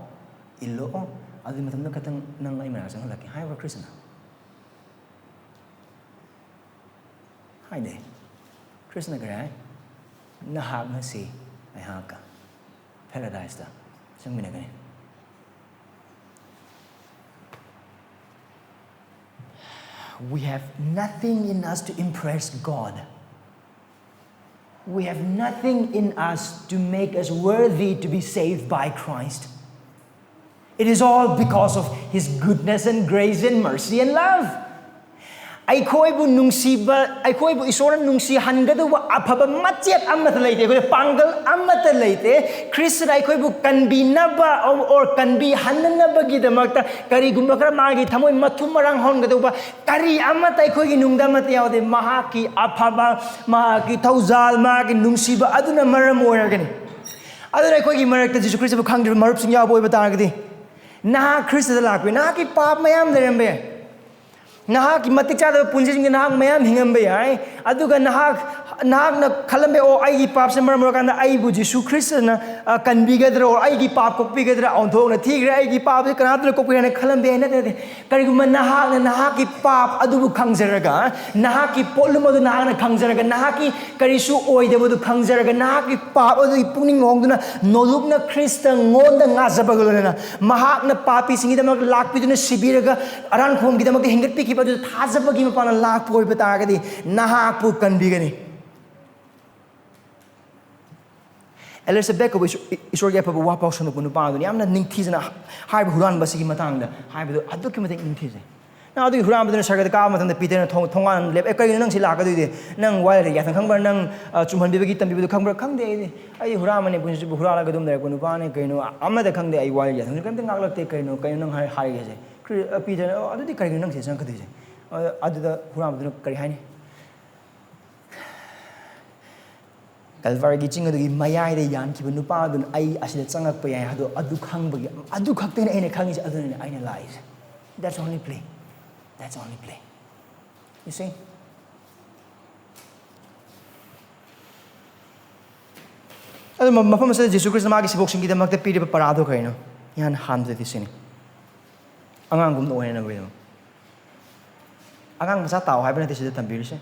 ꯏꯜꯂꯛꯑꯣ, ꯑꯗꯨꯒꯤ ꯃꯇꯝꯗ ꯈꯛꯇꯪ ꯅꯪ ꯑꯩ ꯃꯅꯥꯛ ꯆꯪꯍꯜꯂꯛꯀꯦ" ꯍꯥꯏꯕ꯭ꯔꯥ ꯈ꯭ꯔꯤꯁꯇꯅ? ꯍꯥꯏꯗꯦ꯫ ꯈ꯭ꯔꯤꯁꯇꯅ ꯀꯔꯤ ꯍꯥꯏ? "ꯅꯍꯥꯛ ꯉꯁꯤ ꯑꯩꯍꯥꯛꯀ ꯄꯦꯔꯥꯗꯥꯏꯁꯇ ꯆꯪꯃꯤꯟꯅꯒꯅꯤ"꯫ We have nothing in us to impress God. We have nothing in us to make us worthy to be saved by Christ. It is all because of His goodness and grace and mercy and love. ꯑꯩꯈꯣꯏꯕꯨ ꯅꯨꯡꯁꯤꯕ, ꯑꯩꯈꯣꯏꯕꯨ ꯏꯁꯣꯔꯅ ꯅꯨꯡꯁꯤꯍꯟꯒꯗꯧꯕ ꯑꯐꯕ ꯃꯆꯦꯠ ꯑꯃꯠꯇ ꯂꯩꯇꯦ꯫ ꯑꯩꯈꯣꯏꯗ ꯄꯥꯡꯒꯜ ꯑꯃꯠꯇ ꯂꯩꯇꯦ꯫ ꯈ꯭ꯔꯤꯁꯇꯅ ꯑꯩꯈꯣꯏꯕꯨ ꯀꯟꯕꯤꯅꯕ or ꯀꯟꯕꯤꯍꯟꯅꯅꯕꯒꯤꯗꯃꯛꯇ ꯀꯔꯤꯒꯨꯝꯕ ꯈꯔ ꯃꯥꯒꯤ ꯊꯃꯣꯏ ꯃꯊꯨꯝ ꯃꯔꯥꯡ ꯍꯧꯍꯟꯒꯗꯧꯕ ꯀꯔꯤ ꯑꯃꯠꯇ ꯑꯩꯈꯣꯏꯒꯤ ꯅꯨꯡꯗ ꯑꯃꯠꯇ ꯌꯥꯎꯗꯦ꯫ ꯃꯍꯥꯛꯀꯤ ꯑꯐꯕ, ꯃꯍꯥꯛꯀꯤ ꯊꯧꯖꯥꯜ, ꯃꯍꯥꯛꯀꯤ ꯅꯨꯡꯁꯤꯕ ꯑꯗꯨꯅ ꯃꯔꯝ ꯑꯣꯏꯔꯒꯅꯤ꯫ ꯑꯗꯨꯅ ꯑꯩꯈꯣꯏꯒꯤ ꯃꯔꯛꯇ ꯖꯤꯁꯨ ꯈ꯭ꯔꯤꯁꯇꯕꯨ ꯈꯪꯗ꯭ꯔꯤꯕ ꯃꯔꯨꯞꯁꯤꯡ ꯌꯥꯎꯕ ꯑꯣꯏꯕ ꯇꯥꯔꯒꯗꯤ, ꯅꯍꯥꯛ ꯈ꯭ꯔꯤꯁꯇꯗ ꯂꯥꯛꯄꯤ, ꯅꯍꯥꯛꯀꯤ ꯄꯥꯞ ꯃꯌꯥꯝ ꯂꯩꯔꯝꯕ ꯌꯥꯏ꯫ ꯅꯍꯥꯛꯀꯤ ꯃꯇꯤꯛ ꯆꯥꯗꯕ ꯄꯨꯟꯁꯤꯁꯤꯡꯗ ꯅꯍꯥꯛ ꯃꯌꯥꯝ ꯍꯤꯡꯉꯝꯕ ꯌꯥꯏ꯫ ꯑꯗꯨꯒ ꯅꯍꯥꯛ, ꯅꯍꯥꯛꯅ ꯈꯜꯂꯝꯕ ꯌꯥꯏ, "ꯑꯣ, ꯑꯩꯒꯤ ꯄꯥꯞꯁꯦ ꯃꯔꯝ ꯑꯣꯏꯔꯀꯥꯟꯗ ꯑꯩꯕꯨ ꯖꯤꯁꯨ ꯈ꯭ꯔꯤꯁꯇꯅ, ꯑ, ꯀꯟꯕꯤꯒꯗ꯭ꯔꯣ? ꯑꯩꯒꯤ ꯄꯥꯞ ꯀꯣꯛꯄꯤꯒꯗ꯭ꯔꯥ? ꯑꯣꯟꯊꯣꯛꯅ ꯊꯤꯈ꯭ꯔꯦ, ꯑꯩꯒꯤ ꯄꯥꯞꯁꯦ ꯀꯅꯥꯝꯇꯅ ꯀꯣꯛꯄꯤꯔꯦ" ꯍꯥꯏꯅ ꯈꯜꯂꯝꯕ ꯌꯥꯏ꯫ ꯅꯠꯇꯦ, ꯅꯠꯇꯦ꯫ ꯀꯔꯤꯒꯨꯝꯕ ꯅꯍꯥꯛꯅ ꯅꯍꯥꯛꯀꯤ ꯄꯥꯞ ꯑꯗꯨꯕꯨ ꯈꯪꯖꯔꯒ, ꯅꯍꯥꯛꯀꯤ ꯄꯣꯠꯂꯨꯝ ꯑꯗꯨ ꯅꯍꯥꯛꯅ ꯈꯪꯖꯔꯒ, ꯅꯍꯥꯛꯀꯤ ꯀꯔꯤꯁꯨ ꯑꯣꯏꯗꯕꯗꯨ ꯈꯪꯖꯔꯒ, ꯅꯍꯥꯛꯀꯤ ꯄꯥꯞ ꯑꯗꯨꯒꯤ ꯄꯨꯛꯅꯤꯡ ꯍꯣꯡꯗꯨꯅ ꯅꯣꯂꯨꯛꯅ ꯈ꯭ꯔꯤꯁꯇ ꯉꯣꯟꯗ ꯉꯥꯖꯕꯒ ꯂꯣꯏꯅꯅ ꯃꯍꯥꯛꯅ ꯄꯥꯄꯤꯁꯤꯡꯒꯤꯗꯃꯛ ꯂꯥꯛꯄꯤꯗꯨꯅ ꯁꯤꯕꯤꯔꯒ ꯑꯔꯥꯟꯈꯣꯝꯒꯤꯗꯃꯛꯇ ꯍꯤꯡꯒꯠꯄꯤꯈꯤꯕ ꯑꯗꯨꯗ ꯊꯥꯖꯕꯒꯤ ꯃꯄꯥꯟꯅ ꯂꯥꯛꯄ ꯑꯣꯏꯕ ꯇꯥꯔꯒꯗꯤ ꯅꯍꯥꯛꯄꯨ ꯀꯟꯕꯤꯒꯅꯤ꯫ ꯑꯦꯂꯤꯁꯥꯕꯦꯠ ꯀꯧꯕ ꯏꯁꯣ-, ꯏꯁꯣꯔꯒꯤ ꯑꯐꯕ ꯋꯥ ꯄꯥꯎ ꯁꯟꯗꯣꯛꯄ ꯅꯨꯄꯥ ꯑꯗꯨꯅ ꯌꯥꯝꯅ ꯅꯤꯡꯊꯤꯖꯅ ꯍꯥꯏꯕ ꯍꯨꯔꯥꯟꯕ ꯑꯁꯤꯒꯤ ꯃꯇꯥꯡꯗ ꯍꯥꯏꯕꯗꯨ ꯑꯗꯨꯛꯀꯤ ꯃꯇꯤꯛ ꯅꯤꯡꯊꯤꯖꯩ꯫ ꯅꯪ ꯑꯗꯨꯒꯤ ꯍꯨꯔꯥꯟꯕꯗꯨꯅ ꯁꯔꯒꯗ ꯀꯥꯕ ꯃꯇꯝꯗ ꯄꯤꯇꯔꯅ ꯊꯣꯡ-, ꯊꯣꯡꯒꯥꯟ ꯂꯦꯞ-, "ꯑꯦ, ꯀꯔꯤꯒꯤꯅꯣ ꯅꯪ ꯁꯤ ꯂꯥꯛꯀꯗꯣꯏꯗꯤ? ꯅꯪ ꯋꯥꯏ ꯂꯩ ꯌꯥꯊꯪ ꯈꯪꯕ꯭ꯔꯥ? ꯅꯪ, ꯑ, ꯆꯨꯝꯍꯟꯕꯤꯕꯒꯤ ꯇꯝꯕꯤꯕꯗꯨ ꯈꯪꯕ꯭ꯔꯥ?" "ꯈꯪꯗꯦ ꯑꯩꯗꯤ꯫ ꯑꯩ ꯍꯨꯔꯥꯟꯕꯅꯦ, ꯄꯨꯟꯁꯤꯁꯤꯕꯨ ꯍꯨꯔꯥꯜꯂꯒ ꯑꯗꯨꯝ ꯂꯩꯔꯛꯄ ꯅꯨꯄꯥꯅꯦ꯫ ꯀꯩꯅꯣ ꯑꯃꯗ ꯈꯪꯗꯦ, ꯑꯩ ꯋꯥꯏ ꯂꯩ ꯌꯥꯊꯪꯁꯨ ꯀꯔꯤꯝꯇ ꯉꯥꯛꯂꯛꯇꯦ꯫ ꯀꯩꯅꯣ, ꯀꯩꯅꯣ ꯅꯪ ꯍꯥꯏ-, ꯍꯥꯏꯔꯤꯁꯦ?" ꯈ꯭ꯔꯤ-, ꯑ, ꯄꯤꯇꯔꯅ, "ꯑꯣ, ꯑꯗꯨꯗꯤ ꯀꯔꯤꯒꯤꯅꯣ ꯅꯪ ꯁꯤ ꯆꯪꯉꯛꯀꯗꯣꯏꯁꯦ?" ꯑ, ꯑꯗꯨꯗ ꯍꯨꯔꯥꯟꯕꯗꯨꯅ ꯀꯔꯤ ꯍꯥꯏꯅꯤ? "ꯀꯜꯚꯔꯒꯤ ꯆꯤꯡ ꯑꯗꯨꯒꯤ ꯃꯌꯥꯏꯗ ꯌꯥꯟꯈꯤꯕ ꯅꯨꯄꯥ ꯑꯗꯨꯅ ꯑꯩ ꯑꯁꯤꯗ ꯆꯪꯉꯛꯄ ꯌꯥꯏ ꯍꯥꯏꯗꯣ ꯑꯗꯨ ꯈꯪꯕꯒꯤ, ꯑꯗꯨ ꯈꯛꯇꯅꯤ ꯑꯩꯅ ꯈꯪꯉꯤꯁꯦ, ꯑꯗꯨꯅꯅꯦ ꯑꯩꯅ ꯂꯥꯛꯏꯁꯦ꯫ That's only play. That's only play." You see? ꯑꯗꯨ ꯃ-, ꯃꯐꯝ ꯑꯁꯤꯗ ꯖꯤꯁꯨ ꯈ꯭ꯔꯤꯁꯇ ꯃꯥꯒꯤ ꯁꯤꯕꯣꯛꯁꯤꯡꯒꯤꯗꯃꯛꯇ ꯄꯤꯔꯤꯕ ꯄꯔꯥꯗꯣ ꯀꯔꯤꯅꯣ? ꯏꯍꯥꯟ ꯍꯥꯟꯕꯗꯗꯤ ꯁꯤꯅꯤ꯫ ꯑꯉꯥꯡꯒꯨꯝꯅ ꯑꯣꯏꯅꯅꯕꯒꯤꯗꯃꯛ꯫ ꯑꯉꯥꯡ ꯃꯆꯥ ꯇꯥꯎ ꯍꯥꯏꯕ ꯅꯠꯇꯦ ꯁꯤꯗ ꯇꯝꯕꯤꯔꯤꯁꯦ꯫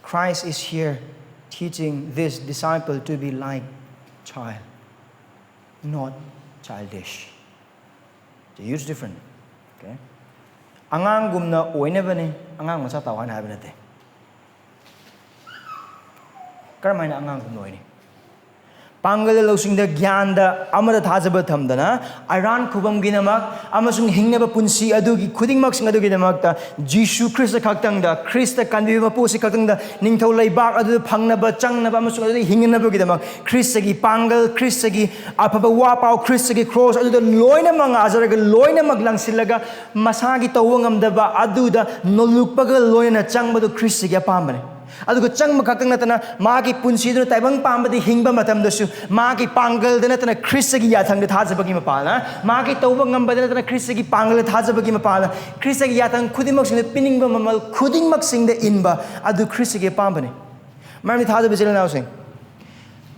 Christ is here teaching this disciple to be like child, not childish. It's a huge difference. Okay? ꯑꯉꯥꯡꯒꯨꯝꯅ ꯑꯣꯏꯅꯕꯅꯤ, ꯑꯉꯥꯡ ꯃꯆꯥ ꯇꯥꯎ ꯍꯥꯏꯅ ꯍꯥꯏꯕ ꯅꯠꯇꯦ꯫ ꯀꯔꯝꯍꯥꯏꯅ ꯑꯉꯥꯡꯒꯨꯝꯅ ꯑꯣꯏꯅꯤ? ꯄꯥꯡꯒꯜꯗ, ꯂꯧꯁꯤꯡꯗ, ꯒ꯭ꯌꯥꯟꯗ ꯑꯃꯗ ꯊꯥꯖꯕ ꯊꯝꯗꯅ, ꯑꯔꯥꯟ ꯈꯨꯕꯝꯒꯤꯗꯃꯛ ꯑꯃꯁꯨꯡ ꯍꯤꯡꯅꯕ ꯄꯨꯟꯁꯤ ꯑꯗꯨꯒꯤ ꯈꯨꯗꯤꯡꯃꯛꯁꯤꯡ ꯑꯗꯨꯒꯤꯗꯃꯛꯇ ꯖꯤꯁꯨ ꯈ꯭ꯔꯤꯁꯇ ꯈꯛꯇꯪꯗ, ꯈ꯭ꯔꯤꯁꯇ ꯀꯟꯕꯤꯕ ꯃꯄꯨ ꯑꯁꯤ ꯈꯛꯇꯪꯗ ꯅꯤꯡꯊꯧ ꯂꯩꯕꯥꯛ ꯑꯗꯨꯗ ꯐꯪꯅꯕ, ꯆꯪꯅꯕ ꯑꯃꯁꯨꯡ ꯑꯗꯨꯗ ꯍꯤꯡꯅꯅꯕꯒꯤꯗꯃꯛ ꯈ꯭ꯔꯤꯁꯇꯒꯤ ꯄꯥꯡꯒꯜ, ꯈ꯭ꯔꯤꯁꯇꯒꯤ ꯑꯐꯕ ꯋꯥ ꯄꯥꯎ, ꯈ꯭ꯔꯤꯁꯇꯒꯤ ꯀ꯭ꯔꯣꯁ ꯑꯗꯨꯗ ꯂꯣꯏꯅꯃꯛ ꯉꯥꯖꯔꯒ, ꯂꯣꯏꯅꯃꯛ ꯂꯪꯁꯤꯜꯂꯒ, ꯃꯁꯥꯒꯤ ꯇꯧꯕ ꯉꯝꯗꯕ ꯑꯗꯨꯗ ꯅꯣꯂꯨꯛꯄꯒ ꯂꯣꯏꯅꯅ ꯆꯪꯕꯗꯨ ꯈ꯭ꯔꯤꯁꯇꯒꯤ ꯑꯄꯥꯝꯕꯅꯤ꯫ ꯑꯗꯨꯒ ꯆꯪꯕ ꯈꯛꯇꯪ ꯅꯠꯇꯅ, ꯃꯥꯒꯤ ꯄꯨꯟꯁꯤꯗꯨꯅ ꯇꯥꯏꯕꯪ ꯄꯥꯟꯕꯗ ꯍꯤꯡꯕ ꯃꯇꯝꯗꯁꯨ, ꯃꯥꯒꯤ ꯄꯥꯡꯒꯜꯗ ꯅꯠꯇꯅ ꯈ꯭ꯔꯤꯁꯇꯒꯤ ꯌꯥꯊꯪꯗ ꯊꯥꯖꯕꯒꯤ ꯃꯄꯥꯜꯅ, ꯃꯥꯒꯤ ꯇꯧꯕ ꯉꯝꯕꯗ ꯅꯠꯇꯅ ꯈ꯭ꯔꯤꯁꯇꯒꯤ ꯄꯥꯡꯒꯜꯗ ꯊꯥꯖꯕꯒꯤ ꯃꯄꯥꯜꯅ, ꯈ꯭ꯔꯤꯁꯇꯒꯤ ꯌꯥꯊꯪ ꯈꯨꯗꯤꯡꯃꯛꯁꯤꯡꯗ, ꯄꯤꯅꯤꯡꯕ ꯃꯃꯜ ꯈꯨꯗꯤꯡꯃꯛꯁꯤꯡꯗ ꯏꯟꯕ ꯑꯗꯨ ꯈ꯭ꯔꯤꯁꯇꯒꯤ ꯑꯄꯥꯝꯕꯅꯤ꯫ ꯃꯔꯝꯗꯤ ꯊꯥꯖꯕ ꯏꯆꯤꯜ ꯏꯅꯥꯎꯁꯤꯡ,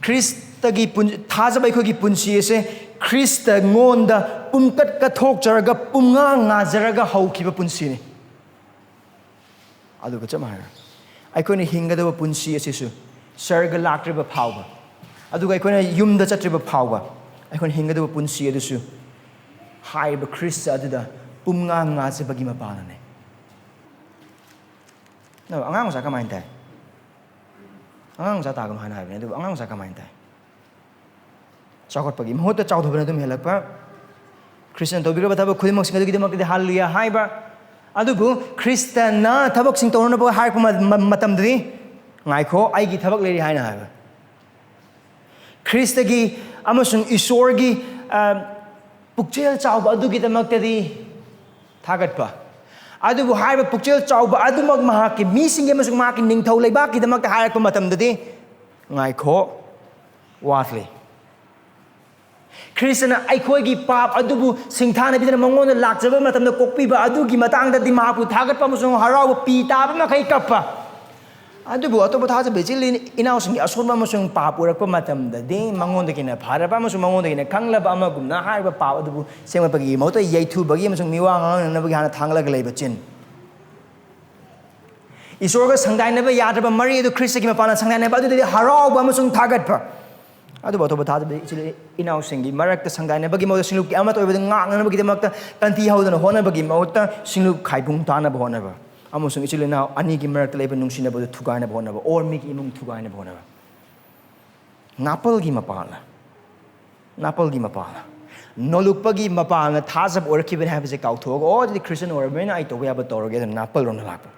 ꯈ꯭ꯔꯤꯁꯇꯒꯤ ꯄꯨꯟ-, ꯊꯥꯖꯕ ꯑꯩꯈꯣꯏꯒꯤ ꯄꯨꯟꯁꯤ ꯑꯁꯦ ꯈ꯭ꯔꯤꯁꯇꯉꯣꯟꯗ ꯄꯨꯝꯀꯠ ꯀꯠꯊꯣꯛꯆꯔꯒ, ꯄꯨꯝꯉꯥ ꯉꯥꯖꯔꯒ ꯍꯧꯈꯤꯕ ꯄꯨꯟꯁꯤꯅꯤ꯫ ꯑꯗꯨꯒ ꯆꯞ ꯃꯥꯟꯅꯅ ꯑꯩꯈꯣꯏꯅ ꯍꯤꯡꯒꯗꯕ ꯄꯨꯟꯁꯤ ꯑꯁꯤꯁꯨ, ꯁꯔꯒ ꯂꯥꯛꯇ꯭ꯔꯤꯕ ꯐꯥꯎꯕ, ꯑꯗꯨꯒ ꯑꯩꯈꯣꯏꯅ ꯌꯨꯝꯗ ꯆꯠꯇ꯭ꯔꯤꯕ ꯐꯥꯎꯕ, ꯑꯩꯈꯣꯏꯅ ꯍꯤꯡꯒꯗꯕ ꯄꯨꯟꯁꯤ ꯑꯗꯨꯁꯨ ꯍꯥꯏꯔꯤꯕ ꯈ꯭ꯔꯤꯁꯇ ꯑꯗꯨꯗ ꯄꯨꯝꯉꯥ ꯉꯥꯖꯕꯒꯤ ꯃꯄꯥꯟꯅꯅꯦ꯫ ꯑꯗꯣ ꯑꯉꯥꯡ ꯃꯆꯥ ꯀꯃꯥꯏꯅ ꯇꯥꯏ? ꯑꯉꯥꯡ ꯃꯆꯥ ꯇꯥꯒꯅꯨ ꯍꯥꯏꯅ ꯍꯥꯏꯕꯅꯦ, ꯑꯗꯨꯕꯨ ꯑꯉꯥꯡ ꯃꯆꯥ ꯀꯃꯥꯏꯅ ꯇꯥꯏ? ꯆꯥꯎꯈꯠꯄꯒꯤ ꯃꯍꯨꯠꯇ ꯆꯥꯎꯊꯕꯅ ꯑꯗꯨꯝ ꯍꯦꯜꯂꯛꯄ꯫ ꯈ꯭ꯔꯤꯁꯇꯅ ꯇꯧꯕꯤꯔꯕ ꯊꯕꯛ ꯈꯨꯗꯤꯡꯃꯛꯁꯤꯡ ꯑꯗꯨꯒꯤꯗꯃꯛꯇꯗꯤ ꯍꯥꯂꯦꯂꯨꯌꯥ ꯍꯥꯏꯕ꯫ ꯑꯗꯨꯕꯨ ꯈ꯭ꯔꯤꯁꯇꯅ ꯊꯕꯛꯁꯤꯡ ꯇꯧꯅꯅꯕ ꯍꯥꯏꯔꯛꯄ ꯃ-, ꯃ-, ꯃꯇꯝꯗꯗꯤ, "ꯉꯥꯏꯈꯣ, ꯑꯩꯒꯤ ꯊꯕꯛ ꯂꯩꯔꯤ" ꯍꯥꯏꯅ ꯍꯥꯏꯕ꯫ ꯈ꯭ꯔꯤꯁꯇꯒꯤ ꯑꯃꯁꯨꯡ ꯏꯁꯣꯔꯒꯤ, ꯑ, ꯄꯨꯛꯆꯦꯜ ꯆꯥꯎꯕ ꯑꯗꯨꯒꯤꯗꯃꯛꯇꯗꯤ ꯊꯥꯒꯠꯄ꯫ ꯑꯗꯨꯕꯨ ꯍꯥꯏꯔꯤꯕ ꯄꯨꯛꯆꯦꯜ ꯆꯥꯎꯕ ꯑꯗꯨꯃꯛ ꯃꯍꯥꯛꯀꯤ ꯃꯤꯁꯤꯡꯒꯤ ꯑꯃꯁꯨꯡ ꯃꯍꯥꯛꯀꯤ ꯅꯤꯡꯊꯧ ꯂꯩꯕꯥꯛꯀꯤꯗꯃꯛꯇ ꯍꯥꯏꯔꯛꯄ ꯃꯇꯝꯗꯗꯤ, "ꯉꯥꯏꯈꯣ, ꯋꯥꯠꯂꯤ"꯫ ꯈ꯭ꯔꯤꯁꯇꯅ ꯑꯩꯈꯣꯏꯒꯤ ꯄꯥꯞ ꯑꯗꯨꯕꯨ ꯁꯤꯡꯊꯥꯅꯕꯤꯗꯅ ꯃꯉꯣꯟꯗ ꯂꯥꯛꯆꯕ ꯃꯇꯝꯗ ꯀꯣꯛꯄꯤꯕ ꯑꯗꯨꯒꯤ ꯃꯇꯥꯡꯗꯗꯤ ꯃꯍꯥꯛꯄꯨ ꯊꯥꯒꯠꯄ ꯑꯃꯁꯨꯡ ꯍꯔꯥꯎꯕ, ꯄꯤ ꯇꯥꯕ ꯃꯈꯩ ꯀꯞꯄ꯫ ꯑꯗꯨꯕꯨ ꯑꯇꯣꯞꯄ ꯊꯥꯖꯕ ꯏꯆꯤꯜ ꯏꯅꯥꯎꯁꯤꯡꯒꯤ ꯑꯁꯣꯟꯕ ꯑꯃꯁꯨꯡ ꯄꯥꯞ ꯎꯔꯛꯄ ꯃꯇꯝꯗꯗꯤ ꯃꯉꯣꯟꯗꯒꯤ ꯍꯦꯟꯅ ꯐꯔꯕ ꯑꯃꯁꯨꯡ ꯃꯉꯣꯟꯗꯒꯤ ꯍꯦꯟꯅ ꯈꯪꯂꯕ ꯑꯃꯒꯨꯝꯅ ꯍꯥꯏꯔꯤꯕ ꯄꯥꯞ ꯑꯗꯨꯕꯨ ꯁꯦꯝꯒꯠꯄꯒꯤ ꯃꯍꯨꯠꯇ ꯌꯩꯊꯨꯕꯒꯤ ꯑꯃꯁꯨꯡ ꯃꯤꯋꯥ ꯉꯥꯡꯅꯅꯕꯒꯤ ꯍꯥꯟꯅ ꯊꯥꯡꯂꯒ ꯂꯩꯕ ꯆꯤꯟ꯫ ꯏꯁꯣꯔꯒ ꯁꯪꯗꯥꯏꯅꯕ ꯌꯥꯗ꯭ꯔꯕ ꯃꯔꯤ ꯑꯗꯨ ꯈ꯭ꯔꯤꯁꯇꯒꯤ ꯃꯄꯥꯟꯅ ꯁꯪꯗꯥꯏꯅꯕ ꯑꯗꯨꯗꯗꯤ ꯍꯔꯥꯎꯕ ꯑꯃꯁꯨꯡ ꯊꯥꯒꯠꯄ꯫ ꯑꯗꯨꯕꯨ ꯑꯇꯣꯞꯄ ꯊꯥꯖꯕ ꯏꯆꯤꯜ ꯏꯅꯥꯎꯁꯤꯡꯒꯤ ꯃꯔꯛꯇ ꯁꯪꯗꯥꯏꯅꯕꯒꯤ ꯃꯍꯨꯠꯇ ꯁꯤꯡꯂꯨꯞꯀꯤ ꯑꯃꯠꯇ ꯑꯣꯏꯕꯗ ꯉꯥꯛꯅꯅꯕꯒꯤꯗꯃꯛꯇ ꯇꯟꯊꯤ ꯍꯧꯗꯅ ꯍꯣꯠꯅꯕꯒꯤ ꯃꯍꯨꯠꯇ ꯁꯤꯡꯂꯨꯞ ꯈꯥꯏꯕꯨꯡ ꯇꯥꯅꯕ ꯍꯣꯠꯅꯕ ꯑꯃꯁꯨꯡ ꯏꯆꯤꯜ ꯏꯅꯥꯎ ꯑꯅꯤꯒꯤ ꯃꯔꯛꯇ ꯂꯩꯕ ꯅꯨꯡꯁꯤꯅꯕꯗꯨ ꯊꯨꯒꯥꯏꯅꯕ ꯍꯣꯠꯅꯕ, ꯑꯣꯔ ꯃꯤꯒꯤ ꯏꯃꯨꯡ ꯊꯨꯒꯥꯏꯅꯕ ꯍꯣꯠꯅꯕ꯫ ꯅꯥꯄꯜꯒꯤ ꯃꯄꯥꯜꯅ, ꯅꯥꯄꯜꯒꯤ ꯃꯄꯥꯜꯅ, ꯅꯣꯂꯨꯛꯄꯒꯤ ꯃꯄꯥꯜꯅ ꯊꯥꯖꯕ ꯑꯣꯏꯔꯛꯈꯤꯕꯅꯤ ꯍꯥꯏꯕꯁꯦ ꯀꯥꯎꯊꯣꯛꯑꯒ, "ꯑꯣ, ꯑꯗꯨꯗꯤ ꯈ꯭ꯔꯤꯁꯇꯤꯌꯟ ꯑꯣꯏꯔꯕꯅꯤꯅ ꯑꯩ ꯇꯧꯕ ꯌꯥꯕ ꯇꯧꯔꯒꯦ" ꯑꯗꯨꯅ ꯅꯥꯄꯜꯔꯣꯝꯗ ꯂꯥꯛꯄ꯫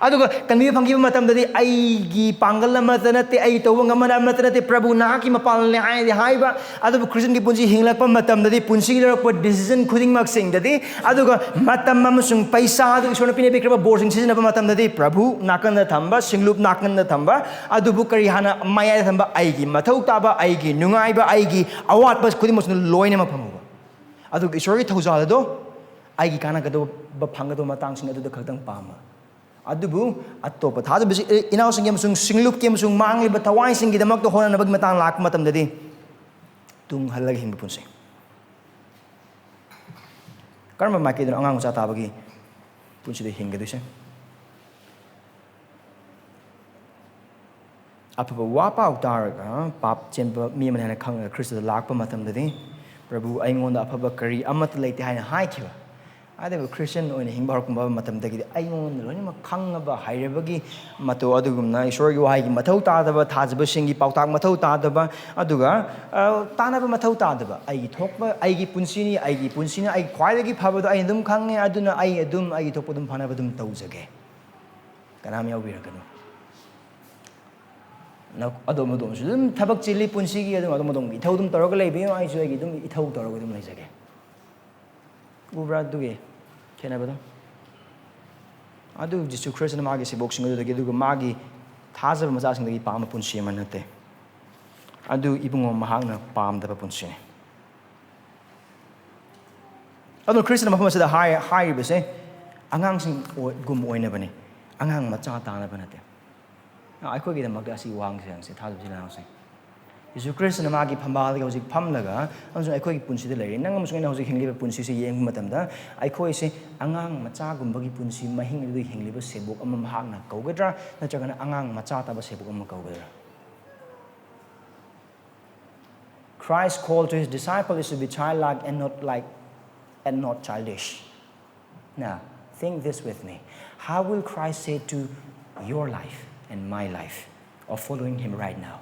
ꯑꯗꯨꯒ ꯀꯟꯕꯤꯕ ꯐꯪꯈꯤꯕ ꯃꯇꯝꯗꯗꯤ, "ꯑꯩꯒꯤ ꯄꯥꯡꯒꯜ ꯑꯃꯠꯇ ꯅꯠꯇꯦ, ꯑꯩ ꯇꯧꯕ ꯉꯝꯕ ꯑꯃꯠꯇ ꯅꯠꯇꯦ, ꯄ꯭ꯔꯚꯨ ꯅꯍꯥꯛꯀꯤ ꯃꯄꯥꯜꯅꯅꯦ" ꯍꯥꯏꯗꯤ ꯍꯥꯏꯕ꯫ ꯑꯗꯨꯕꯨ ꯈ꯭ꯔꯤꯁꯇꯤꯌꯟꯒꯤ ꯄꯨꯟꯁꯤ ꯍꯤꯡꯂꯛꯄ ꯃꯇꯝꯗꯗꯤ, ꯄꯨꯟꯁꯤꯒꯤ ꯂꯧꯔꯛꯄ decision ꯈꯨꯗꯤꯡꯃꯛꯁꯤꯡꯗꯗꯤ, ꯑꯗꯨꯒ ꯃꯇꯝ ꯑꯃꯁꯨꯡ ꯄꯩꯁꯥ ꯑꯗꯨ ꯏꯁꯣꯔꯅ ꯄꯤꯅꯕꯤꯈ꯭ꯔꯕ ꯕꯣꯔꯁꯤꯡ ꯁꯤꯖꯤꯟꯅꯕ ꯃꯇꯝꯗꯗꯤ, ꯄ꯭ꯔꯚꯨ ꯅꯥꯀꯟꯗ ꯊꯝꯕ, ꯁꯤꯡꯂꯨꯞ ꯅꯥꯀꯟꯗ ꯊꯝꯕ, ꯑꯗꯨꯕꯨ ꯀꯔꯤ ꯍꯥꯟꯅ ꯃꯌꯥꯏꯗ ꯊꯝꯕ? ꯑꯩꯒꯤ ꯃꯊꯧ ꯇꯥꯕ, ꯑꯩꯒꯤ ꯅꯨꯡꯉꯥꯏꯕ, ꯑꯩꯒꯤ ꯑꯋꯥꯠꯄ ꯈꯨꯗꯤꯡꯃꯛꯁꯤꯅ ꯂꯣꯏꯅꯃꯛ ꯐꯪꯍꯧꯕ꯫ ꯑꯗꯨꯒ ꯏꯁꯣꯔꯒꯤ ꯊꯧꯖꯥꯜ ꯑꯗꯣ ꯑꯩꯒꯤ ꯀꯥꯟꯅꯒꯗꯧꯕ, ꯐꯪꯒꯗꯧꯕ ꯃꯇꯥꯡꯁꯤꯡ ꯑꯗꯨꯗ ꯈꯛꯇꯪ ꯄꯥꯝꯕ꯫ ꯑꯗꯨꯕꯨ ꯑꯇꯣꯞꯄ ꯊꯥꯖꯕꯁꯤ, ꯏ-, ꯏꯅꯥꯎꯁꯤꯡꯒꯤ ꯑꯃꯁꯨꯡ ꯁꯤꯡꯂꯨꯞꯀꯤ ꯑꯃꯁꯨꯡ ꯃꯥꯡꯂꯤꯕ ꯊꯋꯥꯏꯁꯤꯡꯒꯤꯗꯃꯛꯇ ꯍꯣꯠꯅꯅꯕꯒꯤ ꯃꯇꯥꯡ ꯂꯥꯛꯄ ꯃꯇꯝꯗꯗꯤ, ꯇꯨꯡ ꯍꯜꯂꯒ ꯍꯤꯡꯕ ꯄꯨꯟꯁꯤ꯫ ꯀꯔꯝꯕ ꯃꯥꯏꯀꯩꯗꯅꯣ ꯑꯉꯥꯡ ꯃꯆꯥ ꯇꯥꯕꯒꯤ ꯄꯨꯟꯁꯤꯗ ꯍꯤꯡꯒꯗꯣꯏꯁꯦ? ꯑꯐꯕ ꯋꯥ ꯄꯥꯎ ꯇꯥꯔꯒ ꯄꯥꯞ ꯆꯦꯟꯕ ꯃꯤ ꯑꯃꯅ ꯍꯦꯟꯅ ꯈꯪꯉꯒ ꯈ꯭ꯔꯤꯁꯇꯗ ꯂꯥꯛꯄ ꯃꯇꯝꯗꯗꯤ, "ꯄ꯭ꯔꯚꯨ, ꯑꯩꯉꯣꯟꯗ ꯑꯐꯕ ꯀꯔꯤ ꯑꯃꯠꯇ ꯂꯩꯇꯦ" ꯍꯥꯏꯅ ꯍꯥꯏꯈꯤꯕ꯫ ꯑꯗꯨꯕꯨ ꯈ꯭ꯔꯤꯁꯇꯤꯌꯟ ꯑꯣꯏꯅ ꯍꯤꯡꯕ ꯍꯧꯔꯛꯄ ꯃꯇꯝꯗꯒꯤꯗꯤ, "ꯑꯩꯉꯣꯟꯗ ꯂꯣꯏꯅꯃꯛ ꯈꯪꯉꯕ" ꯍꯥꯏꯔꯕꯒꯤ ꯃꯇꯧ ꯑꯗꯨꯒꯨꯝꯅ, ꯏꯁꯣꯔꯒꯤ ꯋꯥꯍꯩꯒꯤ ꯃꯊꯧ ꯇꯥꯗꯕ, ꯊꯥꯖꯕꯁꯤꯡꯒꯤ ꯄꯥꯎꯇꯥꯛ ꯃꯊꯧ ꯇꯥꯗꯕ, ꯑꯗꯨꯒ, ꯑ, ꯇꯥꯟꯅꯕ ꯃꯊꯧ ꯇꯥꯗꯕ, "ꯑꯩꯒꯤ ꯊꯣꯛꯄ, ꯑꯩꯒꯤ ꯄꯨꯟꯁꯤꯅꯤ, ꯑꯩꯒꯤ ꯄꯨꯟꯁꯤꯅ ꯑꯩ ꯈ꯭ꯋꯥꯏꯗꯒꯤ ꯐꯕꯗꯣ ꯑꯩꯅ ꯑꯗꯨꯝ ꯈꯪꯉꯦ, ꯑꯗꯨꯅ ꯑꯩ ꯑꯗꯨꯝ ꯑꯩꯒꯤ ꯊꯣꯛꯄ ꯑꯗꯨꯝ ꯐꯅꯕ ꯑꯗꯨꯝ ꯇꯧꯖꯒꯦ, ꯀꯅꯥꯝ ꯌꯥꯎꯕꯤꯔꯛꯀꯅꯨ"꯫ ꯅ-, ꯑꯗꯣꯝ ꯑꯗꯣꯝꯁꯨ ꯑꯗꯨꯝ ꯊꯕꯛ ꯆꯤꯜꯂꯤ ꯄꯨꯟꯁꯤꯒꯤ, ꯑꯗꯨꯝ ꯑꯗꯣꯝ ꯑꯗꯣꯝꯒꯤ ꯏꯊꯧ ꯑꯗꯨꯝ ꯇꯧꯔꯒ ꯂꯩꯕꯤꯌꯨ, ꯑꯩꯁꯨ ꯑꯩꯒꯤ ꯑꯗꯨꯝ ꯏꯊꯧ ꯇꯧꯔꯒ ꯑꯗꯨꯝ ꯂꯩꯖꯒꯦ꯫ ꯎꯕ꯭ꯔꯥ ꯑꯗꯨꯒꯤ ꯈꯦꯠꯅꯕꯗꯣ? ꯑꯗꯨ ꯖꯤꯁꯨ ꯈ꯭ꯔꯤꯁꯇꯅ ꯃꯥꯒꯤ ꯁꯦꯕꯣꯛꯁꯤꯡ ꯑꯗꯨꯗꯒꯤ, ꯑꯗꯨꯒ ꯃꯥꯒꯤ ꯊꯥꯖꯕ ꯃꯆꯥꯁꯤꯡꯗꯒꯤ ꯄꯥꯝꯕ ꯄꯨꯟꯁꯤ ꯑꯃ ꯅꯠꯇꯦ꯫ ꯑꯗꯨ ꯏꯕꯨꯡꯉꯣ ꯃꯍꯥꯛꯅ ꯄꯥꯝꯗꯕ ꯄꯨꯟꯁꯤꯅꯤ꯫ ꯑꯗꯨꯅ ꯈ꯭ꯔꯤꯁꯇꯅ ꯃꯐꯝ ꯑꯁꯤꯗ ꯍꯥꯏ-, ꯍꯥꯏꯔꯤꯕꯁꯦ ꯑꯉꯥꯡꯁꯤꯡ ꯑꯣꯏ-, ꯒꯨꯝ ꯑꯣꯏꯅꯕꯅꯤ, ꯑꯉꯥꯡ ꯃꯆꯥ ꯇꯥꯅꯕ ꯅꯠꯇꯦ꯫ ꯑꯩꯈꯣꯏꯒꯤꯗꯃꯛꯇ ꯑꯁꯤ ꯋꯥꯍꯪꯁꯦ ꯍꯪꯁꯦ, ꯊꯥꯖꯕ ꯏꯆꯤꯜ ꯏꯅꯥꯎꯁꯤꯡ꯫ ꯖꯤꯁꯨ ꯈ꯭ꯔꯤꯁꯇꯅ ꯃꯥꯒꯤ ꯐꯝꯕꯥꯜꯗꯒꯤ ꯍꯧꯖꯤꯛ ꯐꯝꯂꯒ ꯑꯃꯁꯨꯡ ꯑꯩꯈꯣꯏꯒꯤ ꯄꯨꯟꯁꯤꯗ ꯂꯩꯔꯤ꯫ ꯅꯪ ꯑꯃꯁꯨꯡ ꯑꯩꯅ ꯍꯧꯖꯤꯛ ꯍꯤꯡꯂꯤꯕ ꯄꯨꯟꯁꯤꯁꯤ ꯌꯦꯡꯕ ꯃꯇꯝꯗ, ꯑꯩꯈꯣꯏꯁꯦ ꯑꯉꯥꯡ ꯃꯆꯥꯒꯨꯝꯕꯒꯤ ꯄꯨꯟꯁꯤ ꯃꯍꯤꯡ ꯑꯗꯨꯗ ꯍꯤꯡꯂꯤꯕ ꯁꯦꯕꯣꯛ ꯑꯃ ꯃꯍꯥꯛꯅ ꯀꯧꯒꯗ꯭ꯔꯥ, ꯅꯠꯇ꯭ꯔꯒꯅ ꯑꯉꯥꯡ ꯃꯆꯥ ꯇꯥꯕ ꯁꯦꯕꯣꯛ ꯑꯃ ꯀꯧꯒꯗ꯭ꯔꯥ? Christ's call to his disciple is to be childlike and not like, and not childish. Now, think this with me. How will Christ say to your life and my life of following him right now?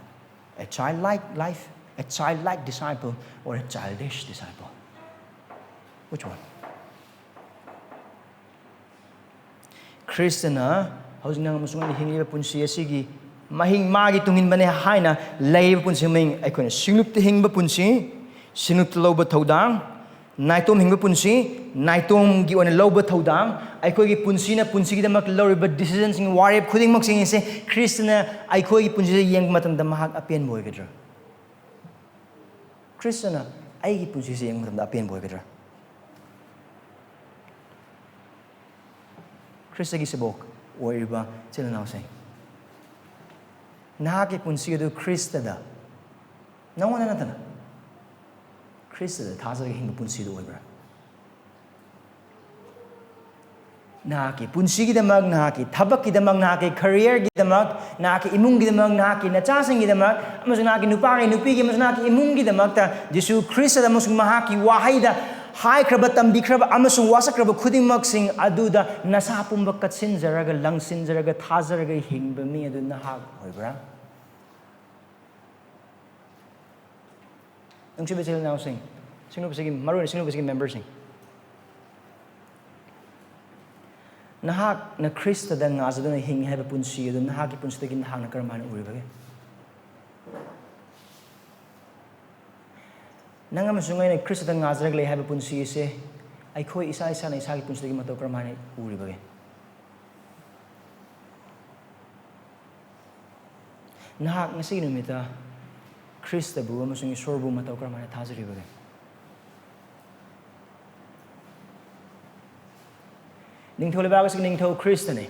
A childlike life, a childlike disciple, or a childish disciple? Which one? ꯈ꯭ꯔꯤꯁꯇꯅ ꯍꯧꯖꯤꯛ ꯅꯪ ꯑꯃꯁꯨꯡ ꯑꯩꯅ ꯍꯤꯡꯂꯤꯕ ꯄꯨꯟꯁꯤ ꯑꯁꯤꯒꯤ ꯃꯍꯤꯡ ꯃꯥꯒꯤ ꯇꯨꯡ ꯏꯟꯕꯅꯦ ꯍꯥꯏꯅ ꯂꯩꯔꯤꯕ ꯄꯨꯟꯁꯤ ꯃꯍꯤꯡ, ꯑꯩꯈꯣꯏꯅ ꯁꯤꯡꯂꯨꯞꯇ ꯍꯤꯡꯕ ꯄꯨꯟꯁꯤ, ꯁꯤꯡꯂꯨꯞꯇ ꯂꯧꯕ ꯊꯧꯗꯥꯡ, ꯅꯥꯏꯇꯣꯝ ꯍꯤꯡꯕ ꯄꯨꯟꯁꯤ, ꯅꯥꯏꯇꯣꯝꯒꯤ ꯑꯣꯏꯅ ꯂꯧꯕ ꯊꯧꯗꯥꯡ, ꯑꯩꯈꯣꯏꯒꯤ ꯄꯨꯟꯁꯤꯅ ꯄꯨꯟꯁꯤꯒꯤꯗꯃꯛ ꯂꯧꯔꯤꯕ decisionꯁꯤꯡ, ꯋꯥꯔꯦꯞ ꯈꯨꯗꯤꯡꯃꯛꯁꯤꯡ ꯑꯁꯦ ꯈ꯭ꯔꯤꯁꯇꯅ ꯑꯩꯈꯣꯏꯒꯤ ꯄꯨꯟꯁꯤꯗ ꯌꯦꯡꯕ ꯃꯇꯝꯗ ꯃꯍꯥꯛ ꯑꯄꯦꯟꯕ ꯑꯣꯏꯒꯗ꯭ꯔꯥ? ꯈ꯭ꯔꯤꯁꯇꯅ ꯑꯩꯒꯤ ꯄꯨꯟꯁꯤꯁꯦ ꯌꯦꯡꯕ ꯃꯇꯝꯗ ꯑꯄꯦꯟꯕ ꯑꯣꯏꯒꯗ꯭ꯔꯥ? ꯈ꯭ꯔꯤꯁꯇꯒꯤ ꯁꯦꯕꯣꯛ ꯑꯣꯏꯔꯤꯕ ꯏꯆꯤꯜ ꯏꯅꯥꯎꯁꯤꯡ, ꯅꯍꯥꯛꯀꯤ ꯄꯨꯟꯁꯤ ꯑꯗꯨ ꯈ꯭ꯔꯤꯁꯇꯗ, ꯅꯉꯣꯟꯗ ꯅꯠꯇꯅ ꯈ꯭ꯔꯤꯁꯇꯗ ꯊꯥꯖꯔꯒ ꯍꯤꯡꯕ ꯄꯨꯟꯁꯤꯗꯨ ꯑꯣꯏꯕ꯭ꯔꯥ? ꯅꯍꯥꯛꯀꯤ ꯄꯨꯟꯁꯤꯒꯤꯗꯃꯛ, ꯅꯍꯥꯛꯀꯤ ꯊꯕꯛꯀꯤꯗꯃꯛ, ꯅꯍꯥꯛꯀꯤ careerꯒꯤꯗꯃꯛ, ꯅꯍꯥꯛꯀꯤ ꯏꯃꯨꯡꯒꯤꯗꯃꯛ, ꯅꯍꯥꯛꯀꯤ ꯅꯆꯥꯁꯤꯡꯒꯤꯗꯃꯛ, ꯑꯃꯁꯨꯡ ꯅꯍꯥꯛꯀꯤ ꯅꯨꯄꯥꯒꯤ, ꯅꯨꯄꯤꯒꯤ ꯑꯃꯁꯨꯡ ꯅꯍꯥꯛꯀꯤ ꯏꯃꯨꯡꯒꯤꯗꯃꯛꯇ ꯖꯤꯁꯨ ꯈ꯭ꯔꯤꯁꯇꯗ ꯑꯃꯁꯨꯡ ꯃꯍꯥꯛꯀꯤ ꯋꯥꯍꯩꯗ ꯍꯥꯏꯈ꯭ꯔꯕ, ꯇꯝꯕꯤꯈ꯭ꯔꯕ ꯑꯃꯁꯨꯡ ꯋꯥꯁꯛꯈ꯭ꯔꯕ ꯈꯨꯗꯤꯡꯃꯛꯁꯤꯡ ꯑꯗꯨꯗ ꯅꯁꯥ ꯄꯨꯝꯕ ꯀꯠꯁꯤꯟꯖꯔꯒ, ꯂꯪꯁꯤꯟꯖꯔꯒ, ꯊꯥꯖꯔꯒ ꯍꯤꯡꯕ ꯃꯤ ꯑꯗꯨ ꯅꯍꯥꯛ ꯑꯣꯏꯕ꯭ꯔꯥ? ꯅꯨꯡꯁꯤꯕ ꯏꯆꯤꯜ ꯏꯅꯥꯎꯁꯤꯡ, ꯁꯤꯡꯂꯨꯞꯁꯤꯒꯤ, ꯃꯔꯨꯑꯣꯏꯅ ꯁꯤꯡꯂꯨꯞꯁꯤꯒꯤ memberꯁꯤꯡ, ꯅꯍꯥꯛꯅ ꯈ꯭ꯔꯤꯁꯇꯗ ꯉꯥꯖꯗꯨꯅ ꯍꯤꯡꯉꯤ ꯍꯥꯏꯕ ꯄꯨꯟꯁꯤ ꯑꯗꯨ ꯅꯍꯥꯛꯀꯤ ꯄꯨꯟꯁꯤꯗꯒꯤ ꯅꯍꯥꯛꯅ ꯀꯔꯝꯍꯥꯏꯅ ꯎꯔꯤꯕꯒꯦ? ꯅꯪ ꯑꯃꯁꯨꯡ ꯑꯩꯅ ꯈ꯭ꯔꯤꯁꯇꯗ ꯉꯥꯖꯔꯒ ꯂꯩ ꯍꯥꯏꯕ ꯄꯨꯟꯁꯤ ꯑꯁꯦ ꯑꯩꯈꯣꯏ ꯏꯁꯥ ꯏꯁꯥꯅ ꯏꯁꯥꯒꯤ ꯄꯨꯟꯁꯤꯗꯒꯤ ꯃꯇꯧ ꯀꯔꯝꯍꯥꯏꯅ ꯎꯔꯤꯕꯒꯦ? ꯅꯍꯥꯛ ꯉꯁꯤꯒꯤ ꯅꯨꯃꯤꯠꯇ ꯈ꯭ꯔꯤꯁꯇꯕꯨ ꯑꯃꯁꯨꯡ ꯏꯁꯣꯔꯕꯨ ꯃꯇꯧ ꯀꯔꯝꯍꯥꯏꯅ ꯊꯥꯖꯔꯤꯕꯒꯦ? ꯅꯤꯡꯊꯧ ꯂꯩꯕꯥꯛ ꯑꯁꯤꯒꯤ ꯅꯤꯡꯊꯧ ꯈ꯭ꯔꯤꯁꯇꯅꯤ꯫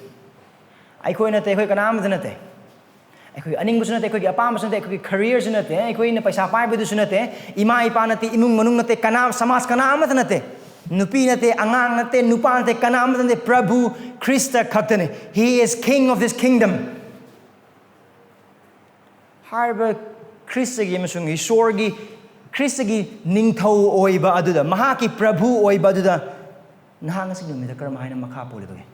ꯑꯩꯈꯣꯏ ꯅꯠꯇꯦ, ꯑꯩꯈꯣꯏ ꯀꯅꯥ ꯑꯃꯠꯇ ꯅꯠꯇꯦ꯫ ꯑꯩꯈꯣꯏꯒꯤ ꯑꯅꯤꯡꯕꯁꯨ ꯅꯠꯇꯦ, ꯑꯩꯈꯣꯏꯒꯤ ꯑꯄꯥꯝꯕꯁꯨ ꯅꯠꯇꯦ, ꯑꯩꯈꯣꯏꯒꯤ careerꯁꯨ ꯅꯠꯇꯦ, ꯑꯩꯈꯣꯏꯅ ꯄꯩꯁꯥ ꯄꯥꯏꯕꯗꯨꯁꯨ ꯅꯠꯇꯦ, ꯏꯃꯥ ꯏꯄꯥ ꯅꯠꯇꯦ, ꯏꯃꯨꯡ ꯃꯅꯨꯡ ꯅꯠꯇꯦ, ꯀꯅꯥ, ꯁꯃꯥꯖ ꯀꯅꯥ ꯑꯃꯠꯇ ꯅꯠꯇꯦ, ꯅꯨꯄꯤ ꯅꯠꯇꯦ, ꯑꯉꯥꯡ ꯅꯠꯇꯦ, ꯅꯨꯄꯥ ꯅꯠꯇꯦ, ꯀꯅꯥ ꯑꯃꯠꯇ ꯅꯠꯇꯦ, ꯄ꯭ꯔꯚꯨ ꯈ꯭ꯔꯤꯁꯇ ꯈꯛꯇꯅꯤ꯫ He is King of this kingdom꯫ ꯍꯥꯏꯔꯤꯕ ꯈ꯭ꯔꯤꯁꯇꯒꯤ ꯑꯃꯁꯨꯡ ꯏꯁꯣꯔꯒꯤ, ꯈ꯭ꯔꯤꯁꯇꯒꯤ ꯅꯤꯡꯊꯧ ꯑꯣꯏꯕ ꯑꯗꯨꯗ, ꯃꯍꯥꯛꯀꯤ ꯄ꯭ꯔꯚꯨ ꯑꯣꯏꯕ ꯑꯗꯨꯗ ꯅꯍꯥꯛ ꯉꯁꯤ ꯅꯨꯃꯤꯠꯇ ꯀꯔꯝ ꯍꯥꯏꯅ ꯃꯈꯥ ꯄꯣꯜꯂꯤꯕꯒꯦ?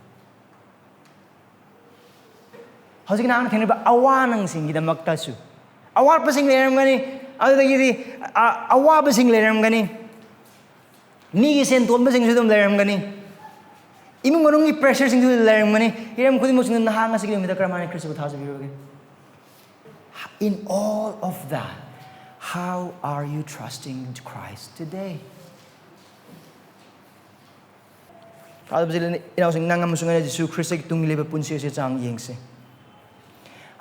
ꯍꯧꯖꯤꯛ ꯅꯍꯥꯛꯅ ꯊꯦꯡꯅꯔꯤꯕ ꯑꯋꯥ ꯅꯪꯁꯤꯡꯒꯤꯗꯃꯛꯇꯁꯨ, ꯑꯋꯥꯠꯄꯁꯤꯡ ꯂꯩꯔꯝꯒꯅꯤ, ꯑꯗꯨꯗꯒꯤꯗꯤ ꯑ- ꯑꯋꯥꯕꯁꯤꯡ ꯂꯩꯔꯝꯒꯅꯤ, ꯃꯤꯒꯤ ꯁꯦꯟ ꯇꯣꯟꯕꯁꯤꯡꯁꯨ ꯑꯗꯨꯝ ꯂꯩꯔꯝꯒꯅꯤ, ꯏꯃꯨꯡ ꯃꯅꯨꯡꯒꯤ ꯄ꯭ꯔꯦꯁꯔꯁꯤꯡꯁꯨ ꯂꯩꯔꯝꯒꯅꯤ꯫ ꯍꯤꯔꯝ ꯈꯨꯗꯤꯡꯃꯛꯁꯤꯡꯗ ꯅꯍꯥꯛ ꯉꯁꯤꯒꯤ ꯅꯨꯃꯤꯠꯇ ꯀꯔꯝꯍꯥꯏꯅ ꯈ꯭ꯔꯤꯁꯇꯕꯨ ꯊꯥꯖꯕꯤꯔꯨꯔꯒꯦ? In all of that, how are you trusting Christ today? ꯐꯥꯗꯕꯁꯤ ꯏꯅꯥꯎꯁꯤꯡ, ꯅꯪ ꯑꯃꯁꯨꯡ ꯑꯩꯅ ꯖꯤꯁꯨ ꯈ꯭ꯔꯤꯁꯇꯒꯤ ꯇꯨꯡ ꯏꯜꯂꯤꯕ ꯄꯨꯟꯁꯤ ꯑꯁꯤ ꯆꯥꯡ ꯌꯦꯡꯁꯤ꯫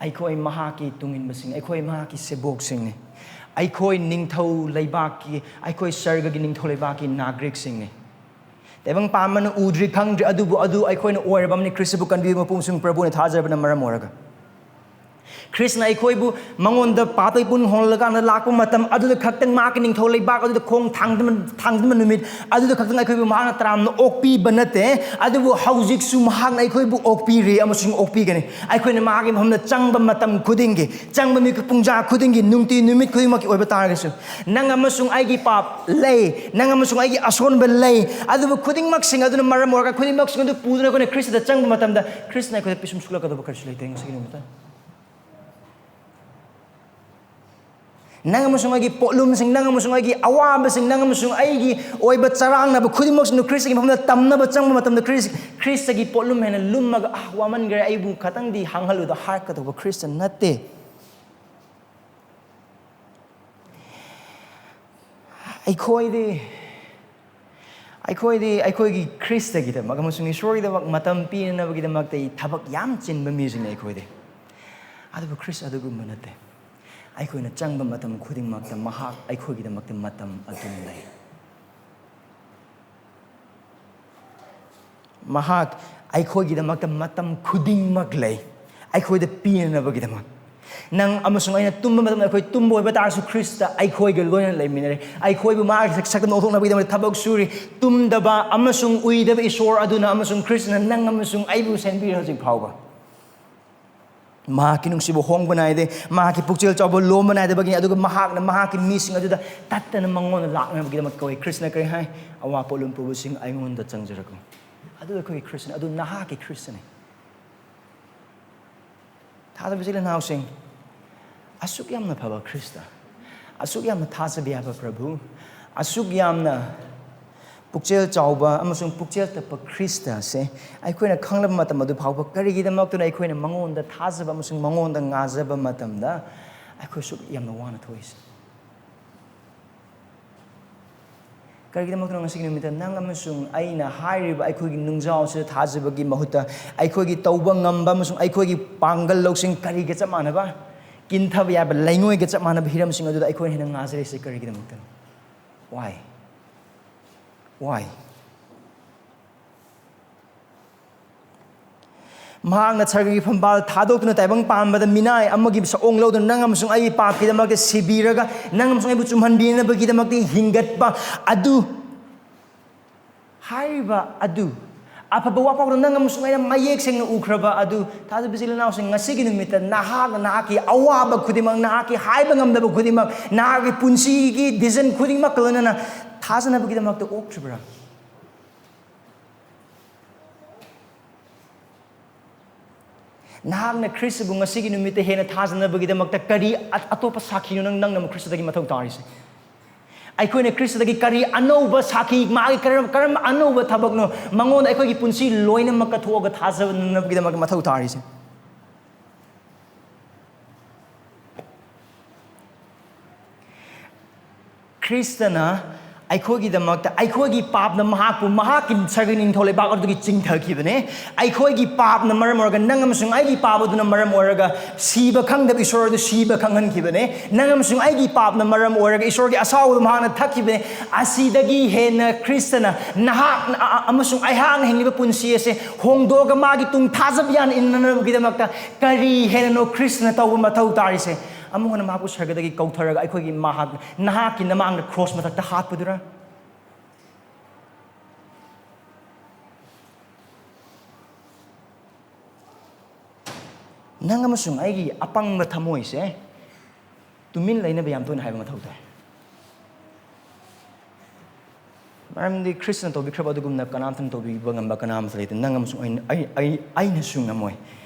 ꯑꯩꯈꯣꯏ ꯃꯍꯥꯛꯀꯤ ꯇꯨꯡ ꯏꯟꯕꯁꯤꯡ, ꯑꯩꯈꯣꯏ ꯃꯍꯥꯛꯀꯤ ꯁꯦꯕꯣꯛꯁꯤꯡꯅꯤ꯫ ꯑꯩꯈꯣꯏ ꯅꯤꯡꯊꯧ ꯂꯩꯕꯥꯛꯀꯤ, ꯑꯩꯈꯣꯏ ꯁꯔꯒꯒꯤ ꯅꯤꯡꯊꯧ ꯂꯩꯕꯥꯛꯀꯤ ꯅꯥꯒ꯭ꯔꯤꯛꯁꯤꯡꯅꯤ꯫ ꯇꯥꯏꯕꯪ ꯄꯥꯟꯕꯅ ꯎꯗ꯭ꯔꯤ ꯈꯪꯗ꯭ꯔꯤ, ꯑꯗꯨꯕꯨ ꯑꯗꯨ ꯑꯩꯈꯣꯏꯅ ꯑꯣꯏꯔꯕꯅꯤ, ꯈ꯭ꯔꯤꯁꯇꯕꯨ ꯀꯟꯕꯤꯕ ꯃꯄꯨ ꯑꯃꯁꯨꯡ ꯄ꯭ꯔꯚꯨꯅ ꯊꯥꯖꯔꯕꯅ ꯃꯔꯝ ꯑꯣꯏꯔꯒ꯫ ꯈ꯭ꯔꯤꯁꯅ ꯑꯩꯈꯣꯏꯕꯨ ꯃꯉꯣꯟꯗ ꯄꯥꯞꯇꯒꯤ ꯄꯨꯟ ꯍꯣꯡꯂꯀꯥꯟꯗ ꯂꯥꯛꯄ ꯃꯇꯝ ꯑꯗꯨꯗ ꯈꯛꯇꯪ ꯃꯍꯥꯛꯀꯤ ꯅꯤꯡꯊꯧ ꯂꯩꯕꯥꯛ ꯑꯗꯨꯗ ꯈꯣꯡ ꯊꯥꯡꯖꯤꯟꯕ, ꯊꯥꯡꯖꯤꯟꯕ ꯅꯨꯃꯤꯠ ꯑꯗꯨꯗ ꯈꯛꯇꯪ ꯑꯩꯈꯣꯏꯕꯨ ꯃꯍꯥꯛꯅ ꯇꯔꯥꯝꯅ ꯑꯣꯛꯄꯤꯕ ꯅꯠꯇꯦ, ꯑꯗꯨꯕꯨ ꯍꯧꯖꯤꯛꯁꯨ ꯃꯍꯥꯛꯅ ꯑꯩꯈꯣꯏꯕꯨ ꯑꯣꯛꯄꯤꯔꯤ ꯑꯃꯁꯨꯡ ꯑꯣꯛꯄꯤꯒꯅꯤ꯫ ꯑꯩꯈꯣꯏꯅ ꯃꯍꯥꯛꯀꯤ ꯃꯐꯝꯗ ꯆꯪꯕ ꯃꯇꯝ ꯈꯨꯗꯤꯡꯒꯤ, ꯆꯪꯕ ꯃꯤꯀꯨꯞ ꯄꯨꯡꯖꯥ ꯈꯨꯗꯤꯡꯒꯤ, ꯅꯨꯡꯇꯤ ꯅꯨꯃꯤꯠ ꯈꯨꯗꯤꯡꯃꯛꯀꯤ ꯑꯣꯏꯕ ꯇꯥꯔꯒꯁꯨ, ꯅꯪ ꯑꯃꯁꯨꯡ ꯑꯩꯒꯤ ꯄꯥꯞ ꯂꯩ, ꯅꯪ ꯑꯃꯁꯨꯡ ꯑꯩꯒꯤ ꯑꯁꯣꯟꯕ ꯂꯩ, ꯑꯗꯨꯕꯨ ꯈꯨꯗꯤꯡꯃꯛꯁꯤꯡ ꯑꯗꯨꯅ ꯃꯔꯝ ꯑꯣꯏꯔꯒ ꯈꯨꯗꯤꯡꯃꯛꯁꯤꯡ ꯑꯗꯨ ꯄꯨꯗꯨꯅ ꯑꯩꯈꯣꯏꯅ ꯈ꯭ꯔꯤꯁꯇꯗ ꯆꯪꯕ ꯃꯇꯝꯗ ꯈ꯭ꯔꯤꯁꯇꯅ ꯑꯩꯈꯣꯏꯗ ꯄꯤꯁꯨꯝ ꯁꯨꯛꯂꯛꯀꯗꯕ ꯀꯔꯤꯁꯨ ꯂꯩꯇꯦ ꯉꯁꯤꯒꯤ ꯅꯨꯃꯤꯠꯇ꯫ ꯅꯪ ꯑꯃꯁꯨꯡ ꯑꯩꯒꯤ ꯄꯣꯠꯂꯨꯝꯁꯤꯡ, ꯅꯪ ꯑꯃꯁꯨꯡ ꯑꯩꯒꯤ ꯑꯋꯥꯕꯁꯤꯡ, ꯅꯪ ꯑꯃꯁꯨꯡ ꯑꯩꯒꯤ ꯑꯣꯏꯕ ꯆꯔꯥꯡꯅꯕ ꯈꯨꯗꯤꯡꯃꯛꯁꯤꯡꯗꯨ ꯈ꯭ꯔꯤꯁꯇꯒꯤ ꯃꯐꯝꯗ ꯇꯝꯅꯕ ꯆꯪꯕ ꯃꯇꯝꯗ ꯈ꯭ꯔꯤꯁ-, ꯈ꯭ꯔꯤꯁꯇꯒꯤ ꯄꯣꯠꯂꯨꯝ ꯍꯦꯟꯅ ꯂꯨꯝꯃꯒ, "ꯑꯥ, ꯋꯥꯃꯟꯈ꯭ꯔꯦ, ꯑꯩꯕꯨ ꯈꯇꯪꯗꯤ ꯍꯥꯡꯍꯜꯂꯨꯗ" ꯍꯥꯏꯔꯛꯀꯗꯧꯕ ꯈ꯭ꯔꯤꯁꯇ ꯅꯠꯇꯦ꯫ ꯑꯩꯈꯣꯏꯗꯤ, ꯑꯩꯈꯣꯏꯗꯤ ꯑꯩꯈꯣꯏꯒꯤ ꯈ꯭ꯔꯤꯁꯇꯒꯤꯗꯃꯛ ꯑꯃꯁꯨꯡ ꯏꯁꯣꯔꯒꯤꯗꯃꯛ ꯃꯇꯝ ꯄꯤꯅꯅꯕꯒꯤꯗꯃꯛꯇ ꯊꯕꯛ ꯌꯥꯝ ꯆꯤꯟꯕ ꯃꯤꯁꯤꯡꯅꯤ ꯑꯩꯈꯣꯏꯗꯤ꯫ ꯑꯗꯨꯕꯨ ꯈ꯭ꯔꯤꯁ ꯑꯗꯨꯒꯨꯝꯕ ꯅꯠꯇꯦ꯫ ꯑꯩꯈꯣꯏꯅ ꯆꯪꯕ ꯃꯇꯝ ꯈꯨꯗꯤꯡꯃꯛꯇ ꯃꯍꯥꯛ ꯑꯩꯈꯣꯏꯒꯤꯗꯃꯛꯇ ꯃꯇꯝ ꯑꯗꯨꯝ ꯂꯩ꯫ ꯃꯍꯥꯛ ꯑꯩꯈꯣꯏꯒꯤꯗꯃꯛꯇ ꯃꯇꯝ ꯈꯨꯗꯤꯡꯃꯛ ꯂꯩ, ꯑꯩꯈꯣꯏꯗ ꯄꯤꯅꯅꯕꯒꯤꯗꯃꯛ꯫ ꯅꯪ ꯑꯃꯁꯨꯡ ꯑꯩꯅ ꯇꯨꯝꯕ ꯃꯇꯝꯗ ꯑꯩꯈꯣꯏ ꯇꯨꯝꯕ ꯑꯣꯏꯕ ꯇꯥꯔꯁꯨ, ꯈ꯭ꯔꯤꯁꯇ ꯑꯩꯈꯣꯏꯒ ꯂꯣꯏꯅꯅ ꯂꯩꯃꯤꯟꯅꯔꯦ꯫ ꯑꯩꯈꯣꯏꯕꯨ ꯃꯥꯒꯤ ꯁꯛ-, ꯁꯛꯇꯝ ꯑꯣꯟꯊꯣꯛꯅꯕꯒꯤꯗꯃꯛꯇ ꯊꯕꯛ ꯁꯨꯔꯤ꯫ ꯇꯨꯝꯗꯕ ꯑꯃꯁꯨꯡ ꯎꯏꯗꯕ ꯏꯁꯣꯔ ꯑꯗꯨꯅ ꯑꯃꯁꯨꯡ ꯈ꯭ꯔꯤꯁꯇꯅ ꯅꯪ ꯑꯃꯁꯨꯡ ꯑꯩꯕꯨ ꯁꯦꯝꯕꯤꯔꯦ ꯍꯧꯖꯤꯛ ꯐꯥꯎꯕ꯫ ꯃꯍꯥꯛꯀꯤ ꯅꯨꯡꯁꯤꯕ ꯍꯣꯡꯕ ꯅꯥꯏꯗꯦ, ꯃꯍꯥꯛꯀꯤ ꯄꯨꯛꯆꯦꯜ ꯆꯥꯎꯕ ꯂꯣꯝꯕ ꯅꯥꯏꯗꯕꯒꯤꯅꯤ꯫ ꯑꯗꯨꯒ ꯃꯍꯥꯛꯅ ꯃꯍꯥꯛꯀꯤ ꯃꯤꯁꯤꯡ ꯑꯗꯨꯗ ꯇꯠꯇꯅ ꯃꯉꯣꯟꯗ ꯂꯥꯛꯅꯕꯒꯤꯗꯃꯛ ꯀꯧꯏ꯫ ꯈ꯭ꯔꯤꯁꯇꯅ ꯀꯔꯤ ꯍꯥꯏ? "ꯑꯋꯥ ꯄꯣꯠꯂꯨꯝ ꯄꯨꯕꯁꯤꯡ, ꯑꯩꯉꯣꯟꯗ ꯆꯪꯖꯔꯛꯎ"꯫ ꯑꯗꯨ ꯑꯩꯈꯣꯏꯒꯤ ꯈ꯭ꯔꯤꯁꯇꯅꯤ, ꯑꯗꯨ ꯅꯍꯥꯛꯀꯤ ꯈ꯭ꯔꯤꯁꯇꯅꯤ꯫ ꯊꯥꯖꯕ ꯏꯆꯤꯜ ꯏꯅꯥꯎꯁꯤꯡ, ꯑꯁꯨꯛ ꯌꯥꯝꯅ ꯐꯕ ꯈ꯭ꯔꯤꯁꯇ, ꯑꯁꯨꯛ ꯌꯥꯝꯅ ꯊꯥꯖꯕ ꯌꯥꯕ ꯄ꯭ꯔꯚꯨ, ꯑꯁꯨꯛ ꯌꯥꯝꯅ ꯄꯨꯛꯆꯦꯜ ꯆꯥꯎꯕ ꯑꯃꯁꯨꯡ ꯄꯨꯛꯆꯦꯜ ꯇꯞꯄ ꯈ꯭ꯔꯤꯁꯇ ꯑꯁꯦ ꯑꯩꯈꯣꯏꯅ ꯈꯪꯂꯕ ꯃꯇꯝ ꯑꯗꯨ ꯐꯥꯎꯕ ꯀꯔꯤꯒꯤꯗꯃꯛꯇꯅ ꯑꯩꯈꯣꯏꯅ ꯃꯉꯣꯟꯗ ꯊꯥꯖꯕ ꯑꯃꯁꯨꯡ ꯃꯉꯣꯟꯗ ꯉꯥꯖꯕ ꯃꯇꯝꯗ ꯑꯩꯈꯣꯏ ꯑꯁꯨꯛ ꯌꯥꯝꯅ ꯋꯥꯅ ꯊꯣꯛꯏꯁꯦ? ꯀꯔꯤꯒꯤꯗꯃꯛꯇꯅꯣ ꯉꯁꯤꯒꯤ ꯅꯨꯃꯤꯠꯇ ꯅꯪ ꯑꯃꯁꯨꯡ ꯑꯩꯅ ꯍꯥꯏꯔꯤꯕ ꯑꯩꯈꯣꯏꯒꯤ ꯅꯨꯡꯖꯥꯎꯁꯤꯗ ꯊꯥꯖꯕꯒꯤ ꯃꯍꯨꯠꯇ ꯑꯩꯈꯣꯏꯒꯤ ꯇꯧꯕ ꯉꯝꯕ ꯑꯃꯁꯨꯡ ꯑꯩꯈꯣꯏꯒꯤ ꯄꯥꯡꯒꯜ ꯂꯧꯁꯤꯡ ꯀꯔꯤꯒ ꯆꯞ ꯃꯥꯟꯅꯕ, ꯀꯤꯟꯊꯕ ꯌꯥꯕ ꯂꯩꯉꯣꯏꯒ ꯆꯞ ꯃꯥꯟꯅꯕ ꯍꯤꯔꯝꯁꯤꯡ ꯑꯗꯨꯗ ꯑꯩꯈꯣꯏꯅ ꯍꯦꯟꯅ ꯉꯥꯖꯔꯤꯁꯦ ꯀꯔꯤꯒꯤꯗꯃꯛꯇꯅꯣ? Why? Why? ꯃꯍꯥꯛꯅ ꯁꯔꯒꯒꯤ ꯐꯝꯕꯥꯜ ꯊꯥꯗꯣꯛꯇꯨꯅ ꯇꯥꯏꯕꯪ ꯄꯥꯟꯕꯗ ꯃꯤꯅꯥꯏ ꯑꯃꯒꯤ ꯁꯑꯣꯡ ꯂꯧꯗꯨꯅ ꯅꯪ ꯑꯃꯁꯨꯡ ꯑꯩꯒꯤ ꯄꯥꯞꯀꯤꯗꯃꯛꯇ ꯁꯤꯕꯤꯔꯒ ꯅꯪ ꯑꯃꯁꯨꯡ ꯑꯩꯕꯨ ꯆꯨꯝꯍꯟꯕꯤꯅꯕꯒꯤꯗꯃꯛꯇ ꯍꯤꯡꯒꯠꯄ ꯑꯗꯨ, ꯍꯥꯏꯔꯤꯕ ꯑꯗꯨ, ꯑꯐꯕ ꯋꯥꯐꯥꯎꯗ ꯅꯪ ꯑꯃꯁꯨꯡ ꯑꯩꯅ ꯃꯌꯦꯛ ꯁꯦꯡꯅ ꯎꯈ꯭ꯔꯕ ꯑꯗꯨ, ꯊꯥꯖꯕ ꯏꯆꯤꯜ ꯏꯅꯥꯎꯁꯤꯡ, ꯉꯁꯤꯒꯤ ꯅꯨꯃꯤꯠꯇ ꯅꯍꯥꯛꯅ ꯅꯍꯥꯛꯀꯤ ꯑꯋꯥꯕ ꯈꯨꯗꯤꯡꯃꯛ, ꯅꯍꯥꯛꯀꯤ ꯍꯥꯏꯕ ꯉꯝꯗꯕ ꯈꯨꯗꯤꯡꯃꯛ, ꯅꯍꯥꯛꯀꯤ ꯄꯨꯟꯁꯤꯒꯤ decision ꯈꯨꯗꯤꯡꯃꯛꯀ ꯂꯣꯏꯅꯅ ꯊꯥꯖꯅꯕꯒꯤꯗꯃꯛꯇ ꯑꯣꯛꯈ꯭ꯔꯤꯕ꯭ꯔꯥ? ꯅꯍꯥꯛꯅ ꯈ꯭ꯔꯤꯁꯇꯕꯨ ꯉꯁꯤꯒꯤ ꯅꯨꯃꯤꯠꯇ ꯍꯦꯟꯅ ꯊꯥꯖꯅꯕꯒꯤꯗꯃꯛꯇ ꯀꯔꯤ ꯑ-, ꯑꯇꯣꯞꯄ ꯁꯥꯈꯤꯅꯣ ꯅꯪ, ꯅꯪꯅ ꯈ꯭ꯔꯤꯁꯇꯗꯒꯤ ꯃꯊꯧ ꯇꯥꯔꯤꯁꯦ? ꯑꯩꯈꯣꯏꯅ ꯈ꯭ꯔꯤꯁꯇꯗꯒꯤ ꯀꯔꯤ ꯑꯅꯧꯕ ꯁꯥꯈꯤ, ꯃꯥꯒꯤ ꯀꯔꯝ-, ꯀꯔꯝꯕ ꯑꯅꯧꯕ ꯊꯕꯛꯅꯣ ꯃꯉꯣꯟꯗ ꯑꯩꯈꯣꯏꯒꯤ ꯄꯨꯟꯁꯤ ꯂꯣꯏꯅꯃꯛ ꯀꯠꯊꯣꯛꯑꯒ ꯊꯥꯖꯅꯕꯒꯤꯗꯃꯛꯇ ꯃꯊꯧ ꯇꯥꯔꯤꯁꯦ? ꯈ꯭ꯔꯤꯁꯇꯅ ꯑꯩꯈꯣꯏꯒꯤꯗꯃꯛꯇ, ꯑꯩꯈꯣꯏꯒꯤ ꯄꯥꯞꯅ ꯃꯍꯥꯛꯄꯨ ꯃꯍꯥꯛꯀꯤ ꯁꯔꯒꯤ ꯅꯤꯡꯊꯧ ꯂꯩꯕꯥꯛ ꯑꯗꯨꯗꯒꯤ ꯆꯤꯡꯊꯈꯤꯕꯅꯦ꯫ ꯑꯩꯈꯣꯏꯒꯤ ꯄꯥꯞꯅ ꯃꯔꯝ ꯑꯣꯏꯔꯒ, ꯅꯪ ꯑꯃꯁꯨꯡ ꯑꯩꯒꯤ ꯄꯥꯞ ꯑꯗꯨꯅ ꯃꯔꯝ ꯑꯣꯏꯔꯒ ꯁꯤꯕ ꯈꯪꯗꯕ ꯏꯁꯣꯔ ꯑꯗꯨ ꯁꯤꯕ ꯈꯪꯍꯟꯈꯤꯕꯅꯦ꯫ ꯅꯪ ꯑꯃꯁꯨꯡ ꯑꯩꯒꯤ ꯄꯥꯞꯅ ꯃꯔꯝ ꯑꯣꯏꯔꯒ ꯏꯁꯣꯔꯒꯤ ꯑꯁꯥꯎꯕꯗꯨ ꯃꯍꯥꯛꯅ ꯊꯛꯈꯤꯕꯅꯦ꯫ ꯑꯁꯤꯗꯒꯤ ꯍꯦꯟꯅ ꯈ꯭ꯔꯤꯁꯇꯅ ꯅꯍꯥꯛ ꯑ-, ꯑ-, ꯑꯃꯁꯨꯡ ꯑꯩꯍꯥꯛꯅ ꯍꯤꯡꯂꯤꯕ ꯄꯨꯟꯁꯤ ꯑꯁꯦ ꯍꯣꯡꯗꯣꯛꯑꯒ ꯃꯥꯒꯤ ꯇꯨꯡ ꯊꯥꯖꯕ ꯌꯥꯅ ꯏꯟꯅꯅꯕꯒꯤꯗꯃꯛꯇ ꯀꯔꯤ ꯍꯦꯟꯅꯅꯣ ꯈ꯭ꯔꯤꯁꯇꯅ ꯇꯧꯕ ꯃꯊꯧ ꯇꯥꯔꯤꯁꯦ? ꯑꯃꯨꯛ ꯍꯟꯅ ꯃꯍꯥꯛꯄꯨ ꯁꯔꯒꯗꯒꯤ ꯀꯧꯊꯔꯒ ꯑꯩꯈꯣꯏꯒꯤ ꯃꯍꯥꯛ, ꯅꯍꯥꯛꯀꯤ ꯅꯃꯥꯡꯗ ꯀ꯭ꯔꯣꯁ ꯃꯊꯛꯇ ꯍꯥꯠꯄꯗꯨꯔ? ꯅꯪ ꯑꯃꯁꯨꯡ ꯑꯩꯒꯤ ꯑꯄꯪꯕ ꯊꯃꯣꯏꯁꯦ ꯇꯨꯃꯤꯟ ꯂꯩꯅꯕ ꯌꯥꯝ ꯇꯣꯏꯅ ꯍꯥꯏꯕ ꯃꯊꯧ ꯇꯥꯏ꯫ ꯃꯔꯝꯗꯤ ꯈ꯭ꯔꯤꯁꯇꯅ ꯇꯧꯕꯤꯈ꯭ꯔꯕ ꯑꯗꯨꯒꯨꯝꯅ ꯀꯅꯥꯝꯇꯅ ꯇꯧꯕꯤꯕ ꯉꯝꯕ ꯀꯅꯥ ꯑꯃꯁꯨ ꯂꯩꯇꯦ꯫ ꯅꯪ ꯑꯃꯁꯨꯡ ꯑꯩꯅ, ꯑꯩ, ꯑꯩ, ꯑꯩꯅꯁꯨ ꯉꯝꯃꯣꯏ꯫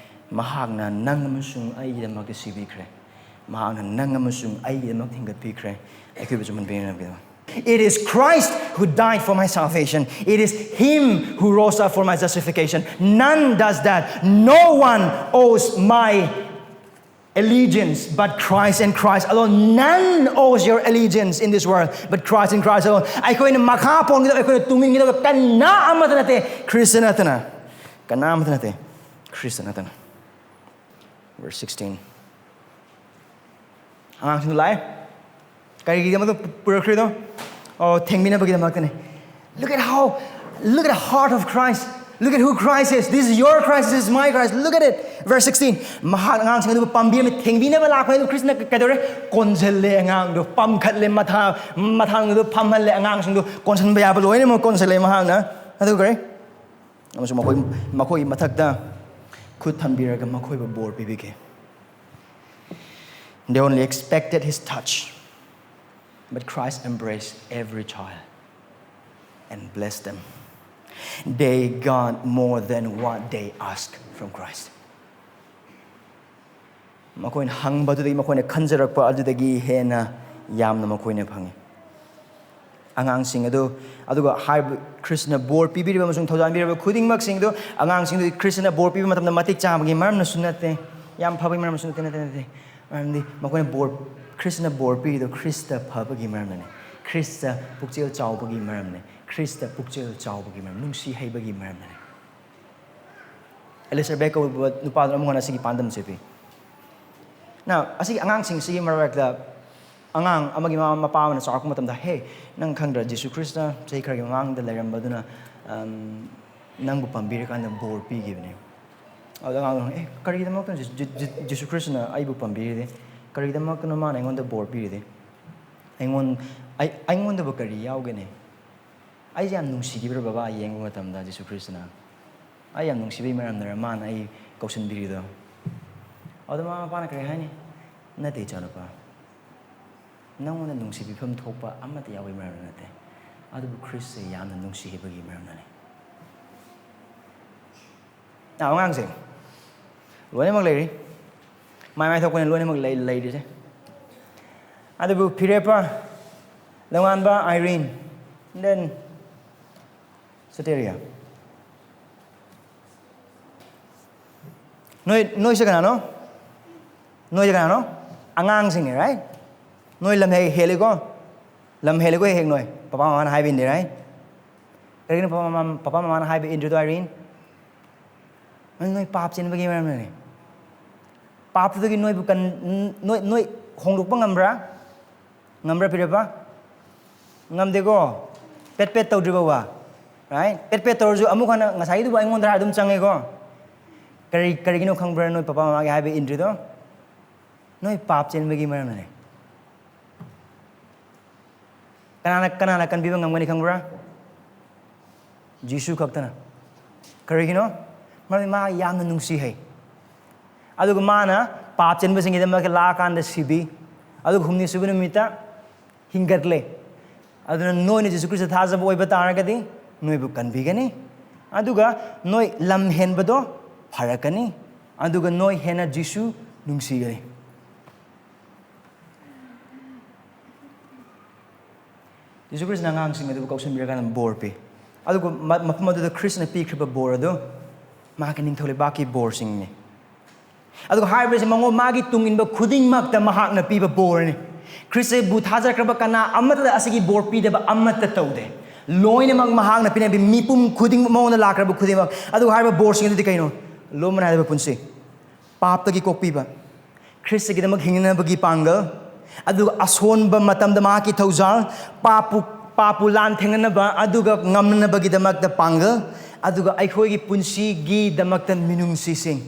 ꯃꯍꯥꯛꯅ ꯅꯪ ꯑꯃꯁꯨꯡ ꯑꯩꯒꯤꯗꯃꯛꯇ ꯁꯤꯕꯤꯈ꯭ꯔꯦ꯫ ꯃꯍꯥꯛꯅ ꯅꯪ ꯑꯃꯁꯨꯡ ꯑꯩꯒꯤꯗꯃꯛ ꯊꯤꯡꯒꯠꯄꯤꯈ꯭ꯔꯦ꯫ ꯑꯩꯈꯣꯏꯕꯨꯁꯨ ꯃꯟꯕꯤꯅꯕꯒꯤꯗꯃꯛ. It is Christ who died for my salvation. It is Him who rose up for my justification. None does that. No one owes my allegiance but Christ and Christ alone. None owes your allegiance in this world but Christ and Christ alone. ꯑꯩꯈꯣꯏꯅ ꯃꯈꯥ ꯄꯣꯟꯒꯗꯕ, ꯑꯩꯈꯣꯏꯅ ꯇꯨꯡ ꯏꯟꯒꯗꯕ ꯀꯅꯥ ꯑꯃꯠꯇ ꯅꯠꯇꯦ, Christ ꯅꯠꯇꯅ꯫ ꯀꯅꯥ ꯑꯃꯠꯇ ꯅꯠꯇꯦ, ꯈ꯭ꯔꯤꯁꯇ ꯅꯠꯇꯅ꯫ Verse sixteen. ꯑꯉꯥꯡꯁꯤꯡꯗꯣ ꯂꯥꯛꯑꯦ꯫ ꯀꯔꯤꯒꯤꯗꯃꯛꯇ ꯄꯨꯔꯛꯈ꯭ꯔꯤꯗꯣ? ꯑꯣ, ꯊꯦꯡꯕꯤꯅꯕꯒꯤꯗꯃꯛꯇꯅꯦ꯫ Look at how, look at the heart of Christ. Look at who Christ is. This is your Christ, this is my Christ. Look at it. Verse sixteen. ꯃꯍꯥꯛ ꯑꯉꯥꯡꯁꯤꯡ ꯑꯗꯨꯕꯨ ꯄꯥꯝꯕꯤꯔꯝꯃꯤ, ꯊꯦꯡꯕꯤꯅꯕ ꯂꯥꯛꯄꯅꯤ꯫ ꯑꯗꯨ ꯈ꯭ꯔꯤꯁꯇꯅ ꯀꯩꯗꯧꯔꯦ? ꯀꯣꯟꯁꯤꯜꯂꯦ ꯑꯉꯥꯡꯗꯣ, ꯄꯝꯈꯠꯂꯦ, ꯃꯊꯥ, ꯃꯊꯥꯡꯗꯨꯗ ꯐꯝꯍꯜꯂꯦ, ꯑꯉꯥꯡꯁꯤꯡꯗꯨ ꯀꯣꯟꯁꯤꯟꯕ ꯌꯥꯕ ꯂꯣꯏꯅꯃꯛ ꯀꯣꯟꯁꯤꯜꯂꯦ ꯃꯍꯥꯛꯅ꯫ ꯑꯗꯨꯒ ꯑꯃꯁꯨꯡ ꯃꯈꯣꯏ, ꯃꯈꯣꯏꯒꯤ ꯃꯊꯛꯇ ꯈꯨꯠ ꯊꯝꯕꯤꯔꯒ ꯃꯈꯣꯏꯕꯨ ꯕꯣꯔ ꯄꯤꯕꯤꯈꯤ꯫ They only expected his touch, but Christ embraced every child and blessed them. They got more than what they asked from Christ. ꯃꯈꯣꯏꯅ ꯍꯪꯕꯗꯨꯗꯒꯤ, ꯃꯈꯣꯏꯅ ꯈꯟꯖꯔꯛꯄ ꯑꯗꯨꯗꯒꯤ ꯍꯦꯟꯅ ꯌꯥꯝꯅ ꯃꯈꯣꯏꯅ ꯐꯪꯉꯤ꯫ ꯑꯉꯥꯡꯁꯤꯡ ꯑꯗꯨ, ꯑꯗꯨꯒ ꯍꯥꯏꯔꯤꯕ ꯈ꯭ꯔꯤꯁꯇꯅ ꯕꯣꯔ ꯄꯤꯕꯤꯔꯤꯕ ꯑꯃꯁꯨꯡ ꯊꯧꯖꯥꯟꯕꯤꯔꯤꯕ ꯈꯨꯗꯤꯡꯃꯛꯁꯤꯡ ꯑꯗꯨ, ꯑꯉꯥꯡꯁꯤꯡꯗꯨ ꯈ꯭ꯔꯤꯁꯇꯅ ꯕꯣꯔ ꯄꯤꯕ ꯃꯇꯝꯗ ꯃꯇꯤꯛ ꯆꯥꯕꯒꯤ ꯃꯔꯝꯅꯁꯨ ꯅꯠꯇꯦ, ꯌꯥꯝ ꯐꯕꯒꯤ ꯃꯔꯝꯅꯁꯨ ꯅꯠꯇꯦ, ꯅꯠꯇꯦ, ꯅꯠꯇꯦ꯫ ꯃꯔꯝꯗꯤ ꯃꯈꯣꯏꯅ ꯕꯣꯔ, ꯈ꯭ꯔꯤꯁꯇꯅ ꯕꯣꯔ ꯄꯤꯔꯤꯗꯣ ꯈ꯭ꯔꯤꯁꯇ ꯐꯕꯒꯤ ꯃꯔꯝꯅꯅꯤ, ꯈ꯭ꯔꯤꯁꯇ ꯄꯨꯛꯆꯦꯜ ꯆꯥꯎꯕꯒꯤ ꯃꯔꯝꯅꯤ, ꯈ꯭ꯔꯤꯁꯇ ꯄꯨꯛꯆꯦꯜ ꯆꯥꯎꯕꯒꯤ ꯃꯔꯝ, ꯅꯨꯡꯁꯤ ꯍꯩꯕꯒꯤ ꯃꯔꯝꯅꯅꯤ꯫ ꯑꯦꯂꯤꯁꯇꯔ ꯕꯦꯛ ꯀꯧꯕ ꯅꯨꯄꯥꯗꯨꯅ ꯑꯃꯨꯛ ꯍꯟꯅ ꯑꯁꯤꯒꯤ ꯄꯥꯟꯗꯝꯁꯦ ꯄꯤ꯫ Now, ꯑꯁꯤꯒꯤ ꯑꯉꯥꯡꯁꯤꯡꯁꯤꯒꯤ ꯃꯔꯛꯇ ꯑꯉꯥꯡ ꯑꯃꯒꯤ ꯃꯃꯥ ꯃꯄꯥ ꯑꯃꯅ ꯆꯥꯎꯔꯛꯄ ꯃꯇꯝꯗ, "ꯍꯦ, ꯅꯪ ꯈꯪꯗ꯭ꯔꯥ, ꯖꯤꯁꯨ ꯈ꯭ꯔꯤꯁꯇ ꯆꯍꯤ ꯈꯔꯒꯤ ꯃꯃꯥꯡꯗ ꯂꯩꯔꯝꯕꯗꯨꯅ, ꯑꯝ, ꯅꯪꯕꯨ ꯄꯥꯝꯕꯤꯔꯀꯥꯟꯗ ꯕꯣꯔ ꯄꯤꯈꯤꯕꯅꯦ"? ꯑꯗꯨꯗ ꯑꯉꯥꯡꯗꯨꯅ, "ꯑꯦ, ꯀꯔꯤꯒꯤꯗꯃꯛꯇ ꯖꯤ-, ꯖꯤ-, ꯖꯤ-, ꯖꯤꯁꯨ ꯈ꯭ꯔꯤꯁꯇꯅ ꯑꯩꯕꯨ ꯄꯥꯝꯕꯤꯔꯤꯗꯤ? ꯀꯔꯤꯒꯤꯗꯃꯛꯇꯅꯣ ꯃꯥꯅ ꯑꯩꯉꯣꯟꯗ ꯕꯣꯔ ꯄꯤꯔꯤꯗꯤ? ꯑꯩꯉꯣꯟ-, ꯑꯩ-, ꯑꯩꯉꯣꯟꯗꯕꯨ ꯀꯔꯤ ꯌꯥꯎꯒꯅꯤ? ꯑꯩꯁꯦ ꯌꯥꯝ ꯅꯨꯡꯁꯤꯈꯤꯕ꯭ꯔꯥ ꯕꯕꯥ ꯌꯦꯡꯕ ꯃꯇꯝꯗ ꯖꯤꯁꯨ ꯈ꯭ꯔꯤꯁꯇꯅ? ꯑꯩ ꯌꯥꯝ ꯅꯨꯡꯁꯤꯕꯩ ꯃꯔꯝꯗꯔ ꯃꯥꯅ ꯑꯩ ꯀꯧꯁꯤꯟꯕꯤꯔꯤꯗꯣ?" ꯑꯗꯨꯗ ꯃꯃꯥ ꯃꯄꯥꯅ ꯀꯔꯤ ꯍꯥꯏꯅꯤ? "ꯅꯠꯇꯦ, ꯏꯆꯥꯅꯨꯄꯥ, ꯅꯪꯉꯣꯟꯗ ꯅꯨꯡꯁꯤꯕꯤꯐꯝ ꯊꯣꯛꯄ ꯑꯃꯠꯇ ꯌꯥꯎꯕꯩ ꯃꯔꯝꯗ ꯅꯠꯇꯦ, ꯑꯗꯨꯕꯨ ꯈ꯭ꯔꯤꯁꯁꯦ ꯌꯥꯝꯅ ꯅꯨꯡꯁꯤꯈꯤꯕꯒꯤ ꯃꯔꯝꯅꯅꯤ"꯫ ꯑꯉꯥꯡꯁꯦ ꯂꯣꯏꯅꯃꯛ ꯂꯩꯔꯤ꯫ ꯃꯥꯏ ꯃꯥꯏ ꯊꯣꯛꯄꯅ ꯂꯣꯏꯅꯃꯛ ꯂꯩ ꯂꯩꯔꯤꯁꯦ꯫ ꯑꯗꯨꯕꯨ ꯐꯤꯔꯦꯞꯄ, ꯂꯧꯉꯥꯟꯕ ꯑꯥꯏꯔꯤꯟ, then ꯁꯣꯇꯦꯔꯤꯌꯥ꯫ ꯅꯣꯏ ꯅꯣꯏꯁꯦ ꯀꯅꯥꯅꯣ? ꯅꯣꯏꯁꯦ ꯀꯅꯥꯅꯣ? ꯑꯉꯥꯡꯁꯤꯡꯅꯦ, right? ꯅꯣꯏ ꯂꯝ ꯍꯦꯛ ꯍꯦꯜꯂꯤꯀꯣ꯫ ꯂꯝ ꯍꯦꯜꯂꯤꯀꯣ ꯍꯦꯛ ꯍꯦꯛ ꯅꯣꯏ꯫ ꯄꯄꯥ ꯃꯃꯥꯅ ꯍꯥꯏꯕ ꯏꯟꯗꯦ, right? ꯀꯔꯤꯒꯤꯅꯣ ꯄꯄꯥ ꯃꯃꯥ ꯄꯄꯥ ꯃꯃꯥꯅ ꯍꯥꯏꯕ ꯏꯟꯗ꯭ꯔꯤꯗꯣ, ꯑꯥꯏꯔꯤꯟ? ꯅꯣꯏ ꯅꯣꯏ ꯄꯥꯞ ꯆꯦꯟꯕꯒꯤ ꯃꯔꯝꯅꯅꯦ꯫ ꯄꯥꯞꯇꯨꯗꯒꯤ ꯅꯣꯏꯕꯨ ꯀꯟ ꯅꯣꯏ ꯅꯣꯏ ꯍꯣꯡꯗꯣꯛꯄ ꯉꯝꯕ꯭ꯔꯥ? ꯉꯝꯕ꯭ꯔꯥ ꯐꯤꯔꯦꯞꯄ? ꯉꯝꯗꯦꯀꯣ꯫ ꯄꯦꯠ ꯄꯦꯠ ꯇꯧꯗ꯭ꯔꯤꯕ ꯋꯥ, right? ꯄꯦꯠ ꯄꯦꯠ ꯇꯧꯔꯁꯨ ꯑꯃꯨꯛ ꯍꯟꯅ ꯉꯁꯥꯏꯒꯤꯗꯨꯕꯨ ꯑꯩꯉꯣꯟꯗ ꯑꯗꯨꯝ ꯆꯪꯉꯦꯀꯣ꯫ ꯀꯔꯤ ꯀꯔꯤꯒꯤꯅꯣ ꯈꯪꯕ꯭ꯔꯥ ꯅꯣꯏ ꯄꯄꯥ ꯃꯃꯥꯒꯤ ꯍꯥꯏꯕ ꯏꯟꯗ꯭ꯔꯤꯗꯣ? ꯅꯣꯏ ꯄꯥꯞ ꯆꯦꯟꯕꯒꯤ ꯃꯔꯝꯅꯅꯦ꯫ ꯀꯅꯥꯅ ꯀꯅꯥꯅ ꯀꯟꯕꯤꯕ ꯉꯝꯒꯅꯤ ꯈꯪꯕ꯭ꯔꯥ? ꯖꯤꯁꯨ ꯈꯛꯇꯅ꯫ ꯀꯔꯤꯒꯤꯅꯣ? ꯃꯔꯝꯗꯤ ꯃꯥ ꯌꯥꯝꯅ ꯅꯨꯡꯁꯤ ꯍꯩ꯫ ꯑꯗꯨꯒ ꯃꯥꯅ ꯄꯥꯞ ꯆꯦꯟꯕꯁꯤꯡꯒꯤꯗꯃꯛꯇ ꯂꯥꯛꯑꯀꯥꯟꯗ ꯁꯤꯕꯤ꯫ ꯑꯗꯨꯒ ꯍꯨꯝꯅꯤ ꯁꯨꯕ ꯅꯨꯃꯤꯠꯇ ꯍꯤꯡꯒꯠꯂꯦ꯫ ꯑꯗꯨꯅ ꯅꯣꯏꯅ ꯖꯤꯁꯨ ꯈ꯭ꯔꯤꯁꯇ ꯊꯥꯖꯕ ꯑꯣꯏꯕ ꯇꯥꯔꯒꯗꯤ ꯅꯣꯏꯕꯨ ꯀꯟꯕꯤꯒꯅꯤ꯫ ꯑꯗꯨꯒ ꯅꯣꯏ ꯂꯝ ꯍꯦꯟꯕꯗꯣ ꯐꯔꯛꯀꯅꯤ꯫ ꯑꯗꯨꯒ ꯅꯣꯏ ꯍꯦꯟꯅ ꯖꯤꯁꯨ ꯅꯨꯡꯁꯤꯒꯅꯤ꯫ ꯖꯤꯁꯨ ꯈ꯭ꯔꯤꯁꯅ ꯑꯉꯥꯡꯁꯤꯡ ꯑꯗꯨꯕꯨ ꯀꯧꯁꯤꯟꯕꯤꯔꯀꯥꯟꯗ ꯕꯣꯔ ꯄꯤ꯫ ꯑꯗꯨꯒ ꯃ- ꯃꯐꯝ ꯑꯗꯨꯗ ꯈ꯭ꯔꯤꯁꯅ ꯄꯤꯈ꯭ꯔꯤꯕ ꯕꯣꯔ ꯑꯗꯨ ꯃꯍꯥꯛꯀꯤ ꯅꯤꯡꯊꯧ ꯂꯩꯕꯥꯛꯀꯤ ꯕꯣꯔꯁꯤꯡꯅꯤ꯫ ꯑꯗꯨꯒ ꯍꯥꯏꯔꯤꯕꯁꯤ ꯃꯉꯣꯟ ꯃꯥꯒꯤ ꯇꯨꯡ ꯏꯟꯕ ꯈꯨꯗꯤꯡꯃꯛꯇ ꯃꯍꯥꯛꯅ ꯄꯤꯕ ꯕꯣꯔꯅꯤ꯫ ꯈ꯭ꯔꯤꯁꯇꯕꯨ ꯊꯥꯖꯔꯛꯈ꯭ꯔꯕ ꯀꯅꯥ ꯑꯃꯠꯇꯗ ꯑꯁꯤꯒꯤ ꯕꯣꯔ ꯄꯤꯗꯕ ꯑꯃꯠꯇ ꯇꯧꯗꯦ꯫ ꯂꯣꯏꯅꯃꯛ ꯃꯍꯥꯛꯅ ꯄꯤꯅꯕꯤ ꯃꯤꯄꯨꯝ ꯈꯨꯗꯤꯡꯃꯛ ꯃꯉꯣꯟꯗ ꯂꯥꯛꯈ꯭ꯔꯕ ꯈꯨꯗꯤꯡꯃꯛ꯫ ꯑꯗꯨꯒ ꯍꯥꯏꯔꯤꯕ ꯕꯣꯔꯁꯤꯡ ꯑꯗꯨꯗꯤ ꯀꯩꯅꯣ? ꯂꯣꯝꯕꯅ ꯍꯥꯏꯕ ꯄꯨꯟꯁꯤ, ꯄꯥꯞꯇꯒꯤ ꯀꯣꯛꯄꯤꯕ, ꯈ꯭ꯔꯤꯁꯇꯒꯤꯗꯃꯛ ꯍꯤꯡꯅꯅꯕꯒꯤ ꯄꯥꯡꯒꯜ, ꯑꯗꯨꯒ ꯑꯁꯣꯟꯕ ꯃꯇꯝꯗ ꯃꯍꯥꯛꯀꯤ ꯊꯧꯖꯥꯜ, ꯄꯥꯞꯄꯨ ꯄꯥꯞꯄꯨ ꯂꯥꯟ ꯊꯦꯡꯅꯅꯕ ꯑꯗꯨꯒ ꯉꯝꯅꯅꯕꯒꯤꯗꯃꯛꯇ ꯄꯥꯡꯒꯜ, ꯑꯗꯨꯒ ꯑꯩꯈꯣꯏꯒꯤ ꯄꯨꯟꯁꯤꯒꯤꯗꯃꯛꯇ ꯃꯤꯅꯨꯡꯁꯤꯁꯤꯡ,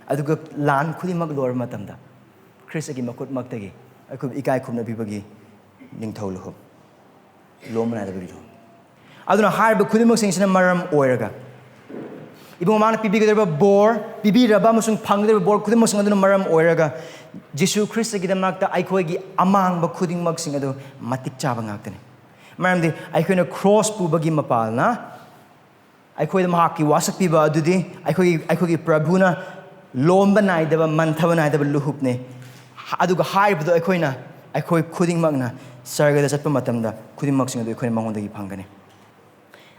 ꯑꯗꯨꯒ ꯂꯥꯟ ꯈꯨꯗꯤꯡꯃꯛ ꯂꯣꯏꯔꯕ ꯃꯇꯝꯗ ꯈ꯭ꯔꯤꯁꯇꯒꯤ ꯃꯈꯨꯠꯃꯛꯇꯒꯤ ꯑꯩꯈꯣꯏꯕꯨ ꯏꯀꯥꯏ ꯈꯨꯝꯅꯕꯤꯕꯒꯤ ꯅꯤꯡꯊꯧ ꯂꯨꯍꯨꯞ꯫ ꯂꯣꯝꯕ ꯅꯥꯏꯗꯕꯒꯤ ꯂꯣꯝ꯫ ꯑꯗꯨꯅ ꯍꯥꯏꯔꯤꯕ ꯈꯨꯗꯤꯡꯃꯛꯁꯤꯡꯁꯤꯅ ꯃꯔꯝ ꯑꯣꯏꯔꯒ ꯏꯕꯨꯡ ꯃꯃꯥꯅ ꯄꯤꯕꯤꯒꯗꯧꯔꯤꯕ ꯕꯣꯔ, ꯄꯤꯕꯤꯔꯕ ꯑꯃꯁꯨꯡ ꯐꯪꯒꯗꯧꯔꯤꯕ ꯕꯣꯔ ꯈꯨꯗꯤꯡꯃꯛꯁꯤꯡ ꯑꯗꯨꯅ ꯃꯔꯝ ꯑꯣꯏꯔꯒ ꯖꯤꯁꯨ ꯈ꯭ꯔꯤꯁꯇꯒꯤꯗꯃꯛꯇ ꯑꯩꯈꯣꯏꯒꯤ ꯑꯃꯥꯡꯕ ꯈꯨꯗꯤꯡꯃꯛꯁꯤꯡ ꯑꯗꯨ ꯃꯇꯤꯛ ꯆꯥꯕ ꯉꯥꯛꯇꯅꯤ꯫ ꯃꯔꯝꯗꯤ ꯑꯩꯈꯣꯏꯅ ꯈ꯭ꯔꯣꯁ ꯄꯨꯕꯒꯤ ꯃꯄꯥꯜꯅ ꯑꯩꯈꯣꯏꯗ ꯃꯍꯥꯛꯀꯤ ꯋꯥꯁꯛ ꯄꯤꯕ ꯑꯗꯨꯗꯤ ꯑꯩꯈꯣꯏꯒꯤ ꯑꯩꯈꯣꯏꯒꯤ ꯄ꯭ꯔꯚꯨꯅ ꯂꯣꯝꯕ ꯅꯥꯏꯗꯕ, ꯃꯟꯊꯕ ꯅꯥꯏꯗꯕ ꯂꯨꯍꯨꯞꯅꯦ꯫ ꯑꯗꯨꯒ ꯍꯥꯏꯔꯤꯕꯗꯣ ꯑꯩꯈꯣꯏꯅ, ꯑꯩꯈꯣꯏ ꯈꯨꯗꯤꯡꯃꯛꯅ ꯁꯔꯒꯗ ꯆꯠꯄ ꯃꯇꯝꯗ ꯈꯨꯗꯤꯡꯃꯛꯁꯤꯡ ꯑꯗꯨ ꯑꯩꯈꯣꯏꯅ ꯃꯉꯣꯟꯗꯒꯤ ꯐꯪꯒꯅꯤ꯫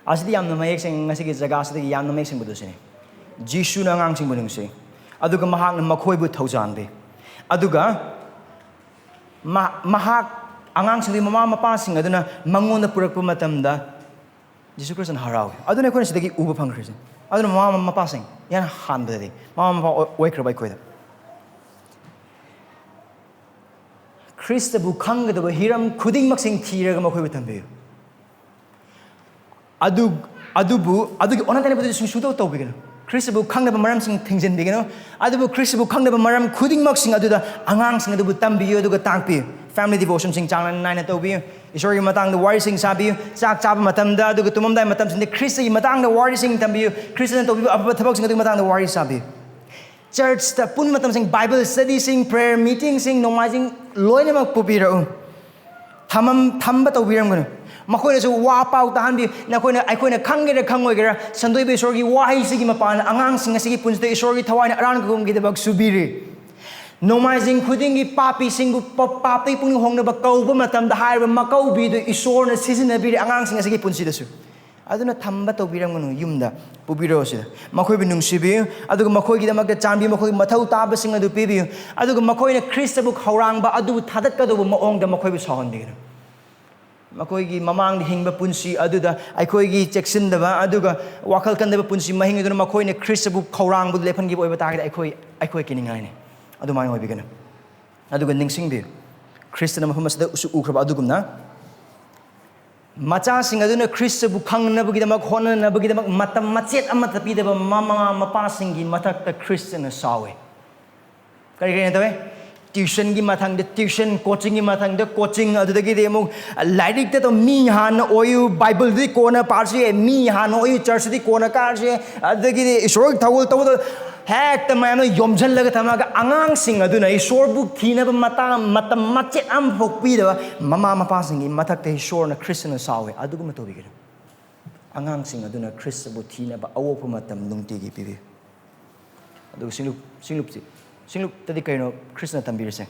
ꯑꯁꯤꯗꯤ ꯌꯥꯝꯅ ꯃꯌꯦꯛ ꯁꯦꯡ, ꯉꯁꯤꯒꯤ ꯖꯒꯥꯁꯤꯗꯒꯤ ꯌꯥꯝꯅ ꯃꯌꯦꯛ ꯁꯦꯡꯕꯗꯨ ꯁꯤꯅꯤ꯫ ꯖꯤꯁꯨꯅ ꯑꯉꯥꯡꯁꯤꯡꯕꯨ ꯅꯨꯡꯁꯤ, ꯑꯗꯨꯒ ꯃꯍꯥꯛꯅ ꯃꯈꯣꯏꯕꯨ ꯊꯧꯖꯥꯟꯕꯤ, ꯑꯗꯨꯒ ꯃ-, ꯃꯍꯥꯛ ꯑꯉꯥꯡꯁꯤꯡꯗꯨꯒꯤ ꯃꯃꯥ ꯃꯄꯥꯁꯤꯡ ꯑꯗꯨꯅ ꯃꯉꯣꯟꯗ ꯄꯨꯔꯛꯄ ꯃꯇꯝꯗ ꯖꯤꯁꯨ ꯈ꯭ꯔꯤꯁꯇꯅ ꯍꯔꯥꯎꯏ꯫ ꯑꯗꯨꯅ ꯑꯩꯈꯣꯏꯅ ꯁꯤꯗꯒꯤ ꯎꯕ ꯐꯪꯈ꯭ꯔꯤꯁꯦ꯫ ꯑꯗꯨꯅ ꯃꯃꯥ ꯃꯄꯥꯁꯤꯡ, ꯏꯍꯥꯟ ꯍꯥꯟꯕꯗꯗꯤ ꯃꯃꯥ ꯃꯄꯥ ꯑꯣꯏ-, ꯑꯣꯏꯈ꯭ꯔꯕ ꯑꯩꯈꯣꯏꯗ ꯈ꯭ꯔꯤꯁꯇꯕꯨ ꯈꯪꯒꯗꯕ ꯍꯤꯔꯝ ꯈꯨꯗꯤꯡꯃꯛꯁꯤꯡ ꯊꯤꯔꯒ ꯃꯈꯣꯏꯕꯨ ꯇꯝꯕꯤꯌꯨ꯫ ꯑꯗꯨ, ꯑꯗꯨꯕꯨ, ꯑꯗꯨꯒꯤ ꯑꯣꯟꯅ ꯇꯩꯅꯕꯗꯨ ꯁꯨꯡꯁꯨ ꯇꯧ-, ꯇꯧꯕꯤꯒꯅꯨ꯫ ꯈ꯭ꯔꯤꯁꯇꯕꯨ ꯈꯪꯅꯕ ꯃꯔꯝꯁꯤꯡ ꯊꯤꯡꯖꯤꯟꯕꯤꯒꯅꯨ꯫ ꯑꯗꯨꯕꯨ ꯈ꯭ꯔꯤꯁꯇꯕꯨ ꯈꯪꯅꯕ ꯃꯔꯝ ꯈꯨꯗꯤꯡꯃꯛꯁꯤꯡ ꯑꯗꯨꯗ ꯑꯉꯥꯡꯁꯤꯡ ꯑꯗꯨꯕꯨ ꯇꯝꯕꯤꯌꯨ ꯑꯗꯨꯒ ꯇꯥꯛꯄꯤꯌꯨ꯫ Family devotionꯁꯤꯡ ꯆꯥꯡ ꯅꯥꯏꯅ ꯇꯧꯕꯤꯌꯨ꯫ ꯏꯁꯣꯔꯒꯤ ꯃꯇꯥꯡꯗ ꯋꯥꯔꯤꯁꯤꯡ ꯁꯥꯕꯤꯌꯨ꯫ ꯆꯥꯛ ꯆꯥꯕ ꯃꯇꯝꯗ ꯑꯗꯨꯒ ꯇꯨꯝꯃꯝꯗꯥꯏ ꯃꯇꯝꯁꯤꯡꯗ ꯈ꯭ꯔꯤꯁꯇꯒꯤ ꯃꯇꯥꯡꯗ ꯋꯥꯔꯤꯁꯤꯡ ꯇꯝꯕꯤꯌꯨ꯫ ꯈ꯭ꯔꯤꯁꯇꯅ ꯇꯧꯕꯤꯕ ꯑꯐꯕ ꯊꯕꯛꯁꯤꯡ ꯑꯗꯨꯒꯤ ꯃꯇꯥꯡꯗ ꯋꯥꯔꯤ ꯁꯥꯕꯤꯌꯨ꯫ ꯆꯔꯆꯇ ꯄꯨꯟꯕ ꯃꯇꯝꯁꯤꯡ, Bible studyꯁꯤꯡ, prayer meetingꯁꯤꯡ, ꯅꯣꯡꯃꯥꯏꯖꯤꯡ ꯂꯣꯏꯅꯃꯛ ꯄꯨꯕꯤꯔꯛꯎ꯫ ꯊꯃꯝ-, ꯊꯝꯕ ꯇꯧꯕꯤꯔꯝꯒꯅꯨ꯫ ꯃꯈꯣꯏꯅꯁꯨ ꯋꯥ ꯄꯥꯎ ꯇꯥꯍꯟꯕꯤꯌꯨ꯫ ꯅꯈꯣꯏꯅ, ꯑꯩꯈꯣꯏꯅ ꯈꯪꯒꯦꯔꯥ ꯈꯪꯉꯣꯏꯒꯦꯔꯥ, ꯁꯟꯗꯣꯏꯕ ꯏꯁꯣꯔꯒꯤ ꯋꯥꯍꯩꯁꯤꯒꯤ ꯃꯄꯥꯟꯅ ꯑꯉꯥꯡꯁꯤꯡ ꯑꯁꯤꯒꯤ ꯄꯨꯟꯁꯤꯗ ꯏꯁꯣꯔꯒꯤ ꯊꯋꯥꯏꯅ ꯑꯔꯥꯟ ꯈꯨꯒꯨꯝꯒꯤꯗꯃꯛ ꯁꯨꯕꯤꯔꯤ꯫ ꯅꯣꯡꯃꯥꯏꯖꯤꯡ ꯈꯨꯗꯤꯡꯒꯤ ꯄꯥꯄꯤꯁꯤꯡꯕꯨ ꯄ-, ꯄꯥꯞꯇꯒꯤ ꯄꯨꯛꯅꯤꯡ ꯍꯣꯡꯅꯕ ꯀꯧꯕ ꯃꯇꯝꯗ ꯍꯥꯏꯔꯤꯕ ꯃꯀꯧꯕꯤꯗꯨ ꯏꯁꯣꯔꯅ ꯁꯤꯖꯤꯟꯅꯕꯤꯔꯤ ꯑꯉꯥꯡꯁꯤꯡ ꯑꯁꯤꯒꯤ ꯄꯨꯟꯁꯤꯗꯁꯨ꯫ ꯑꯗꯨꯅ ꯊꯝꯕ ꯇꯧꯕꯤꯔꯝꯒꯅꯨ, ꯌꯨꯝꯗ ꯄꯨꯕꯤꯔꯛꯑꯣ ꯁꯤꯗ꯫ ꯃꯈꯣꯏꯕꯨ ꯅꯨꯡꯁꯤꯕꯤꯌꯨ, ꯑꯗꯨꯒ ꯃꯈꯣꯏꯒꯤꯗꯃꯛꯇ ꯆꯥꯟꯕꯤꯌꯨ, ꯃꯈꯣꯏꯒꯤ ꯃꯊꯧ ꯇꯥꯕꯁꯤꯡ ꯑꯗꯨ ꯄꯤꯕꯤꯌꯨ, ꯑꯗꯨꯒ ꯃꯈꯣꯏꯅ ꯈ꯭ꯔꯤꯁꯇꯕꯨ ꯈꯧꯔꯥꯡꯕ ꯑꯗꯨꯕꯨ ꯊꯥꯗꯠꯀꯗꯧꯕ ꯃꯑꯣꯡꯗ ꯃꯈꯣꯏꯕꯨ ꯁꯥꯎꯍꯟꯕꯤꯒꯅꯨ꯫ ꯃꯈꯣꯏꯒꯤ ꯃꯃꯥꯡꯗ ꯍꯤꯡꯕ ꯄꯨꯟꯁꯤ ꯑꯗꯨꯗ ꯑꯩꯈꯣꯏꯒꯤ ꯆꯦꯛꯁꯤꯟꯗꯕ ꯑꯗꯨꯒ ꯋꯥꯈꯜ ꯀꯟꯗꯕ ꯄꯨꯟꯁꯤ ꯃꯍꯤꯡ ꯑꯗꯨꯅ ꯃꯈꯣꯏꯅ ꯈ꯭ꯔꯤꯁꯇꯕꯨ ꯈꯧꯔꯥꯡꯕꯗꯨ ꯂꯦꯞꯍꯟꯈꯤꯕ ꯑꯣꯏꯕ ꯇꯥꯔꯒꯗꯤ ꯑꯩꯈꯣꯏ, ꯑꯩꯈꯣꯏ ꯀꯤꯅꯤꯡꯉꯥꯏꯅꯤ꯫ ꯑꯗꯨꯃꯥꯏꯅ ꯑꯣꯏꯕꯤꯒꯅꯨ꯫ ꯑꯗꯨꯒ ꯅꯤꯡꯁꯤꯡꯕꯤꯌꯨ, ꯈ꯭ꯔꯤꯁꯇꯅ ꯃꯐꯝ ꯑꯁꯤꯗꯁꯨ ꯎꯈ꯭ꯔꯕ ꯑꯗꯨꯒꯨꯝꯅ ꯃꯆꯥꯁꯤꯡ ꯑꯗꯨꯅ ꯈ꯭ꯔꯤꯁꯇꯕꯨ ꯈꯪꯅꯕꯒꯤꯗꯃꯛ ꯍꯣꯠꯅꯅꯕꯒꯤꯗꯃꯛ ꯃꯇꯝ ꯃꯆꯦꯠ ꯑꯃꯠꯇ ꯄꯤꯗꯕ ꯃꯃꯥ ꯃꯄꯥꯁꯤꯡꯒꯤ ꯃꯊꯛꯇ ꯈ꯭ꯔꯤꯁꯇꯅ ꯁꯥꯎꯏ꯫ ꯀꯔꯤ ꯀꯔꯤꯅ ꯇꯧꯋꯦ? Tuitionꯒꯤ ꯃꯊꯪꯗ tuition, coachingꯒꯤ ꯃꯊꯪꯗ coaching, ꯑꯗꯨꯗꯒꯤꯗꯤ ꯑꯃꯨꯛ ꯂꯥꯏꯔꯤꯛꯇ ꯑꯗꯨꯝ ꯃꯤ ꯍꯥꯟꯅ ꯑꯣꯏꯌꯨ, Bibleꯗꯤ ꯀꯣꯟꯅ ꯄꯥꯔꯁꯨ ꯌꯥꯏ, ꯃꯤ ꯍꯥꯟꯅ ꯑꯣꯏꯌꯨ, churchꯇꯗꯤ ꯀꯣꯟꯅ ꯀꯥꯔꯁꯨ ꯌꯥꯏ, ꯑꯗꯨꯗꯒꯤꯗꯤ ꯏꯁꯣꯔꯒꯤ ꯊꯧꯒꯜ ꯇꯧꯕꯗ ꯍꯦꯛꯇ ꯃꯌꯥꯝꯅ ꯌꯣꯝꯁꯤꯜꯂꯒ ꯊꯝꯃꯒ ꯑꯉꯥꯡꯁꯤꯡ ꯑꯗꯨꯅ ꯏꯁꯣꯔꯕꯨ ꯊꯤꯅꯕ ꯃꯇꯥꯡ, ꯃꯇꯝ ꯃꯆꯦꯠ ꯑꯃꯐꯥꯎ ꯄꯤꯗꯕ ꯃꯃꯥ ꯃꯄꯥꯁꯤꯡꯒꯤ ꯃꯊꯛꯇ ꯏꯁꯣꯔꯅ ꯈ꯭ꯔꯤꯁꯇꯅ ꯁꯥꯎꯏ꯫ ꯑꯗꯨꯒꯨꯝꯕ ꯇꯧꯕꯤꯒꯅꯨ꯫ ꯑꯉꯥꯡꯁꯤꯡ ꯑꯗꯨꯅ ꯈ꯭ꯔꯤꯁꯇꯕꯨ ꯊꯤꯅꯕ ꯑꯋꯣꯛꯄ ꯃꯇꯝ ꯅꯨꯡꯇꯤꯒꯤ ꯄꯤꯕꯤꯌꯨ꯫ ꯑꯗꯨꯒ ꯁꯤꯡꯂꯨꯞ ꯁꯤꯡꯂꯨꯞꯁꯤ ꯁꯤꯡꯂꯨꯞꯇꯗꯤ ꯀꯩꯅꯣ ꯈ꯭ꯔꯤꯁꯅ ꯇꯝꯕꯤꯔꯤꯁꯦ?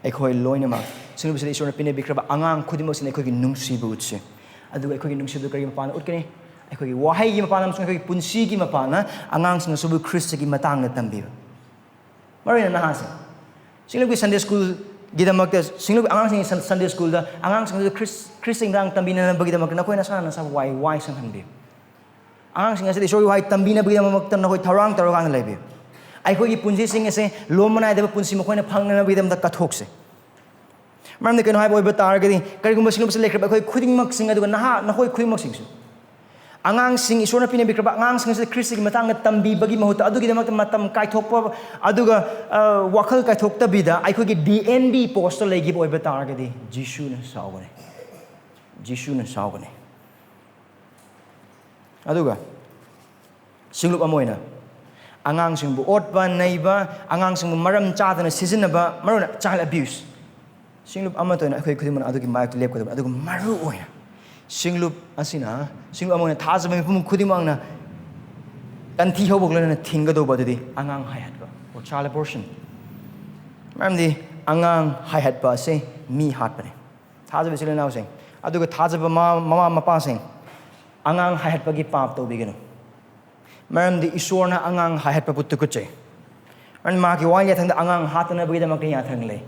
ꯑꯩꯈꯣꯏ ꯂꯣꯏꯅꯃꯛ ꯁꯤꯡꯂꯨꯞꯁꯤꯗ ꯏꯁꯣꯔꯅ ꯄꯤꯅꯕꯤꯈ꯭ꯔꯕ ꯑꯉꯥꯡ ꯈꯨꯗꯤꯡꯃꯛꯁꯤꯅ ꯑꯩꯈꯣꯏꯒꯤ ꯅꯨꯡꯁꯤꯕ ꯎꯠꯁꯤ꯫ ꯑꯗꯨꯒ ꯑꯩꯈꯣꯏꯒꯤ ꯅꯨꯡꯁꯤꯕꯗꯨ ꯀꯔꯤꯒꯤ ꯃꯄꯥꯟꯗ ꯎꯠꯀꯅꯤ? ꯑꯩꯈꯣꯏꯒꯤ ꯋꯥꯍꯩꯒꯤ ꯃꯄꯥꯟ ꯑꯃꯁꯨꯡ ꯑꯩꯈꯣꯏꯒꯤ ꯄꯨꯟꯁꯤꯒꯤ ꯃꯄꯥꯟꯅ ꯑꯉꯥꯡꯁꯤꯡ ꯑꯁꯤꯕꯨ ꯈ꯭ꯔꯤꯁꯇꯒꯤ ꯃꯇꯥꯡꯗ ꯇꯝꯕꯤꯕ꯫ ꯃꯔꯨꯑꯣꯏꯅ ꯅꯍꯥꯁꯤꯡ, ꯁꯤꯡꯂꯨꯞꯀꯤ ꯁꯟꯗꯦ ꯁ꯭ꯀꯨꯜꯒꯤꯗꯃꯛꯇ, ꯁꯤꯡꯂꯨꯞ ꯑꯉꯥꯡꯁꯤꯡꯒꯤ ꯁꯟ- ꯁꯟꯗꯦ ꯁ꯭ꯀꯨꯜꯗ ꯑꯉꯥꯡꯁꯤꯡ ꯑꯗꯨ ꯈ꯭ꯔꯤꯁ ꯈ꯭ꯔꯤꯁꯇꯒꯤ ꯃꯇꯥꯡꯗ ꯇꯝꯕꯤꯅꯅꯕꯒꯤꯗꯃꯛꯇ ꯅꯈꯣꯏ ꯅꯁꯥꯅ ꯅꯁꯥꯕꯨ ꯋꯥꯏ ꯋꯥꯏ ꯁꯪꯍꯟꯕꯤꯌꯨ꯫ ꯑꯉꯥꯡꯁꯤꯡ ꯑꯁꯤꯗ ꯏꯁꯣꯔꯒꯤ ꯋꯥꯍꯩ ꯇꯝꯕꯤꯅꯕꯒꯤꯗꯃꯛꯇ ꯅꯈꯣꯏ ꯊꯧꯔꯥꯡ ꯇꯧꯔꯀꯥꯟꯗ ꯂꯩꯕꯤꯌꯨ꯫ ꯑꯩꯈꯣꯏꯒꯤ ꯄꯨꯟꯁꯤꯁꯤꯡ ꯑꯁꯦ ꯂꯣꯝꯕ ꯅꯥꯏꯗꯕ ꯄꯨꯟꯁꯤ ꯃꯈꯣꯏꯅ ꯐꯪꯅꯅꯕꯒꯤꯗꯃꯛꯇ ꯀꯠꯊꯣꯛꯁꯦ꯫ ꯃꯔꯝꯗꯤ ꯀꯩꯅꯣ ꯍꯥꯏꯕ ꯑꯣꯏꯕ ꯇꯥꯔꯒꯗꯤ, ꯀꯔꯤꯒꯨꯝꯕ ꯁꯤꯡꯂꯨꯞꯁꯤ ꯂꯩꯈ꯭ꯔꯕ ꯑꯩꯈꯣꯏ ꯈꯨꯗꯤꯡꯃꯛꯁꯤꯡ, ꯑꯗꯨꯒ ꯅꯍꯥ ꯅꯈꯣꯏ ꯈꯨꯗꯤꯡꯃꯛꯁꯤꯡꯁꯨ, ꯑꯉꯥꯡꯁꯤꯡ, ꯏꯁꯣꯔꯅ ꯄꯤꯅꯕꯤꯈ꯭ꯔꯕ ꯑꯉꯥꯡꯁꯤꯡ ꯑꯁꯤꯗ ꯈ꯭ꯔꯤꯁꯇꯒꯤ ꯃꯇꯥꯡꯗ ꯇꯝꯕꯤꯕꯒꯤ ꯃꯍꯨꯠꯇ, ꯑꯗꯨꯒꯤꯗꯃꯛꯇ ꯃꯇꯝ ꯀꯥꯏꯊꯣꯛꯄ, ꯑꯗꯨꯒ ꯑ, ꯋꯥꯈꯜ ꯀꯥꯏꯊꯣꯛꯇꯕꯤꯗ ꯑꯩꯈꯣꯏꯒꯤ ꯗꯤ ꯑꯦꯟ ꯕꯤ ꯄꯣꯁꯇ ꯂꯩꯈꯤꯕ ꯑꯣꯏꯕ ꯇꯥꯔꯒꯗꯤ, ꯖꯤꯁꯨꯅ ꯁꯥꯎꯒꯅꯤ꯫ ꯖꯤꯁꯨꯅ ꯁꯥꯎꯒꯅꯤ꯫ ꯑꯗꯨꯒ ꯁꯤꯡꯂꯨꯞ ꯑꯃ ꯑꯣꯏꯅ ꯑꯉꯥꯡꯁꯤꯡꯕꯨ ꯑꯣꯠꯄ, ꯅꯩꯕ, ꯑꯉꯥꯡꯁꯤꯡꯕꯨ ꯃꯔꯝ ꯆꯥꯗꯅ ꯁꯤꯖꯤꯟꯅꯕ, ꯃꯔꯨꯑꯣꯏꯅ ꯆꯥꯏꯜ ꯑꯕ꯭ꯌꯨꯁ, ꯁꯤꯡꯂꯨꯞ ꯑꯃꯠꯇ ꯑꯣꯏꯅ ꯑꯩꯈꯣꯏ ꯈꯨꯗꯤꯡꯃꯛꯅ ꯑꯗꯨꯒꯤ ꯃꯥꯌꯣꯛꯇ ꯂꯦꯞꯀꯗꯕꯅꯤ꯫ ꯑꯗꯨꯒ ꯃꯔꯨ ꯑꯣꯏꯅ ꯁꯤꯡꯂꯨꯞ ꯑꯁꯤꯅ, ꯁꯤꯡꯂꯨꯞ ꯑꯃ ꯑꯣꯏꯅ ꯊꯥꯖꯕ ꯃꯤꯄꯨꯝ ꯈꯨꯗꯤꯡꯃꯛꯅ ꯇꯟꯊꯤ ꯍꯧꯕꯒ ꯂꯣꯏꯅꯅ ꯊꯤꯡꯒꯗꯧꯕ ꯑꯗꯨꯗꯤ ꯑꯉꯥꯡ ꯍꯥꯏꯍꯠꯄ, or child abortion꯫ ꯃꯔꯝꯗꯤ ꯑꯉꯥꯡ ꯍꯥꯏꯍꯠꯄ ꯑꯁꯤ ꯃꯤ ꯍꯥꯠꯄꯅꯤ꯫ ꯊꯥꯖꯕ ꯏꯆꯤꯜ ꯏꯅꯥꯎꯁꯤꯡ, ꯑꯗꯨꯒ ꯊꯥꯖꯕ ꯃꯃꯥ, ꯃꯃꯥ ꯃꯄꯥꯁꯤꯡ, ꯑꯉꯥꯡ ꯍꯥꯏꯍꯠꯄꯒꯤ ꯄꯥꯞ ꯇꯧꯕꯤꯒꯅꯨ꯫ ꯃꯔꯝꯗꯤ ꯏꯁꯣꯔꯅ ꯑꯉꯥꯡ ꯍꯥꯏꯍꯠꯄꯕꯨ ꯇꯨꯀꯠꯆꯩ꯫ ꯃꯔꯝꯗꯤ ꯃꯍꯥꯛꯀꯤ ꯋꯥꯌꯦꯜ ꯌꯥꯊꯪꯗ ꯑꯉꯥꯡ ꯍꯥꯠꯇꯅꯕꯒꯤꯗꯃꯛꯇ ꯌꯥꯊꯪ ꯂꯩ꯫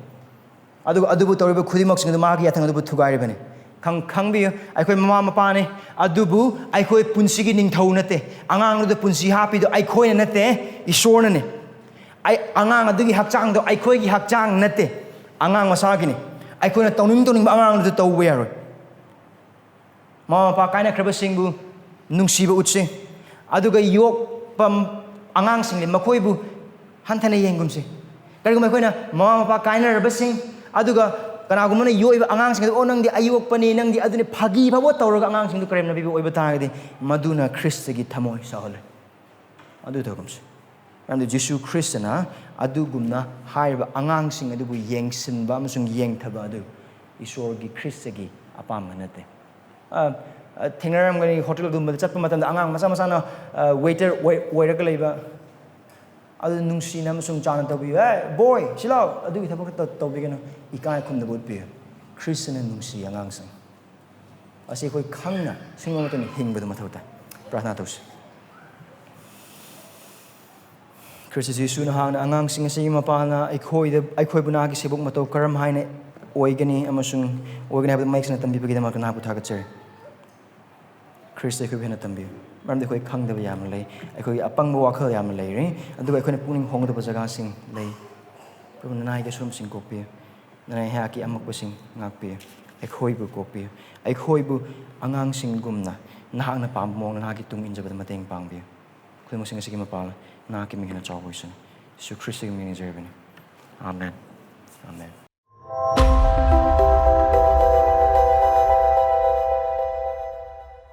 ꯑꯗꯨꯒ ꯑꯗꯨꯕꯨ ꯇꯧꯔꯤꯕ ꯈꯨꯗꯤꯡꯃꯛꯁꯤꯡ ꯑꯗꯨ ꯃꯍꯥꯛꯀꯤ ꯌꯥꯊꯪ ꯑꯗꯨꯕꯨ ꯊꯨꯒꯥꯏꯔꯤꯕꯅꯤ꯫ ꯈꯪ-, ꯈꯪꯕꯤꯌꯨ, ꯑꯩꯈꯣꯏ ꯃꯃꯥ ꯃꯄꯥꯅꯤ, ꯑꯗꯨꯕꯨ ꯑꯩꯈꯣꯏ ꯄꯨꯟꯁꯤꯒꯤ ꯅꯤꯡꯊꯧ ꯅꯠꯇꯦ꯫ ꯑꯉꯥꯡꯗꯨꯗ ꯄꯨꯟꯁꯤ ꯍꯥꯞꯄꯤꯗꯨ ꯑꯩꯈꯣꯏꯅ ꯅꯠꯇꯦ, ꯏꯁꯣꯔꯅꯅꯤ꯫ ꯑꯩ, ꯑꯉꯥꯡ ꯑꯗꯨꯒꯤ ꯍꯛꯆꯥꯡꯗꯣ ꯑꯩꯈꯣꯏꯒꯤ ꯍꯛꯆꯥꯡ ꯅꯠꯇꯦ, ꯑꯉꯥꯡ ꯃꯁꯥꯒꯤꯅꯤ꯫ ꯑꯩꯈꯣꯏꯅ ꯇꯧꯅꯤꯡ ꯇꯧꯅꯤꯡꯕ ꯑꯉꯥꯡꯗꯨꯗ ꯇꯧꯕ ꯌꯥꯔꯣꯏ꯫ ꯃꯃꯥ ꯃꯄꯥ ꯀꯥꯏꯅꯈ꯭ꯔꯕꯁꯤꯡꯕꯨ ꯅꯨꯡꯁꯤꯕ ꯎꯠꯁꯤ꯫ ꯑꯗꯨꯒ ꯌꯣꯛꯄ ꯑꯉꯥꯡꯁꯤꯡꯂꯤ ꯃꯈꯣꯏꯕꯨ ꯍꯟꯊꯅ ꯌꯦꯡꯒꯨꯝꯁꯤ꯫ ꯀꯔꯤꯒꯨꯝꯕ ꯑꯩꯈꯣꯏꯅ ꯃꯃꯥ ꯃꯄꯥ ꯀꯥꯏꯅꯔꯕꯁꯤꯡ, ꯑꯗꯨꯒ ꯀꯅꯥꯒꯨꯝꯕꯅ ꯌꯣꯛꯏꯕ ꯑꯉꯥꯡꯁꯤꯡ ꯑꯗꯨ, "ꯑꯣ, ꯅꯪꯗꯤ ꯑꯌꯣꯛꯄꯅꯤ, ꯅꯪꯗꯤ ꯑꯗꯨꯅꯤ", ꯐꯥꯒꯤ ꯐꯥꯎꯕ ꯇꯧꯔꯒ ꯑꯉꯥꯡꯁꯤꯡꯗꯨ ꯀꯔꯦꯝꯅꯕꯤꯕ ꯑꯣꯏꯕ ꯇꯥꯔꯒꯗꯤ, ꯃꯗꯨꯅ ꯈ꯭ꯔꯤꯁꯇꯒꯤ ꯊꯃꯣꯏ ꯁꯥꯎꯍꯜꯂꯣꯏ꯫ ꯑꯗꯨ ꯇꯧꯒꯨꯝꯁꯤ꯫ ꯃꯔꯝꯗꯤ ꯖꯤꯁꯨ ꯈ꯭ꯔꯤꯁꯇꯅ ꯑꯗꯨꯒꯨꯝꯅ ꯍꯥꯏꯔꯤꯕ ꯑꯉꯥꯡꯁꯤꯡ ꯑꯗꯨꯕꯨ ꯌꯦꯡꯁꯤꯟꯕ ꯑꯃꯁꯨꯡ ꯌꯦꯡꯊꯕ ꯑꯗꯨ ꯏꯁꯣꯔꯒꯤ ꯈ꯭ꯔꯤꯁꯇꯒꯤ ꯑꯄꯥꯝꯕ ꯅꯠꯇꯦ꯫ ꯑ, ꯑ, ꯊꯦꯡꯅꯔꯝꯒꯅꯤ, ꯍꯣꯇꯦꯜꯒꯨꯝꯕꯗ ꯆꯠꯄ ꯃꯇꯝꯗ ꯑꯉꯥꯡ ꯃꯆꯥ ꯃꯆꯥꯅ, ꯑ, ꯋꯦꯇꯔ ꯑꯣꯏ-, ꯑꯣꯏꯔꯒ ꯂꯩꯕ, ꯑꯗꯨ ꯅꯨꯡꯁꯤꯅ ꯑꯃꯁꯨꯡ ꯆꯥꯎꯅ ꯇꯧꯕꯤꯌꯨ꯫ "ꯑꯦ, ꯕꯣꯏ, ꯁꯤꯂꯥꯎ", ꯑꯗꯨꯒꯤ ꯊꯕꯛ ꯈꯛꯇ ꯇꯧꯕꯤꯒꯅꯨ꯫ ꯏꯀꯥꯏ ꯈꯨꯝꯅꯕ ꯎꯠꯄꯤꯌꯨ꯫ ꯈ꯭ꯔꯤꯁꯇꯅ ꯅꯨꯡꯁꯤ ꯑꯉꯥꯡꯁꯤꯡ꯫ ꯑꯁꯤ ꯑꯩꯈꯣꯏ ꯈꯪꯅ ꯁꯤꯡꯕ ꯃꯇꯝꯗ ꯍꯤꯡꯕꯗꯨ ꯃꯊꯧ ꯇꯥꯏ꯫ ꯄ꯭ꯔꯥꯊꯅꯥ ꯇꯧꯁꯤ꯫ ꯈ꯭ꯔꯤꯁꯇ ꯖꯤꯁꯨ, ꯅꯍꯥꯛꯅ ꯑꯉꯥꯡꯁꯤꯡ ꯑꯁꯤꯒꯤ ꯃꯄꯥꯅ ꯑꯩꯈꯣꯏꯗ, ꯑꯩꯈꯣꯏꯕꯨ ꯅꯍꯥꯛꯀꯤ ꯁꯦꯕꯣꯛ ꯃꯇꯧ ꯀꯔꯝ ꯍꯥꯏꯅ ꯑꯣꯏꯒꯅꯤ ꯑꯃꯁꯨꯡ ꯑꯣꯏꯒꯅꯤ ꯍꯥꯏꯕꯗꯨ ꯃꯌꯦꯛ ꯁꯦꯡꯅ ꯇꯝꯕꯤꯕꯒꯤꯗꯃꯛꯇ ꯅꯍꯥꯛꯄꯨ ꯊꯥꯒꯠꯆꯔꯤ꯫ ꯈ꯭ꯔꯤꯁꯇ ꯑꯩꯈꯣꯏꯕꯨ ꯍꯦꯟꯅ ꯇꯝꯕꯤꯌꯨ, ꯃꯔꯝꯗꯤ ꯑꯩꯈꯣꯏ ꯈꯪꯗꯕ ꯌꯥꯝꯅ ꯂꯩ, ꯑꯩꯈꯣꯏꯒꯤ ꯑꯄꯪꯕ ꯋꯥꯈꯜ ꯌꯥꯝꯅ ꯂꯩꯔꯤ, ꯑꯗꯨꯒ ꯑꯩꯈꯣꯏꯅ ꯄꯨꯛꯅꯤꯡ ꯍꯣꯡꯒꯗꯕ ꯖꯒꯥꯁꯤꯡ ꯂꯩ꯫ ꯄ꯭ꯔꯚꯨ, ꯅꯅꯥꯏꯒꯤ ꯑꯁꯣꯏꯕꯁꯤꯡ ꯀꯣꯛꯄꯤꯌꯨ, ꯅꯅꯥꯏ ꯑꯩꯍꯥꯛꯀꯤ ꯑꯃꯛꯄꯁꯤꯡ ꯉꯥꯛꯄꯤꯌꯨ, ꯑꯩꯈꯣꯏꯕꯨ ꯀꯣꯛꯄꯤꯌꯨ, ꯑꯩꯈꯣꯏꯕꯨ ꯑꯉꯥꯡꯁꯤꯡꯒꯨꯝꯅ ꯅꯍꯥꯛꯅ ꯄꯥꯝꯕ ꯃꯑꯣꯡꯗ ꯅꯍꯥꯛꯀꯤ ꯇꯨꯡ ꯏꯟꯖꯕꯗ ꯃꯇꯦꯡ ꯄꯥꯡꯕꯤꯌꯨ꯫ ꯈꯨꯗꯤꯡꯃꯛꯁꯤꯡ ꯑꯁꯤꯒꯤ ꯃꯄꯥꯜ ꯅꯍꯥꯛꯀꯤ ꯃꯤꯡ ꯍꯦꯟꯅ ꯆꯥꯎꯕ ꯑꯣꯏꯁꯅꯨ꯫ ꯌꯤꯁꯨ ꯈ꯭ꯔꯤꯁꯇꯒꯤ ꯃꯤꯡ ꯅꯤꯖꯔꯕꯅꯤ꯫ ꯑꯥꯃꯦꯟ꯫ ꯑꯥꯃꯦꯟ꯫